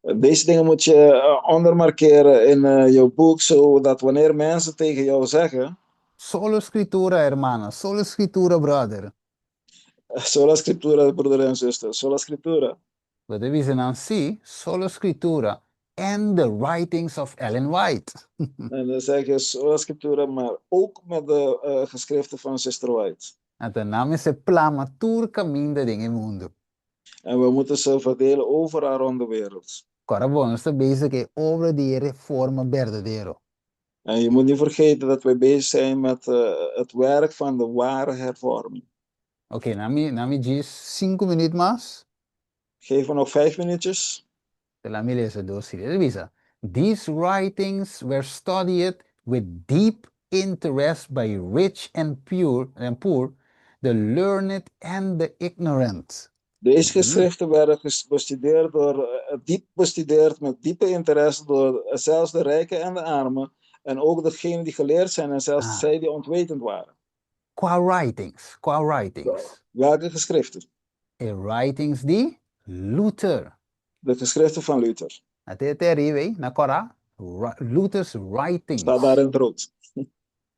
Deze dingen moet je ondermarkeren in je boek, zodat wanneer mensen tegen jou zeggen, Solo scriptura, hermana, solo scriptura, brother. Sola scriptura, broeder en zuster, sola scriptura. Bo ta bisa nan si, solo scriptura and the writings of Ellen White. En dan zeg je sola scriptura, maar ook met de geschriften van Sister White. Anto nan mester plama tur kaminda den mundu. En we moeten ze verdelen overal rond de wereld. Awor bon, nos ta bezig ku e obra di reforma berdadero. En je moet niet vergeten dat wij bezig zijn met het werk van de ware hervorming. Ok, laga mi djis 5 minüt mas. Geef me nog 5 minuutjes. Laga mi lesa dos. Bisa. These writings were studied with deep interest by rich and pure and poor, the learned and the ignorant. Deze geschriften werden bestudeerd door, diep bestudeerd met diepe interesse door zelfs de rijken en de armen. En ook degenen die geleerd zijn en zelfs zij die onwetend waren. Kua writings? Kua writings? Welke geschriften? E writings di Luther. De geschriften van Luther. Ata te ariba ei, na kòrá, Luther's writings. Staat daar in het rood.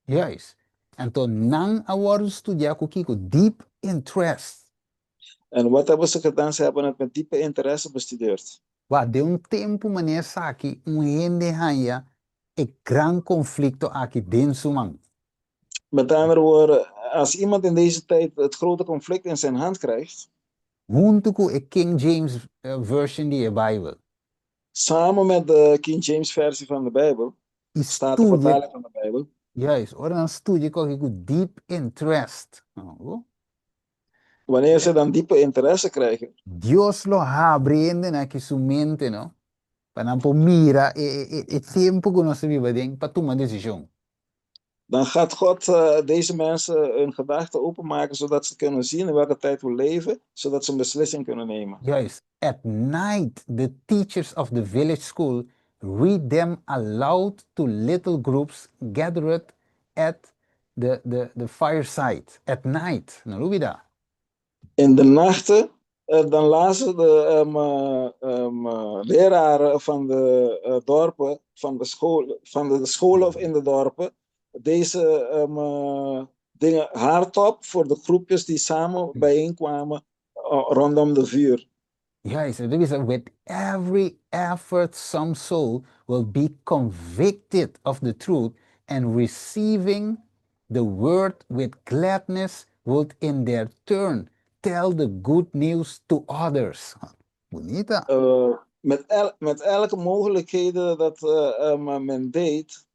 Juist. Anto nan a wòrdu studiá ku kiko? Deep interest. En wat hebben ze gedaan? Ze hebben het met diepe interesse bestudeerd. Wak, den un tempu manera esaki un hende haña e gran konflikto aki den su man. Met andere woorden, als iemand in deze tijd het grote conflict in zijn hand krijgt, Huntu ku e King James Version di e Bijbel. Samen met de King James versie van de Bijbel, I staat de studia. Vertaling van de Bijbel. Juist, ora nan studia koki ku deep interest. Oh. Wanneer ze dan diepe interesse krijgen. Dios lo habri hendenan aki su mente, no? Pa nan por mira e, e, e, e tempu ku nos ta biba den pa tuma desishon. Dan gaat God deze mensen hun gedachten openmaken zodat ze kunnen zien in welke tijd we leven, zodat ze een beslissing kunnen nemen. Juist. At night the teachers of the village school read them aloud to little groups gathered at the, the, the fireside. At night. No lubida. In de nachten, dan lazen de leraren van de dorpen, van de, school, van de scholen of in de dorpen, deze dingen hardop voor de groepjes die samen bijeenkwamen rondom de vuur. Juist, het is with every effort some soul will be convicted of the truth and receiving the word with gladness would in their turn tell the good news to others. Bunita. Met elke mogelijkheden dat men deed,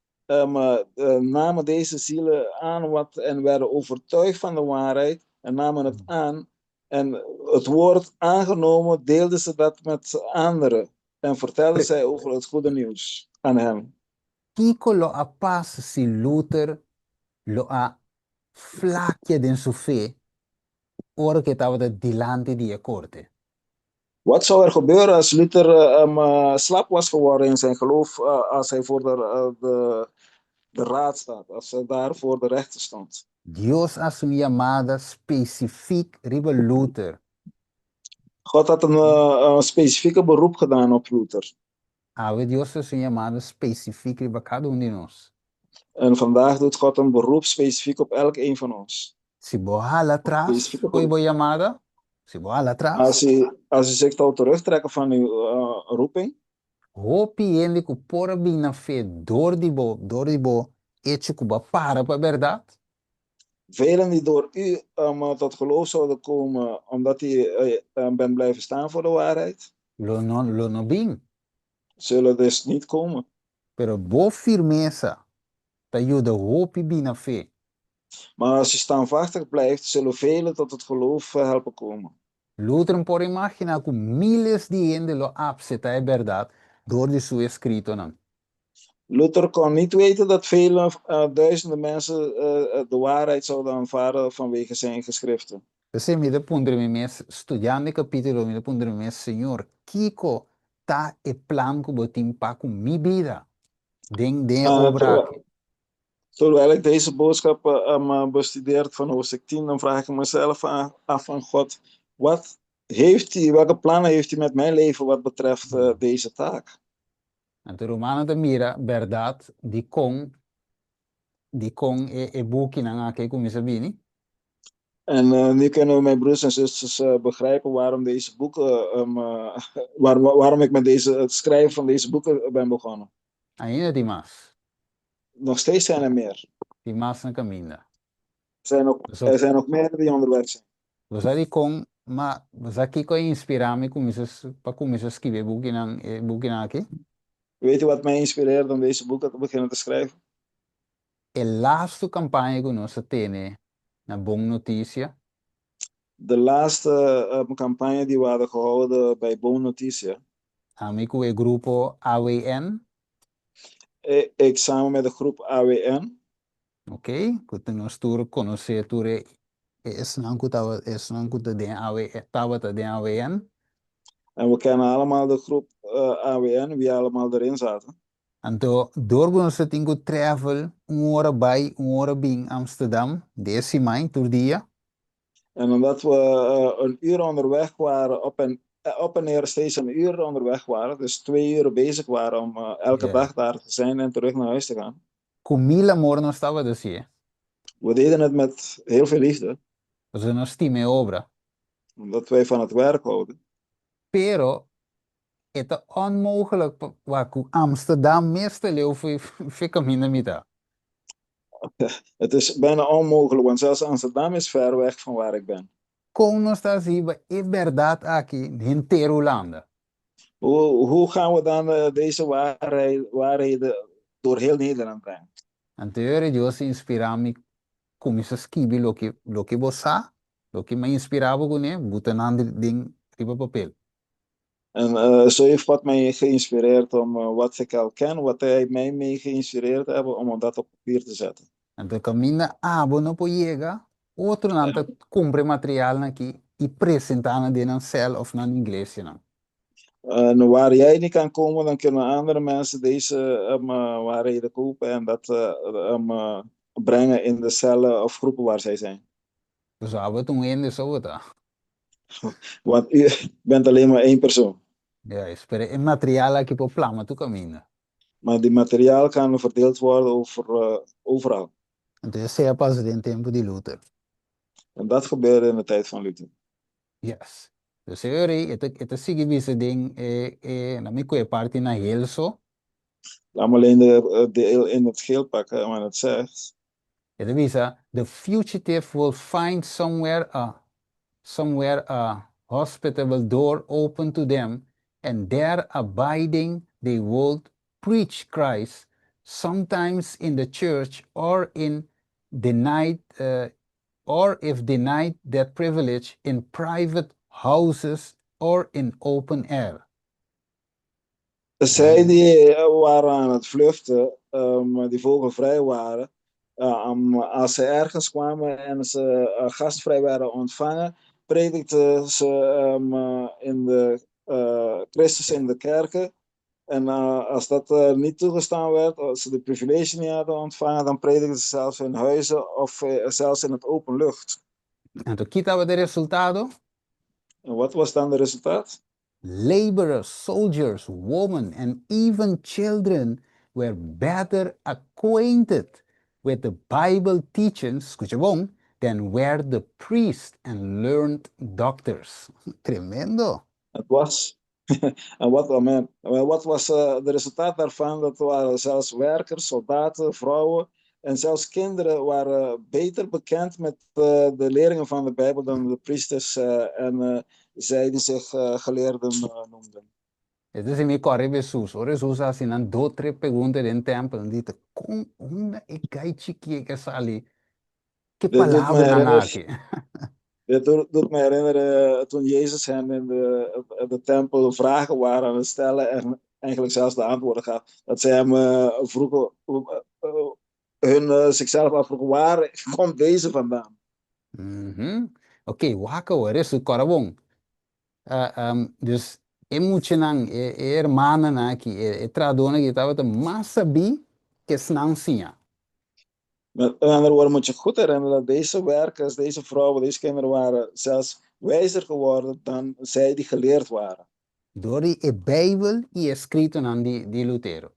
namen deze zielen aan wat en werden overtuigd van de waarheid en namen het aan. En het woord aangenomen, deelden ze dat met anderen en vertelden zij over het goede nieuws aan hen. Kiko lo a pasa si Luther lo a flakia den su fe ora ku e tabata dilanti di e korte? Wat zou er gebeuren als Luther slap was geworden in zijn geloof als hij voor de raad staat, als hij daar voor de rechter stond? Dios a hasi un yamada spesifik riba Luther. God had een specifieke beroep gedaan op Luther. Awe Dios a hasi un yamada spesifik riba kada un di nos. En vandaag doet God een beroep specifiek op elk een van ons. Si bo hala tras Specifieke fo'i beroep. bo yamada, si bo hala tras. Als u zich zou terugtrekken van uw roeping. Hopi hende ku por a bin na fe dor di bo, dor di bo echo ku bo a para pa bèrdat. Velen die door u tot geloof zouden komen omdat u bent blijven staan voor de waarheid. Lo no, lo no bin. Zullen dus niet komen. Pero bo firmesa ta yuda hopi bin na fe. Maar als u standvastig blijft, zullen velen tot het geloof helpen komen. Luther por imaginá ku miles di hende lo apseta e bèrdat dor di su eskritonan. Luther kon niet weten dat vele duizenden mensen de waarheid zouden aanvaarden vanwege zijn geschriften. P'esei mi ta puntra mi mes, studiando e kapítulo, mi ta puntra mi mes, Señor, kiko ta e plan ku bo tin pa ku mi bida den den e obra aki? Terwijl ik deze boodschap bestudeerd van hoofdstuk 10, dan vraag ik mezelf af van God, wat heeft hij, welke plannen heeft hij met mijn leven wat betreft deze taak? Anto rumannan ta mira bèrdat dikon dikon e e bukinan aki a kuminsá bini. En nu kunnen mijn broers en zusters begrijpen waarom deze boeken, waarom ik met deze, het schrijven van deze boeken ben begonnen. Ainda tin mas. Nog steeds zijn er meer. Tin mas na kaminda. Er zijn nog, er zijn nog meer die onderweg zijn. Bo sa dikon, ma bo sa kiko a inspirá mi kuminsá pa kuminsá skibi e bukinan e bukinan aki? Weet u wat mij inspireerde om deze boeken te beginnen te schrijven? E lastu kampaña ku nos a tene na Bon Notisia. De laatste campagne die we hadden gehouden bij Bon Noticia. Ami ku e grupo AWN. Ik samen met de groep AWN. Ok, ku nos tur konosé tur e esnan ku tabata esnan ku ta den AW tabata den AWN. En we kennen allemaal de groep AWN, wie allemaal erin zaten. Anto dor ku nos ta tin ku travel un ora bai un ora bin Amsterdam den e siman tur dia. En omdat we een uur onderweg waren, op en neer steeds een uur onderweg waren, dus 2 uur bezig waren om elke dag daar te zijn en terug naar huis te gaan. Ku mil amor nos tabata hasié. We deden het met heel veel liefde. Pasobra nos stima e obra. Omdat wij van het werk houden. Pero e ta onmogelijk pa ku Amsterdam mes ta leu for e kaminda mi ta. Het is bijna onmogelijk, want zelfs Amsterdam is ver weg van waar ik ben. Kon nos ta hiba e bèrdat aki henter Hulanda? Hoe gaan we dan deze waarheden door heel Nederland brengen? Anto Dios a inspirá mi kuminsá skirbi loke bo sa, loke m'a inspirá bo kuné, buta nan den riba papel. En zo heeft God mij geïnspireerd om wat ik al ken, wat hij mij mee geïnspireerd hebben, om dat op papier te zetten. Anto kaminda abo no por yega, otronan ta kumpra material aki i presentá nan den sèl òf na iglesianan. En waar jij niet kan komen, dan kunnen andere mensen deze waarheden kopen en dat brengen in de cellen of groepen waar zij zijn. Dus abo ta un hende so ta. Want u bent alleen maar één persoon. Ja, pero e material aki por plama tur kaminda. Maar die materiaal kan verdeeld worden overal. Anto esei a pasa den tempu di Luther. En dat gebeurde in de tijd van Luther. Yes. Dus e ta sigui bisa den e na mi ku parti na hel so. Laat me alleen de deel in het geel pakken, maar het zegt. E ta bisa, "The fugitive will find somewhere a hospitable door open to them, and there abiding they will preach Christ, sometimes in the church or if denied that privilege, in private houses or in open air." Zij die waren aan het vluchten, die vogelvrij waren, als ze ergens kwamen en ze gastvrij werden ontvangen, predikten ze in de Christus in de kerken. En als dat niet toegestaan werd, als ze de privilege niet hadden ontvangen, dan predikten ze zelfs in huizen of zelfs in het open lucht. Anto, kiko tabata e resultado? En wat was dan de resultaat? "Laborers, soldiers, women, and even children were better acquainted with the Bible teachings, skucha bon, than were the priests and learned doctors." Tremendo. En wat, amen. Wat was de resultaat daarvan? Dat waren zelfs werkers, soldaten, vrouwen en zelfs kinderen waren beter bekend met de leringen van de Bijbel dan de priesters en zij die zich geleerden noemden. Entonses, mi kòrda Hesus. Ora Hesus a hasi nan dos, tres pregunta den tèmpel. Di, kon unda e gai chikí a sali? Ki palabranan aki? Dit doet me herinneren toen Jezus hen in de tempel vragen waren aan het stellen en eigenlijk zelfs de antwoorden gaf. Dat zij hem vroegen, hun zichzelf afvroegen: waar komt deze vandaan? Oké, wak awor, esei kòrda bon. Dus e muchanan, e rumannan aki, e trahadónan ku tabata mas sabí ku esnan siñá. Met andere woorden moet je goed herinneren dat deze werkers, deze vrouwen, deze kinderen waren zelfs wijzer geworden dan zij die geleerd waren. Dor di e Bijbel i e eskritonan di Lutero.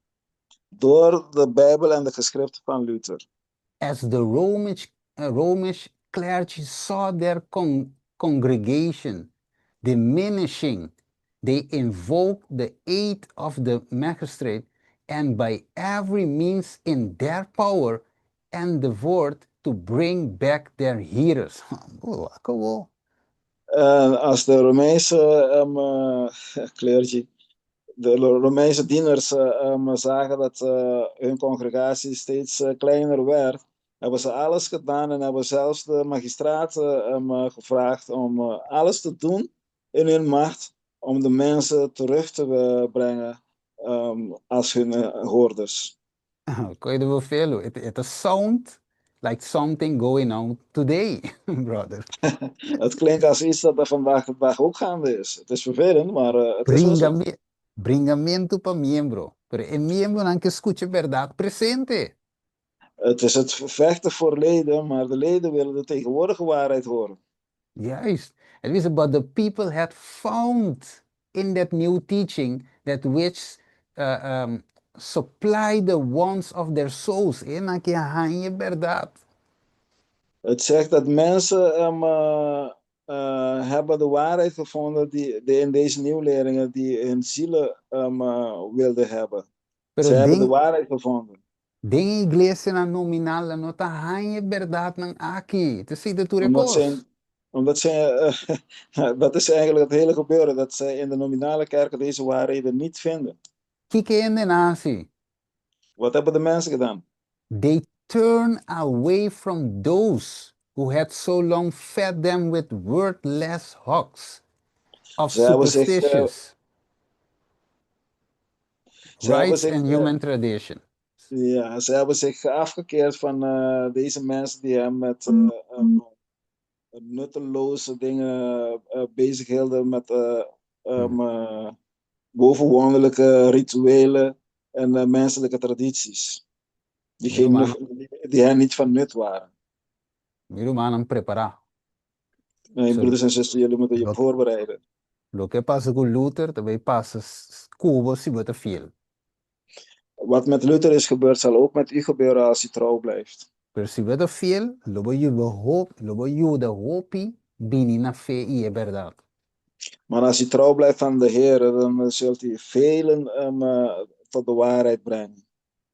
Door de Bijbel en de geschriften van Luther. "As the Romish clergy saw their congregation diminishing, they invoked the aid of the magistrate and by every means in their power endeavored to bring back their hearers." Oh, akabó. En als de Romeinse clergy, de Romeinse dieners zagen dat hun congregatie steeds kleiner werd, hebben ze alles gedaan en hebben zelfs de magistraten gevraagd om alles te doen in hun macht om de mensen terug te brengen als hun hoorders. Koe de bevelo. It a sound like something going on today, brother. Het klinkt als iets dat er vandaag de dag ook gaande is. Het is vervelend, maar het is wel zo. Bringamentu pa miembro, pero e miembronan ke skucha bèrdat presente. Het is het vechten voor leden, maar de leden willen de tegenwoordige waarheid horen. Juist. Het is but the people had found in that new teaching that which supply the wants of their souls. E nan ke haña bèrdat. Het zegt dat mensen hebben de waarheid gevonden die in deze nieuwleringen die hun zielen wilden hebben. Pero Ze hebben de waarheid gevonden. Den iglesianan nominal nan no ta haña e bèrdatnan aki. Ta esei ta tur e Omdat kos. zij, omdat zij, dat is eigenlijk het hele gebeuren, dat zij in de nominale kerken deze waarheden niet vinden. Kiko e hendenan a hasi? Wat hebben de mensen gedaan? They turn away from those who had so long fed them with worthless husks of Ze hebben zich, superstitious ze hebben rites zich, and human tradition. Ja, ze hebben zich afgekeerd van deze mensen die hem met nutteloze dingen bezig hielden, met bovenwonderlijke rituelen en menselijke tradities, die, Mi geen, ruman, die hen niet van nut waren. Mi rumannan, prepará. Mijn So, broeders en zusters, jullie moeten je voorbereiden. Loke pasa ku Luther, ta bai pasa ku bo si bo ta fiel. Wat met Luther is gebeurd, zal ook met u gebeuren als u trouw blijft. Pero si bo ta fiel, lo bo yuda hopi, lo bo yuda hopi bini na fe i e bèrdat. Maar als u trouw blijft aan de Heer, dan zult u velen tot de waarheid brengen.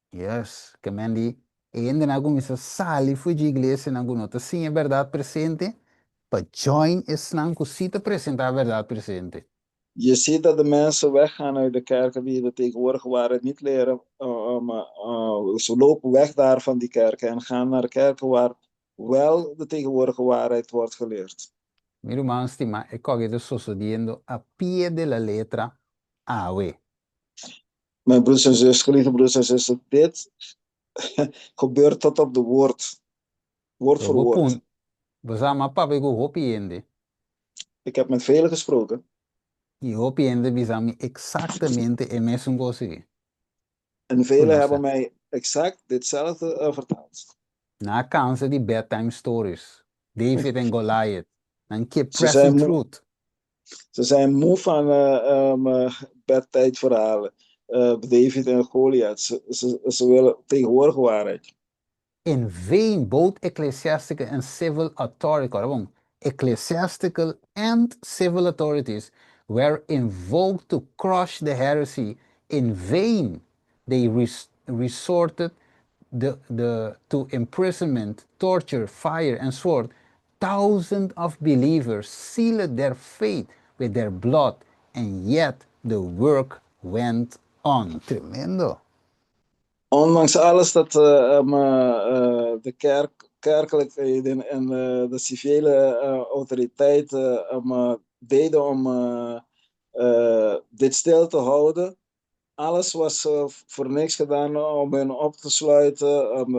Yes, ke men di e hendenan a kuminsá sali for dje iglesianan ku no ta siña e bèrdat presente pa join esnan ku sí ta presentá e bèrdat presente. Je ziet dat de mensen weggaan uit de kerken die de tegenwoordige waarheid niet leren. Ze lopen weg daar van die kerken en gaan naar kerken waar wel de tegenwoordige waarheid wordt geleerd. Mi ruman stimá, e kos aki ta sosodiendo a pie de la letra awe. Mijn broers en zusters, geliefde broers en zusters, dit gebeurt tot op de woord, woord Lo voor bo woord. pun, bo sa m'a papia ku hopi hende. Ik heb met velen gesproken. I hopi hende bisa mi eksaktamente e mesun kos aki. En velen Ku nos hebben ta. mij exact ditzelfde verteld. Nan a kansa di bedtime stories, David en Goliath. Nan ke Ze zijn present moe, truth. ze zijn moe van bedtijdverhalen. David en Goliath. Ze willen tegenwoordig waarheid. In vain, both ecclesiastical and civil authority, ora bon, ecclesiastical and civil authorities were invoked to crush the heresy. In vain they resorted to imprisonment, torture, fire and sword. Thousands of believers sealed their faith with their blood, and yet the work went on. Tremendo. Ondanks alles dat de kerkelijkheden en de civiele autoriteiten deden om dit stil te houden, alles was voor niks gedaan om hen op te sluiten, om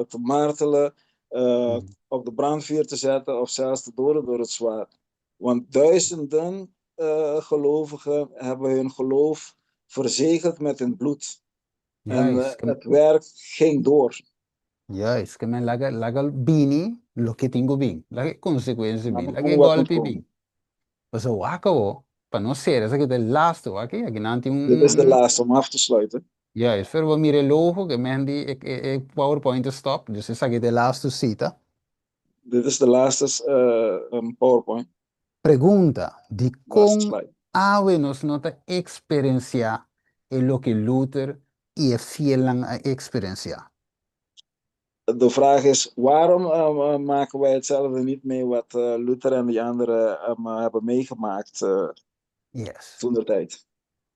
te martelen, op de brandvuur te zetten of zelfs te doden door het zwaard. Want duizenden gelovigen hebben hun geloof verzegeld met hun bloed. En het werk ging door. Juist, ke men laga laga bini loke tin ku bin. Laga e konsekuensia Laat bin. me Laga e komen wat moet gòlpi komen. bin. Pasobra wak awo, pa nos sera, esaki ta e lastu, wak aki nan tin un Dit is de un laatste om af te sluiten. Juist, pero bo mira e logo, ke men di e e PowerPoint a stop, dus esaki ta e lastu sita. Dit is de laatste PowerPoint. Pregunta, Laatste Dikon slide. awe nos no ta eksperensiá e loke Luther i e fielnan a eksperensiá? De vraag is, waarom maken wij hetzelfde niet mee wat Luther en die anderen hebben meegemaakt toen de tijd?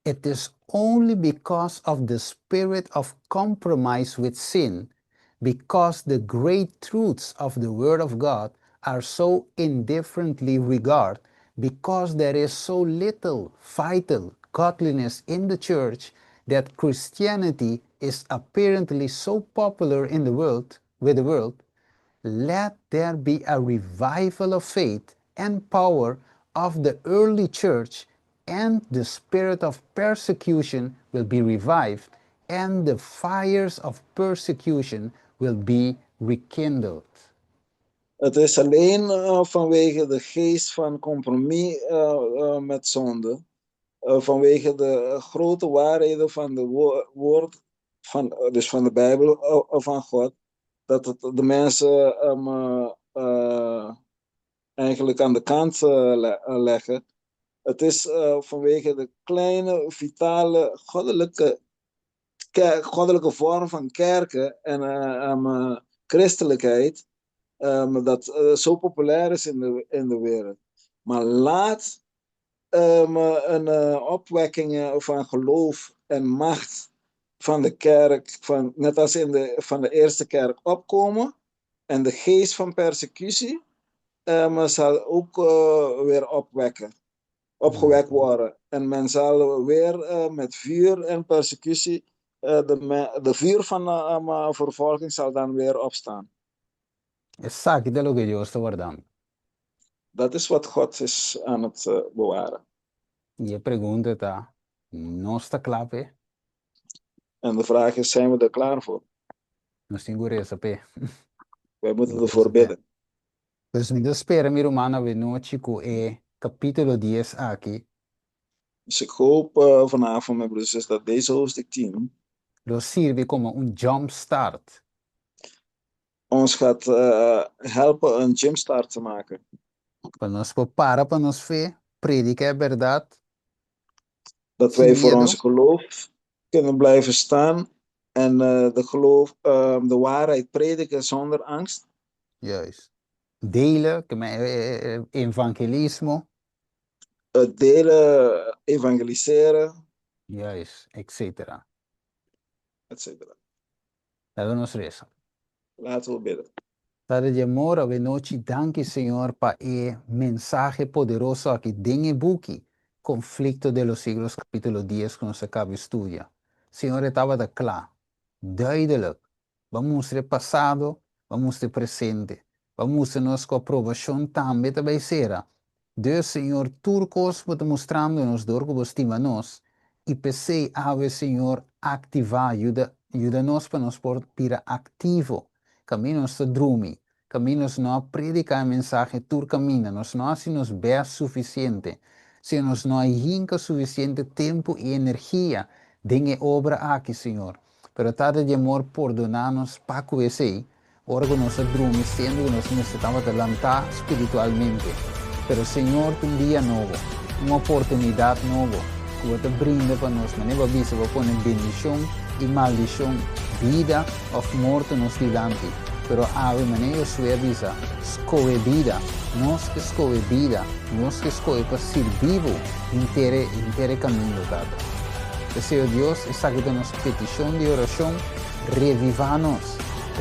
It is only because of the spirit of compromise with sin, because the great truths of the Word of God are so indifferently regarded, because there is so little vital godliness in the church, that Christianity is apparently so popular in the world, with the world, let there be a revival of faith and power of the early church and the spirit of persecution will be revived and the fires of persecution will be rekindled. Het is alleen vanwege de geest van compromis met zonde, vanwege de grote waarheden van de woord, van, dus van de Bijbel van God, dat het de mensen eigenlijk aan de kant leggen. Het is vanwege de kleine, vitale, goddelijke vorm van kerken en christelijkheid, dat zo populair is in de wereld. Maar laat een opwekking van geloof en macht van de kerk, van, net als van de eerste kerk, opkomen. En de geest van persecutie zal ook weer opgewekt worden. En men zal weer met vuur en persecutie, de vuur van vervolging zal dan weer opstaan. Esaki ta loke Dios ta wardando. Dat is wat God is aan het bewaren. I e pregunta ta, nos ta kla p'e? En de vraag is, zijn we er klaar voor? Nos tin ku resa p'e. Wij moeten ervoor bidden. Dus mi ta spera, mi rumannan, awe nochi ku e kapítulo 10 aki Dus ik hoop vanavond, mijn broers en zusters, dat deze hoofdstuk 10 lo sirbi komo un jump start ons gaat helpen een jumpstart te maken. Pa nos por para pa nos fe, prediká e bèrdat Dat sin wij voor miedu. Ons geloof kunnen blijven staan en de waarheid prediken zonder angst. Juist. Delen, ke men evangelismo. Het delen, evangeliseren. Juist, etcetera. Etcetera. Laga nos resa. Laten we bidden. Tata di amor, awe nochi danki Señor pa e mensahe poderoso aki den e buki Conflicto de los Siglos capítulo 10 ku nos a kaba studia. Señor e tabata kla, duidelijk, Bo a mustra e pasado, bo a mustra e presente. Bo a mustra nos ku aprobashon tambe ta bai sera. Dus, Señor, tur kos bo ta mustrando nos dor ku bo stima nos, i p'esei awe, Señor, aktivá, yuda, yuda nos pa nos por bira aktivo. Kaminda nos ta drumi, kaminda nos no a prediká e mensahe tur kaminda, nos no a hasi nos bèst sufisiente, Señor, nos no a hinka sufisiente tempu i energia den e obra aki, Señor. Pero Tata di amor, pordoná nos pa ku esei, ora ku nos a drumi siendo ku nos mester tabata lantá spiritualmente. Pero Señor, ta un dia nobo, un oportunidat nobo ku bo ta brinda pa nos. Manera bo a bisa, bo a pone bendishon i maldishon, bida òf morto nos dilanti. Pero awe, manera Josué a bisa, skohe bida. Nos ke skohe bida. Nos ke skohe pa sirbi bo henter e henter e kaminda, Tata. P'esei, o Dios, esaki ta nos petishon di orashon, revivá nos,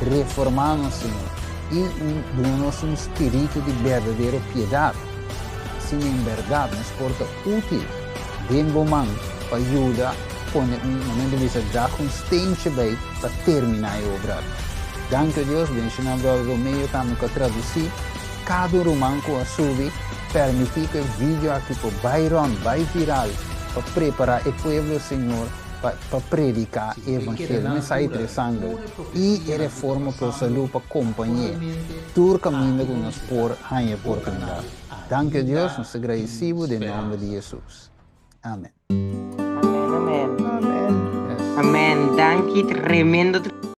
reformá nos, Señor, i un duna nos un spiritu di berdadero piedat, asina en bèrdat nos por ta útil den bo man pa yuda pone un, manera di bisa, dag un steentje bij pa terminá e obra aki. Danki, o Dios, bendishoná Bròder Romeo tambe ku a tradusí. Kada un ruman ku a subi, permití ku e video aki por bai rònt, bai viral, pa prepará e pueblo Señor pa pa prediká Si e bo ke keda evangelio. na Mensahe altura tres di sangre tur e i e profesianan ku ta reforma pro pasando salú pa kompañ'é solamente tur kaminda aki ku bo nos mester por ta haña e bo oportunidat. kanal Danki o Dios, Ainda nos ta gradisí Tin bo den nòmber di Speransa. Hesus. Amen. Amen, amen. Amen. Yes. Amen. Danki, tremendo.